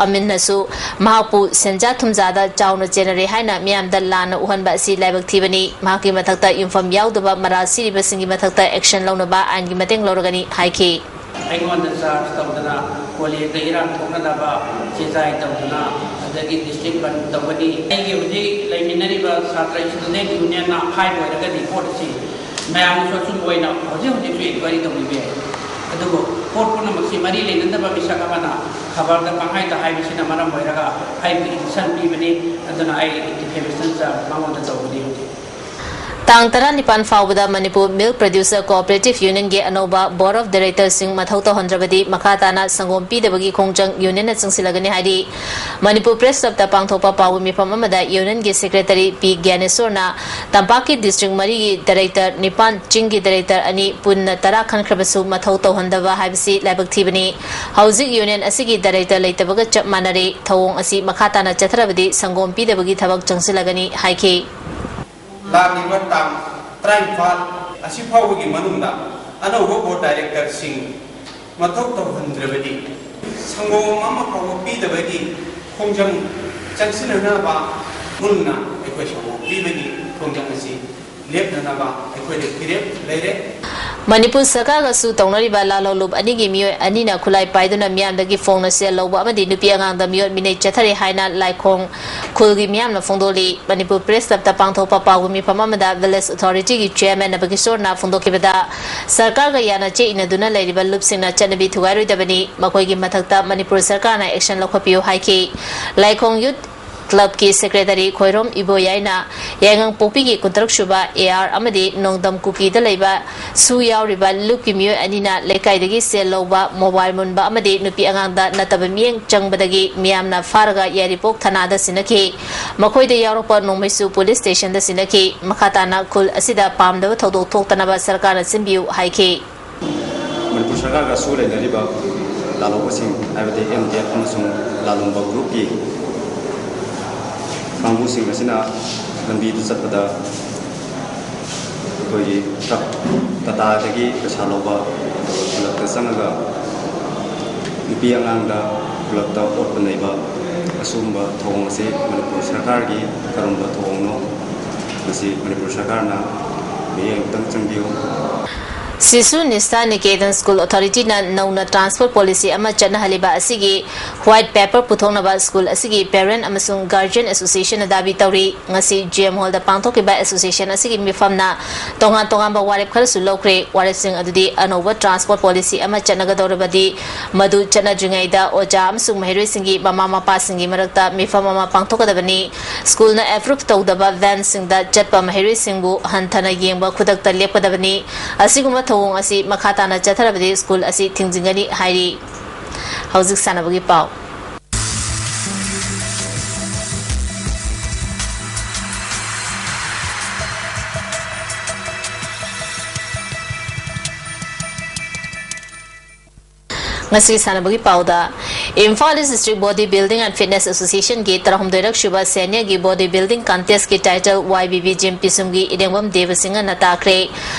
ꯑꯃꯤꯟꯅꯁꯨ ꯃꯍꯥꯛꯄꯨ ꯁꯦꯟꯖꯥ ꯊꯨꯝꯖꯥꯗ ꯆꯥꯎꯅ ꯆꯦꯟꯅꯔꯦ ꯍꯥꯏꯅ ꯃꯤꯌꯥꯝꯗ ꯂꯥꯟꯅ ꯎꯍꯟꯕ ꯑꯁꯤ ꯂꯥꯏꯕꯛ ꯊꯤꯕꯅꯤ꯫ ꯃꯍꯥꯛꯀꯤ ꯃꯊꯛꯇ ꯌꯨꯝꯐꯝ ꯌꯥꯎꯗꯕ ꯃꯔꯥꯜ ꯁꯤꯔꯤꯕꯁꯤꯡꯒꯤ ꯃꯊꯛꯇ action ꯂꯧꯅꯕ ꯑꯥꯏꯟꯒꯤ ꯃꯇꯦꯡ ꯂꯧꯔꯒꯅꯤ ꯍꯥꯏꯈꯤ꯫ ꯑꯩꯉꯣꯟꯗ charge ꯇꯧꯗꯅ ꯀꯣꯂꯦꯖꯇ ꯏꯔꯥꯡ ꯊꯣꯛꯅꯅꯕ ꯆꯦ ꯆꯥꯏ ꯇꯧꯗꯅ, ꯑꯗꯒꯤ district ꯕꯟꯗ ꯇꯧꯒꯅꯤ꯫ ꯑꯩꯒꯤ ꯍꯧꯖꯤꯛ ꯂꯩꯃꯤꯟꯅꯔꯤꯕ ꯁꯥꯇ꯭ꯔ ꯁ꯭ꯇꯨꯗꯦꯟꯠ ꯌꯨꯅꯤꯌꯟꯅ ꯍꯥꯏꯕ ꯑꯣꯏꯔꯒꯗꯤ ꯄꯣꯠ ꯑꯁꯤ ꯃꯌꯥꯝꯅꯁꯨ ꯑꯆꯨꯝꯕ ꯑꯣꯏꯅ ꯍꯧꯖꯤꯛ ꯍꯧꯖꯤꯛꯁꯨ inquiry ꯇꯧꯕꯤꯕ ꯌꯥꯏ꯫ ꯑꯗꯨꯕꯨ ꯄꯣꯠ ꯄꯨꯝꯅꯃꯛꯁꯤ ꯃꯔꯤ ꯂꯩꯅꯗꯕ ꯃꯤꯁꯛ ꯑꯃꯅ ꯈꯕꯔꯗ ꯄꯪꯍꯥꯏꯗ ꯍꯥꯏꯕꯁꯤꯅ ꯃꯔꯝ ꯑꯣꯏꯔꯒ ꯑꯩꯕꯨ injunction ꯄꯤꯕꯅꯤ꯫ ꯑꯗꯨꯅ ꯑꯩ defamation charge ꯃꯉꯣꯟꯗ ꯇꯧꯒꯅꯤ ꯍꯧꯖꯤꯛ꯫ ꯇꯥꯡ ꯇꯔꯥꯅꯤꯄꯥꯟ ꯐꯥꯎꯕꯗ ꯃꯅꯤꯄꯨꯔ Milk Producer Cooperative Unionꯒꯤ ꯑꯅꯧꯕ Board of Directorꯁꯤꯡ ꯃꯊꯧ ꯇꯧꯍꯟꯗ꯭ꯔꯕꯗꯤ ꯃꯈꯥ ꯇꯥꯅ ꯁꯪꯒꯣꯝ ꯄꯤꯗꯕꯒꯤ ꯈꯣꯡꯖꯪ ꯌꯨꯅꯤꯌꯟꯅ ꯆꯪꯁꯤꯜꯂꯒꯅꯤ ꯍꯥꯏꯔꯤ꯫ ꯃꯅꯤꯄꯨꯔ Press Clubꯇ ꯄꯥꯡꯊꯣꯛꯄ ꯄꯥꯎꯒꯤ ꯃꯤꯐꯝ ꯑꯃꯗ ꯌꯨꯅꯤꯌꯟꯒꯤ ꯁꯦꯀ꯭ꯔꯦꯇꯔꯤ ꯄꯤ ꯒ꯭ꯌꯥꯅꯦꯁꯣꯔꯅ ꯇꯝꯄꯥꯛꯀꯤ ꯗꯤꯁꯇ꯭ꯔꯤꯛ ꯃꯔꯤꯒꯤ ꯗꯥꯏꯔꯦꯛꯇꯔ ꯅꯤꯄꯥꯟ, ꯆꯤꯡꯒꯤ ꯗꯥꯏꯔꯦꯛꯇꯔ ꯑꯅꯤ, ꯄꯨꯟꯅ ꯇꯔꯥ ꯈꯟꯈ꯭ꯔꯕꯁꯨ ꯃꯊꯧ ꯇꯧꯍꯟꯗꯕ ꯍꯥꯏꯕꯁꯤ ꯂꯥꯏꯕꯛ ꯊꯤꯕꯅꯤ꯫ ꯍꯧꯖꯤꯛ ꯌꯨꯅꯤꯌꯟ ꯑꯁꯤꯒꯤ ꯗꯥꯏꯔꯦꯛꯇꯔ ꯂꯩꯇꯕꯒ ꯆꯞ ꯃꯥꯟꯅꯔꯦ꯫ ꯊꯧꯑꯣꯡ ꯑꯁꯤ ꯃꯈꯥ ꯇꯥꯅ ꯆꯠꯊꯔꯕꯗꯤ ꯁꯪꯒꯣꯝ ꯄꯤꯗꯕꯒꯤ ꯊꯕꯛ ꯆꯪꯁꯤꯜꯂꯒꯅꯤ ꯍꯥꯏꯈꯤ꯫ ꯂꯥꯛꯂꯤꯕ ꯇꯥꯡ ꯇꯔꯥꯅꯤꯄꯥꯜ ꯑꯁꯤ ꯐꯥꯎꯕꯒꯤ ꯃꯅꯨꯡꯗ ꯑꯅꯧꯕ ꯕꯣꯔꯗ ꯗꯥꯏꯔꯦꯛꯇꯔꯁꯤꯡ ꯃꯊꯧ ꯇꯧꯍꯟꯗ꯭ꯔꯕꯗꯤ ꯁꯪꯒꯣꯝ ꯑꯃ ꯐꯥꯎꯕ ꯄꯤꯗꯕꯒꯤ ꯈꯣꯡꯖꯪ ꯆꯪꯁꯤꯟꯅꯅꯕ ꯃꯨꯟꯅ ꯑꯩꯈꯣꯏ ꯁꯪꯒꯣꯝ ꯄꯤꯕꯒꯤ ꯈꯣꯡꯖꯪ ꯑꯁꯤ ꯂꯦꯞꯅꯅꯕ ꯑꯩꯈꯣꯏꯗ ꯐꯤꯔꯦꯞ ꯂꯩꯔꯦ꯫ ꯃꯅꯤꯄꯨꯔ ꯁꯔꯀꯥꯔꯒꯁꯨ ꯇꯧꯅꯔꯤꯕ ꯂꯥꯜꯍꯧꯂꯨꯞ ꯑꯅꯤꯒꯤ ꯃꯤꯑꯣꯏ ꯑꯅꯤꯅ ꯈꯨꯠꯂꯥꯏ ꯄꯥꯏꯗꯨꯅ ꯃꯤꯌꯥꯝꯗꯒꯤ ꯐꯣꯡꯅ ꯁꯦꯜ ꯂꯧꯕ ꯑꯃꯗꯤ ꯅꯨꯄꯤ ꯑꯉꯥꯡꯗ ꯃꯤꯑꯣꯠ ꯃꯤꯅꯩ ꯆꯠꯊꯔꯦ ꯍꯥꯏꯅ ꯂꯥꯏꯈꯣꯡ ꯈꯨꯜꯒꯤ ꯃꯤꯌꯥꯝꯅ ꯐꯣꯡꯗꯣꯛꯂꯤ꯫ ꯃꯅꯤꯄꯨꯔ Press Clubꯇ ꯄꯥꯡꯊꯣꯛꯄ ꯄꯥꯎꯒꯤ ꯃꯤꯐꯝ ꯑꯃꯗ Village Authorityꯒꯤ Chairman ꯅꯕꯀꯤꯁꯣꯔꯅ ꯐꯣꯡꯗꯣꯛꯈꯤꯕꯗ, ꯁꯔꯀꯥꯔꯒ ꯌꯥꯅ ꯆꯦ ꯏꯅꯗꯨꯅ ꯂꯩꯔꯤꯕ ꯂꯨꯞꯁꯤꯡꯅ ꯆꯠꯅꯕꯤ ꯊꯨꯒꯥꯏꯔꯣꯏꯗꯕꯅꯤ꯫ ꯃꯈꯣꯏꯒꯤ ꯃꯊꯛꯇ ꯃꯅꯤꯄꯨꯔ ꯁꯔꯀꯥꯔꯅ action ꯂꯧꯈꯠꯄꯤꯌꯨ ꯍꯥꯏꯈꯤ꯫ ꯂꯥꯏꯈꯣꯡ Youth ꯀ꯭ꯂꯕꯀꯤ ꯁꯦꯀ꯭ꯔꯦꯇꯔꯤ ꯈꯣꯏꯔꯣꯝ ꯏꯕꯣꯌꯥꯏꯅ ꯌꯥꯏꯉꯪꯄꯣꯛꯄꯤꯒꯤ ꯀꯨꯟꯇꯔꯨꯛ ꯁꯨꯕ ꯑꯦ ꯑꯥꯔ ꯑꯃꯗꯤ ꯅꯣꯡꯗꯝ ꯀꯨꯀꯤꯗ ꯂꯩꯕ ꯁꯨ ꯌꯥꯎꯔꯤꯕ ꯂꯨꯞꯀꯤ ꯃꯤꯑꯣꯏ ꯑꯅꯤꯅ ꯂꯩꯀꯥꯏꯗꯒꯤ ꯁꯦꯜ ꯂꯧꯕ, ꯃꯣꯕꯥꯏꯜ ꯃꯨꯟꯕ ꯑꯃꯗꯤ ꯅꯨꯄꯤ ꯑꯉꯥꯡꯗ ꯅꯠꯇꯕ ꯃꯤꯠꯌꯦꯡ ꯆꯪꯕꯗꯒꯤ ꯃꯤꯌꯥꯝꯅ ꯐꯥꯔꯒ ꯌꯥꯏꯔꯤꯄꯣꯛ ꯊꯅꯥꯗ ꯁꯤꯟꯅꯈꯤ꯫ ꯃꯈꯣꯏꯗ ꯌꯥꯎꯔꯛꯄ ꯅꯣꯡꯃꯩꯁꯨ ꯄꯨꯂꯤꯁ ꯁ꯭ꯇꯦꯁꯟꯗ ꯁꯤꯟꯅꯈꯤ꯫ ꯃꯈꯥ ꯇꯥꯅ ꯈꯨꯜ ꯑꯁꯤꯗ ꯄꯥꯝꯗꯕ ꯊꯧꯗꯣꯛ ꯊꯣꯛꯇꯅꯕ ꯁꯔꯀꯥꯔꯅ ꯁꯤꯟꯕꯤꯌꯨ ꯍꯥꯏꯈꯤ꯫ ꯃꯅꯤꯄꯨꯔ ꯁꯔꯀꯥꯔꯒ ꯁꯨ ꯂꯩꯅꯔꯤꯕ ꯂꯥꯜꯍꯧꯕꯁꯤꯡ, ꯍꯥꯏꯕꯗꯤ ꯑꯦꯝ ꯗꯤ ꯑꯦꯐ ꯑꯃꯁꯨꯡ ꯂꯥꯜꯂꯣꯡꯕ ꯒ꯭ꯔꯨꯞꯀꯤ ꯀꯥꯡꯕꯨꯁꯤꯡ ꯑꯁꯤꯅ ꯂꯝꯕꯤꯗ ꯆꯠꯄꯗ ꯑꯩꯈꯣꯏꯒꯤ ꯇ꯭ꯔꯛ, ꯇꯥꯇꯥꯗꯒꯤ ꯄꯩꯁꯥ ꯂꯧꯕ, ꯑꯗꯨꯒ ꯈꯨꯜꯂꯛꯇ ꯆꯪꯉꯒ ꯅꯨꯄꯤ ꯑꯉꯥꯡꯗ ꯈꯨꯜꯂꯛꯇ ꯑꯣꯠꯄ ꯅꯩꯕ, ꯑꯁꯤꯒꯨꯝꯕ ꯊꯧꯑꯣꯡ ꯑꯁꯤ ꯃꯅꯤꯄꯨꯔ ꯁꯔꯀꯥꯔꯒꯤ ꯀꯔꯝꯕ ꯊꯧꯑꯣꯡꯅꯣ? ꯃꯁꯤ ꯃꯅꯤꯄꯨꯔ ꯁꯔꯀꯥꯔꯅ ꯃꯤꯠꯌꯦꯡ ꯑꯃꯨꯛꯇꯪ ꯆꯪꯕꯤꯌꯨ꯫ ꯁꯤꯁꯨ ꯅꯤꯁꯥ ꯅꯤꯀꯦꯇꯟ ꯁ꯭ꯀꯨꯜ ꯑꯣꯊꯣꯔꯤꯇꯤꯅ ꯅꯧꯅ ꯇ꯭ꯔꯥꯟꯁꯐꯔ ꯄꯣꯂꯤꯁꯤ ꯑꯃ ꯆꯠꯅꯍꯜꯂꯤꯕ ꯑꯁꯤꯒꯤ ꯋꯥꯏꯠ ꯄꯦꯄꯔ ꯄꯨꯊꯣꯛꯅꯕ ꯁ꯭ꯀꯨꯜ ꯑꯁꯤꯒꯤ ꯄꯦꯔꯦꯟꯠ ꯑꯃꯁꯨꯡ ꯒꯥꯔꯖꯤꯌꯟ ꯑꯦꯁꯣꯁꯤꯌꯦꯁꯟꯅ ꯗꯥꯕꯤ ꯇꯧꯔꯤ꯫ ꯉꯁꯤ ꯖꯤ ꯑꯦꯝ ꯍꯣꯜꯗ ꯄꯥꯡꯊꯣꯛꯈꯤꯕ ꯑꯦꯁꯣꯁꯤꯌꯦꯁꯟ ꯑꯁꯤꯒꯤ ꯃꯤꯐꯝꯅ ꯇꯣꯉꯥꯟ ꯇꯣꯉꯥꯟꯕ ꯋꯥꯔꯦꯞ ꯈꯔꯁꯨ ꯂꯧꯈ꯭ꯔꯦ꯫ ꯋꯥꯔꯦꯞꯁꯤꯡ ꯑꯗꯨꯗꯤ ꯑꯅꯧꯕ ꯇ꯭ꯔꯥꯟꯁꯐꯔ ꯄꯣꯂꯤꯁꯤ ꯑꯃ ꯆꯠꯅꯒꯗꯧꯔꯕꯗꯤ ꯃꯗꯨ ꯆꯠꯅꯗ꯭ꯔꯤꯉꯩꯗ ꯑꯣꯖꯥ ꯑꯃꯁꯨꯡ ꯃꯍꯩꯔꯣꯏꯁꯤꯡꯒꯤ ꯃꯃꯥ ꯃꯄꯥꯁꯤꯡꯒꯤ ꯃꯔꯛꯇ ꯃꯤꯐꯝ ꯑꯃ ꯄꯥꯡꯊꯣꯛꯀꯗꯕꯅꯤ꯫ ꯁ꯭ꯀꯨꯜꯅ ꯑꯦꯄ꯭ꯔꯨꯞ ꯇꯧꯗꯕ ꯚꯦꯟꯁꯤꯡꯗ ꯆꯠꯄ ꯃꯍꯩꯔꯣꯏꯁꯤꯡꯕꯨ ꯍꯟꯊꯅ ꯌꯦꯡꯕ ꯈꯨꯗꯛꯇ ꯂꯦꯞꯀꯗꯕꯅꯤ꯫ ꯑꯁꯤꯒꯨꯝꯕ ꯊꯧꯑꯣꯡ ꯑꯁꯤ ꯃꯈꯥ ꯇꯥꯅ ꯆꯠꯊꯔꯕꯗꯤ ꯁ꯭ꯀꯨꯜ ꯑꯁꯤ ꯊꯤꯡꯖꯤꯟꯒꯅꯤ ꯍꯥꯏꯔꯤ꯫ ꯍꯧꯖꯤꯛ ꯁꯥꯟꯅꯕꯒꯤ ꯄꯥꯎ꯫ ꯉꯁꯤ ꯁꯥꯟꯅꯕꯒꯤ ꯄꯥꯎꯗ, Imphal east district body building and fitness ꯑꯦꯁꯣꯁꯤꯌꯦꯁꯟꯒꯤ ꯇꯔꯥꯍꯨꯝꯗꯣꯏꯔꯛ ꯁꯨꯕ ꯁꯦꯅꯤꯌꯔꯒꯤ ꯕꯣꯗꯤ ꯕꯤꯜꯗꯤꯡ ꯀꯟꯇꯦꯁꯀꯤ title Y B B gym ꯄꯤꯁꯨꯝꯒꯤ ꯏꯔꯦꯡꯕꯝ ꯗꯦꯕꯁꯤꯡꯍꯅ ꯇꯥꯈ꯭ꯔꯦ꯫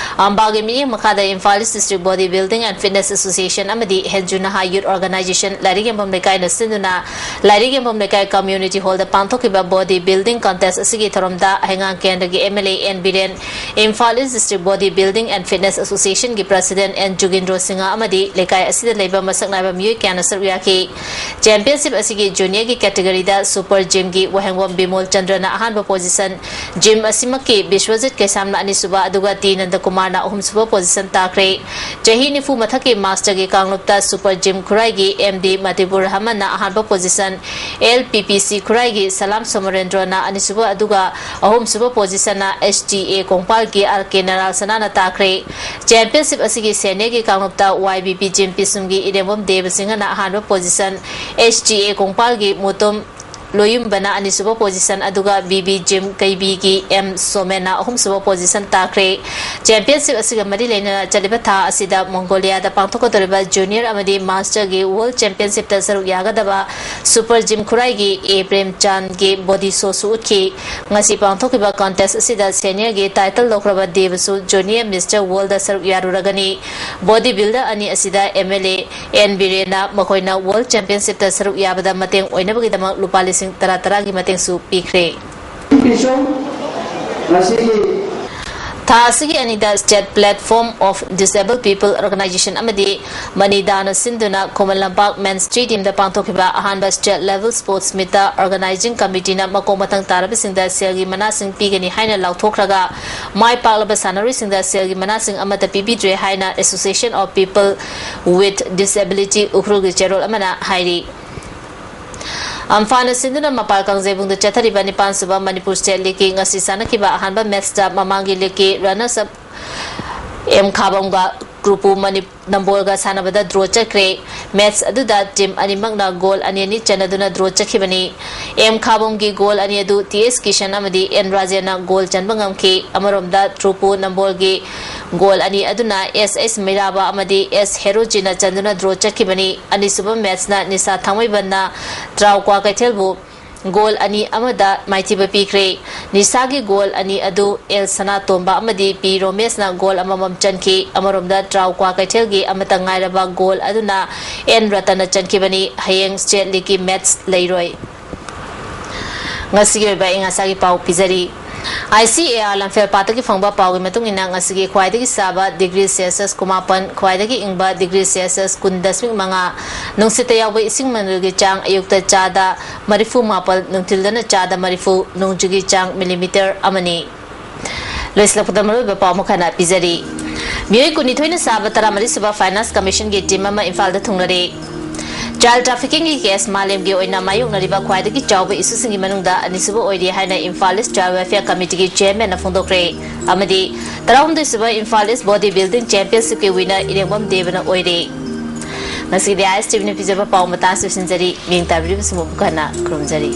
ꯑꯝꯕꯥꯒꯤ ꯃꯤꯠꯌꯦꯡ ꯃꯈꯥꯗ Imphal east district body building and fitness association ꯑꯃꯗꯤ ꯍꯦꯟꯖꯨ ꯅꯍꯥ ꯌꯨꯠ ꯑꯣꯔꯒꯅꯥꯏꯖꯦꯁꯟ ꯂꯥꯏꯔꯤꯛ ꯌꯣꯟꯐꯝ ꯂꯩꯀꯥꯏꯅ ꯁꯤꯟꯗꯨꯅ ꯂꯥꯏꯔꯤꯛ ꯌꯣꯟꯐꯝ ꯂꯩꯀꯥꯏ ꯀꯝꯃ꯭ꯌꯨꯅꯤꯇꯤ ꯍꯣꯜꯗ ꯄꯥꯡꯊꯣꯛꯈꯤꯕ ꯕꯣꯗꯤ ꯕꯤꯜꯗꯤꯡ ꯀꯟꯇꯦꯁ ꯑꯁꯤꯒꯤ ꯊꯧꯔꯝꯗ ꯍꯩꯉꯥꯡ ꯀꯦꯟꯗ꯭ꯔꯒꯤ M L A N Biren, Imphal east district body building and fitness ꯑꯦꯁꯣꯁꯤꯌꯦꯁꯟꯒꯤ ꯄ꯭ꯔꯁꯤꯗꯦꯟꯠ ꯑꯦꯟ ꯖꯨꯒꯤꯟꯗ꯭ꯔꯣ ꯁꯤꯡꯍ ꯑꯃꯗꯤ ꯂꯩꯀꯥꯏ ꯑꯁꯤꯗ ꯂꯩꯕ ꯃꯁꯤꯡ ꯁꯛꯅꯥꯏꯕ ꯃꯤꯑꯣꯏ ꯀꯌꯥꯅ ꯁꯔꯨꯛ ꯌꯥꯈꯤ꯫ ꯆꯦꯝꯄꯤꯌꯟꯁꯤꯞ ꯑꯁꯤꯒꯤ ꯖꯨꯅꯤꯌꯔꯒꯤ ꯀꯦꯇꯦꯒꯣꯔꯤꯗ ꯁꯨꯄꯔ ꯖꯤꯝꯒꯤ ꯋꯥꯍꯦꯡꯕꯝ ꯕꯤꯃꯣꯜ ꯆꯟꯗ꯭ꯔꯅ ꯑꯍꯥꯟꯕ ꯄꯣꯖꯤꯁꯟ, ꯖꯤꯝ ꯑꯁꯤꯃꯛꯀꯤ ꯕꯤꯁ꯭ꯋꯖꯤꯠ ꯀꯩꯁꯥꯝꯅ ꯑꯅꯤꯁꯨꯕ, ꯑꯗꯨꯒ ꯇꯤ ꯅꯟꯗꯀꯨꯃꯥꯔꯅ ꯑꯍꯨꯝꯁꯨꯕ ꯄꯣꯖꯤꯁꯟ ꯇꯥꯈ꯭ꯔꯦ꯫ ꯆꯍꯤ ꯅꯤꯐꯨ ꯃꯊꯛꯀꯤ ꯃꯥꯁꯇꯔꯒꯤ ꯀꯥꯡꯂꯨꯞꯇ ꯁꯨꯄꯔ ꯖꯤꯝ ꯈꯨꯔꯥꯏꯒꯤ ꯑꯦꯝ ꯗꯤ ꯃꯇꯤꯕꯨꯔ ꯔꯍꯃꯟꯅ ꯑꯍꯥꯟꯕ ꯄꯣꯖꯤꯁꯟ, ꯑꯦꯜ ꯄꯤ ꯄꯤ ꯁꯤ ꯈꯨꯔꯥꯏꯒꯤ ꯁꯂꯥꯝ ꯁꯣꯃꯔꯦꯟꯗ꯭ꯔꯣꯅ ꯑꯅꯤꯁꯨꯕ, ꯑꯗꯨꯒ ꯑꯍꯨꯝꯁꯨꯕ ꯄꯣꯖꯤꯁꯟꯅ ꯑꯦꯁ ꯇꯤ ꯑꯦ ꯀꯣꯡꯄꯥꯜꯒꯤ ꯑꯥꯔ ꯀꯦ ꯅꯔꯥꯜ ꯁꯅꯥꯅ ꯇꯥꯈ꯭ꯔꯦ꯫ ꯆꯦꯝꯄꯤꯌꯟꯁꯤꯞ ꯑꯁꯤꯒꯤ ꯁꯦꯅꯤꯌꯔꯒꯤ ꯀꯥꯡꯂꯨꯞꯇ ꯋꯥꯏ ꯕꯤ ꯄꯤ ꯖꯤꯝ ꯄꯤꯁꯨꯝꯒꯤ ꯏꯔꯦꯡꯕꯝ ꯗꯦꯕꯁꯤꯡꯍꯅ ꯑꯍꯥꯟꯕ position, S T A ꯀꯣꯡꯄꯥꯜꯒꯤ Mutum ꯂꯣꯌꯨꯝꯕꯅ ꯑꯅꯤꯁꯨꯕ ꯄꯣꯖꯤꯁꯟ, ꯑꯗꯨꯒ ꯕꯤ ꯕꯤ ꯖꯤꯝ ꯀꯩꯕꯤꯒꯤ ꯑꯦꯝ ꯁꯣꯃꯦꯟꯅ ꯑꯍꯨꯝꯁꯨꯕ ꯄꯣꯖꯤꯁꯟ ꯇꯥꯈ꯭ꯔꯦ꯫ ꯆꯦꯝꯄꯤꯌꯟꯁꯤꯞ ꯑꯁꯤꯒ ꯃꯔꯤ ꯂꯩꯅꯅ ꯆꯠꯂꯤꯕ ꯊꯥ ꯑꯁꯤꯗ ꯃꯣꯡꯒꯣꯂꯤꯌꯥꯗ ꯄꯥꯡꯊꯣꯛꯀꯗꯧꯔꯤꯕ ꯖꯨꯅꯤꯌꯔ ꯑꯃꯗꯤ ꯃꯥꯁꯇꯔꯒꯤ ꯋꯥꯔꯜ ꯆꯦꯝꯄꯤꯌꯟꯁꯤꯞꯇ ꯁꯔꯨꯛ ꯌꯥꯒꯗꯕ ꯁꯨꯄꯔ ꯖꯤꯝ ꯈꯨꯔꯥꯏꯒꯤ ꯑꯦ ꯄ꯭ꯔꯦꯝꯆꯥꯟꯒꯤ ꯕꯣꯗꯤ ꯁꯣꯁꯨ ꯎꯠꯈꯤ꯫ ꯉꯁꯤ ꯄꯥꯡꯊꯣꯛꯈꯤꯕ ꯀꯟꯇꯦꯁ ꯑꯁꯤꯗ ꯁꯦꯅꯤꯌꯔꯒꯤ ꯇꯥꯏꯇꯜ ꯂꯧꯈ꯭ꯔꯕ ꯗꯦꯕꯁꯨ ꯖꯨꯅꯤꯌꯔ ꯃꯤꯁꯇꯔ ꯋꯥꯔꯜꯗ ꯁꯔꯨꯛ ꯌꯥꯔꯨꯔꯒꯅꯤ꯫ ꯕꯣꯗꯤ ꯕꯤꯜꯗꯔ ꯑꯅꯤ ꯑꯁꯤꯗ ꯑꯦꯝ ꯑꯦꯜ ꯑꯦ ꯑꯦꯟ ꯕꯤꯔꯦꯟꯅ ꯃꯈꯣꯏꯅ ꯋꯥꯔꯜ ꯆꯦꯝꯄꯤꯌꯟꯁꯤꯞꯇ ꯁꯔꯨꯛ ꯌꯥꯕꯗ ꯃꯇꯦꯡ ꯑꯣꯏꯅꯕꯒꯤꯗꯃꯛ ꯂꯨꯄꯥ ꯂꯤꯁꯤꯡ ꯇꯔꯥ ꯇꯔꯥꯒꯤ ꯃꯇꯦꯡꯁꯨ ꯄꯤꯈ꯭ꯔꯦ꯫ ꯄꯤꯁꯨꯝ ꯉꯁꯤꯒꯤ ꯊꯥ ꯑꯁꯤꯒꯤ ꯑꯅꯤꯗ State Platform of Disabled People Organization ꯑꯃꯗꯤ ꯃꯅꯤꯗꯥꯅ ꯁꯤꯟꯗꯨꯅ ꯈꯨꯃꯟ ꯂꯝꯄꯥꯛ ꯃꯦꯟ ꯁ꯭ꯇꯦꯗꯤꯌꯝꯗ ꯄꯥꯡꯊꯣꯛꯈꯤꯕ ꯑꯍꯥꯟꯕ ꯁ꯭ꯇꯦꯠ ꯂꯦꯚꯦꯜ ꯁ꯭ꯄꯣꯔꯠꯁ ꯃꯤꯠꯇ ꯑꯣꯔꯒꯅꯥꯏꯖꯤꯡ ꯀꯃꯤꯇꯤꯅ ꯃꯀꯣꯛ ꯃꯊꯪ ꯇꯥꯔꯕꯁꯤꯡꯗ ꯁꯦꯜꯒꯤ ꯃꯅꯥꯁꯤꯡ ꯄꯤꯒꯅꯤ ꯍꯥꯏꯅ ꯂꯥꯎꯊꯣꯛꯈ꯭ꯔꯒ, ꯃꯥꯏ ꯄꯥꯛꯂꯕ ꯁꯥꯟꯅꯔꯣꯏꯁꯤꯡꯗ ꯁꯦꯜꯒꯤ ꯃꯅꯥꯁꯤꯡ ꯑꯃꯠꯇ ꯄꯤꯕꯤꯗ꯭ꯔꯦ ꯍꯥꯏꯅ Association of People with Disability ꯎꯈ꯭ꯔꯨꯜꯒꯤ ꯆꯦꯔꯣꯜ ꯑꯃꯅ ꯍꯥꯏꯔꯤ꯫ ꯑꯝꯐꯥꯅ ꯁꯤꯟꯗꯨꯅ ꯃꯄꯥꯜ ꯀꯥꯡꯖꯩꯕꯨꯡꯗ ꯆꯠꯊꯔꯤꯕ ꯅꯤꯄꯥꯟ ꯁꯨꯕ ꯃꯅꯤꯄꯨꯔ ꯁ꯭ꯇꯦꯠ ꯂꯤꯒꯀꯤ ꯉꯁꯤ ꯁꯥꯟꯅꯈꯤꯕ ꯑꯍꯥꯟꯕ ꯃꯦꯠꯁꯇ ꯃꯃꯥꯡꯒꯤ ꯂꯤꯒꯀꯤ ꯔꯅꯔꯁ ꯑꯞ ꯑꯦꯝ ꯈꯥꯕꯝꯒ ꯀ꯭ꯔꯨꯄꯨ ꯃꯅꯤ-, ꯅꯝꯕꯣꯜꯒ ꯁꯥꯟꯅꯕꯗ ꯗ꯭ꯔꯣ ꯆꯠꯈ꯭ꯔꯦ꯫ ꯃꯦꯠꯁ ꯑꯗꯨꯗ ꯇꯤꯝ ꯑꯅꯤꯃꯛꯅ ꯒꯣꯜ ꯑꯅꯤ ꯑꯅꯤ ꯆꯟꯅꯗꯨꯅ ꯗ꯭ꯔꯣ ꯆꯠꯈꯤꯕꯅꯤ꯫ ꯑꯦꯝ ꯈꯥꯕꯝꯒꯤ ꯒꯣꯜ ꯑꯅꯤ ꯑꯗꯨ ꯇꯤ ꯑꯦꯁ ꯀꯤꯁꯟ ꯑꯃꯗꯤ ꯑꯦꯟ ꯔꯥꯖꯦꯟꯅ ꯒꯣꯜ ꯆꯟꯕ ꯉꯝꯈꯤ꯫ ꯑꯃꯔꯣꯝꯗ ꯇ꯭ꯔꯨꯄꯨ ꯅꯝꯕꯣꯜꯒꯤ ꯒꯣꯜ ꯑꯅꯤ ꯑꯗꯨꯅ ꯑꯦꯁ ꯑꯦꯁ ꯃꯩꯔꯥꯕ ꯑꯃꯗꯤ ꯑꯦꯁ ꯍꯦꯔꯣꯖꯤꯅ ꯆꯟꯗꯨꯅ ꯗ꯭ꯔꯣ ꯆꯠꯈꯤꯕꯅꯤ꯫ ꯑꯅꯤꯁꯨꯕ ꯃꯦꯠꯁꯅ ꯅꯤꯁꯥ ꯊꯥꯡꯃꯩꯕꯟꯅ ꯇ꯭ꯔꯥꯎ ꯀ꯭ꯋꯥꯀꯩꯊꯦꯜꯕꯨ ꯒꯣꯜ ꯑꯅꯤ ꯑꯃꯗ ꯃꯥꯏꯊꯤꯕ ꯄꯤꯈ꯭ꯔꯦ꯫ ꯅꯤꯁꯥꯒꯤ ꯒꯣꯜ ꯑꯅꯤ ꯑꯗꯨ ꯑꯦꯜ ꯁꯅꯥꯇꯣꯝꯕ ꯑꯃꯗꯤ ꯄꯤ ꯔꯣꯃꯦꯁꯅ ꯒꯣꯜ ꯑꯃꯃꯝ ꯆꯟꯈꯤ꯫ ꯑꯃꯔꯣꯝꯗ ꯇ꯭ꯔꯥꯎ ꯀ꯭ꯋꯥꯀꯩꯊꯦꯜꯒꯤ ꯑꯃꯠꯇ ꯉꯥꯏꯔꯕ ꯒꯣꯜ ꯑꯗꯨꯅ ꯑꯦꯟ ꯔꯇꯟꯅ ꯆꯟꯈꯤꯕꯅꯤ꯫ ꯍꯌꯦꯡ ꯁ꯭ꯇꯦꯠ ꯂꯤꯒꯀꯤ ꯃꯦꯠꯁ ꯂꯩꯔꯣꯏ꯫ ꯉꯁꯤꯒꯤ ꯑꯣꯏꯕ ꯑꯏꯪ ꯑꯁꯥꯒꯤ ꯄꯥꯎ ꯄꯤꯖꯔꯤ꯫ ICAR ꯂꯝꯐꯦꯜ ꯄꯥꯠꯇꯒꯤ ꯐꯪꯕ ꯄꯥꯎꯒꯤ ꯃꯇꯨꯡ ꯏꯟꯅ, ꯉꯁꯤꯒꯤ ꯈ꯭ꯋꯥꯏꯗꯒꯤ ꯁꯥꯕ ꯗꯤꯒ꯭ꯔꯤ ꯁꯦꯜꯁꯤꯌꯁ ꯀꯨꯟꯃꯥꯄꯟ, ꯈ꯭ꯋꯥꯏꯗꯒꯤ ꯏꯪꯕ ꯗꯤꯒ꯭ꯔꯤ ꯁꯦꯜꯁꯤꯌꯁ ꯀꯨꯟ ꯗꯁꯃꯤꯛ ꯃꯉꯥ, ꯅꯨꯡꯁꯤꯠꯇ ꯌꯥꯎꯕ ꯏꯁꯤꯡ ꯃꯅꯤꯜꯒꯤ ꯆꯥꯡ ꯑꯌꯨꯛꯇ ꯆꯥꯗ ꯃꯔꯤꯐꯨ ꯃꯥꯄꯜ, ꯅꯨꯡꯊꯤꯜꯗꯅ ꯆꯥꯗ ꯃꯔꯤꯐꯨ, ꯅꯣꯡꯖꯨꯒꯤ ꯆꯥꯡ ꯃꯤꯂꯤꯃꯤꯇꯔ ꯑꯃꯅꯤ꯫ ꯂꯣꯏꯁꯤꯜꯂꯛꯄꯗ ꯃꯔꯨꯑꯣꯏꯕ ꯄꯥꯎ ꯑꯃꯈꯛ ꯍꯟꯅ ꯄꯤꯖꯔꯤ꯫ ꯃꯤꯑꯣꯏ ꯀꯨꯟꯅꯤꯊꯣꯏꯅ ꯁꯥꯕ ꯇꯔꯥꯃꯔꯤ ꯁꯨꯕ ꯐꯥꯏꯅꯥꯟꯁ ꯀꯃꯤꯁꯟꯒꯤ ꯇꯤꯝ ꯑꯃ ꯏꯝꯐꯥꯜꯗ ꯊꯨꯡꯂꯔꯦ꯫ ꯆꯥꯏꯜ ꯇ꯭ꯔꯥꯐꯤꯀꯤꯡꯒꯤ ꯀꯦꯁ ꯃꯥꯂꯦꯝꯒꯤ ꯑꯣꯏꯅ ꯃꯥꯌꯣꯛꯅꯔꯤꯕ ꯈ꯭ꯋꯥꯏꯗꯒꯤ ꯆꯥꯎꯕ ꯏꯁꯨꯁꯤꯡꯒꯤ ꯃꯅꯨꯡꯗ ꯑꯅꯤꯁꯨꯕ ꯑꯣꯏꯔꯤ ꯍꯥꯏꯅ ꯏꯝꯐꯥꯜ ꯏꯁ ꯆꯥꯏꯜ ꯋꯦꯜꯐꯤꯌꯔ ꯀꯃꯤꯇꯤꯒꯤ ꯆꯤꯌꯔꯃꯦꯟꯅ ꯐꯣꯡꯗꯣꯛꯈ꯭ꯔꯦ꯫ ꯑꯃꯗꯤ ꯇꯔꯥꯍꯨꯝꯗꯣꯏꯁꯨꯕ ꯏꯝꯐꯥꯜ ꯏꯁ ꯕꯣꯗꯤ ꯕꯤꯜꯗꯤꯡ ꯆꯦꯝꯄꯤꯌꯟꯁꯤꯞꯀꯤ ꯋꯤꯅꯔ ꯏꯔꯦꯡꯕꯝ ꯗꯦꯕꯅ ꯑꯣꯏꯔꯦ꯫ ꯉꯁꯤꯒꯤꯗꯤ ISTVꯅ ꯄꯤꯖꯕ ꯄꯥꯎ ꯃꯇꯥꯡꯁꯤ ꯂꯣꯏꯁꯤꯟꯖꯔꯤ꯫ ꯃꯤꯡ ꯇꯥꯕꯤꯔꯤꯕꯁꯤꯡꯕꯨ ꯑꯃꯨꯛ ꯍꯟꯅ ꯈꯨꯔꯨꯝꯖꯔꯤ꯫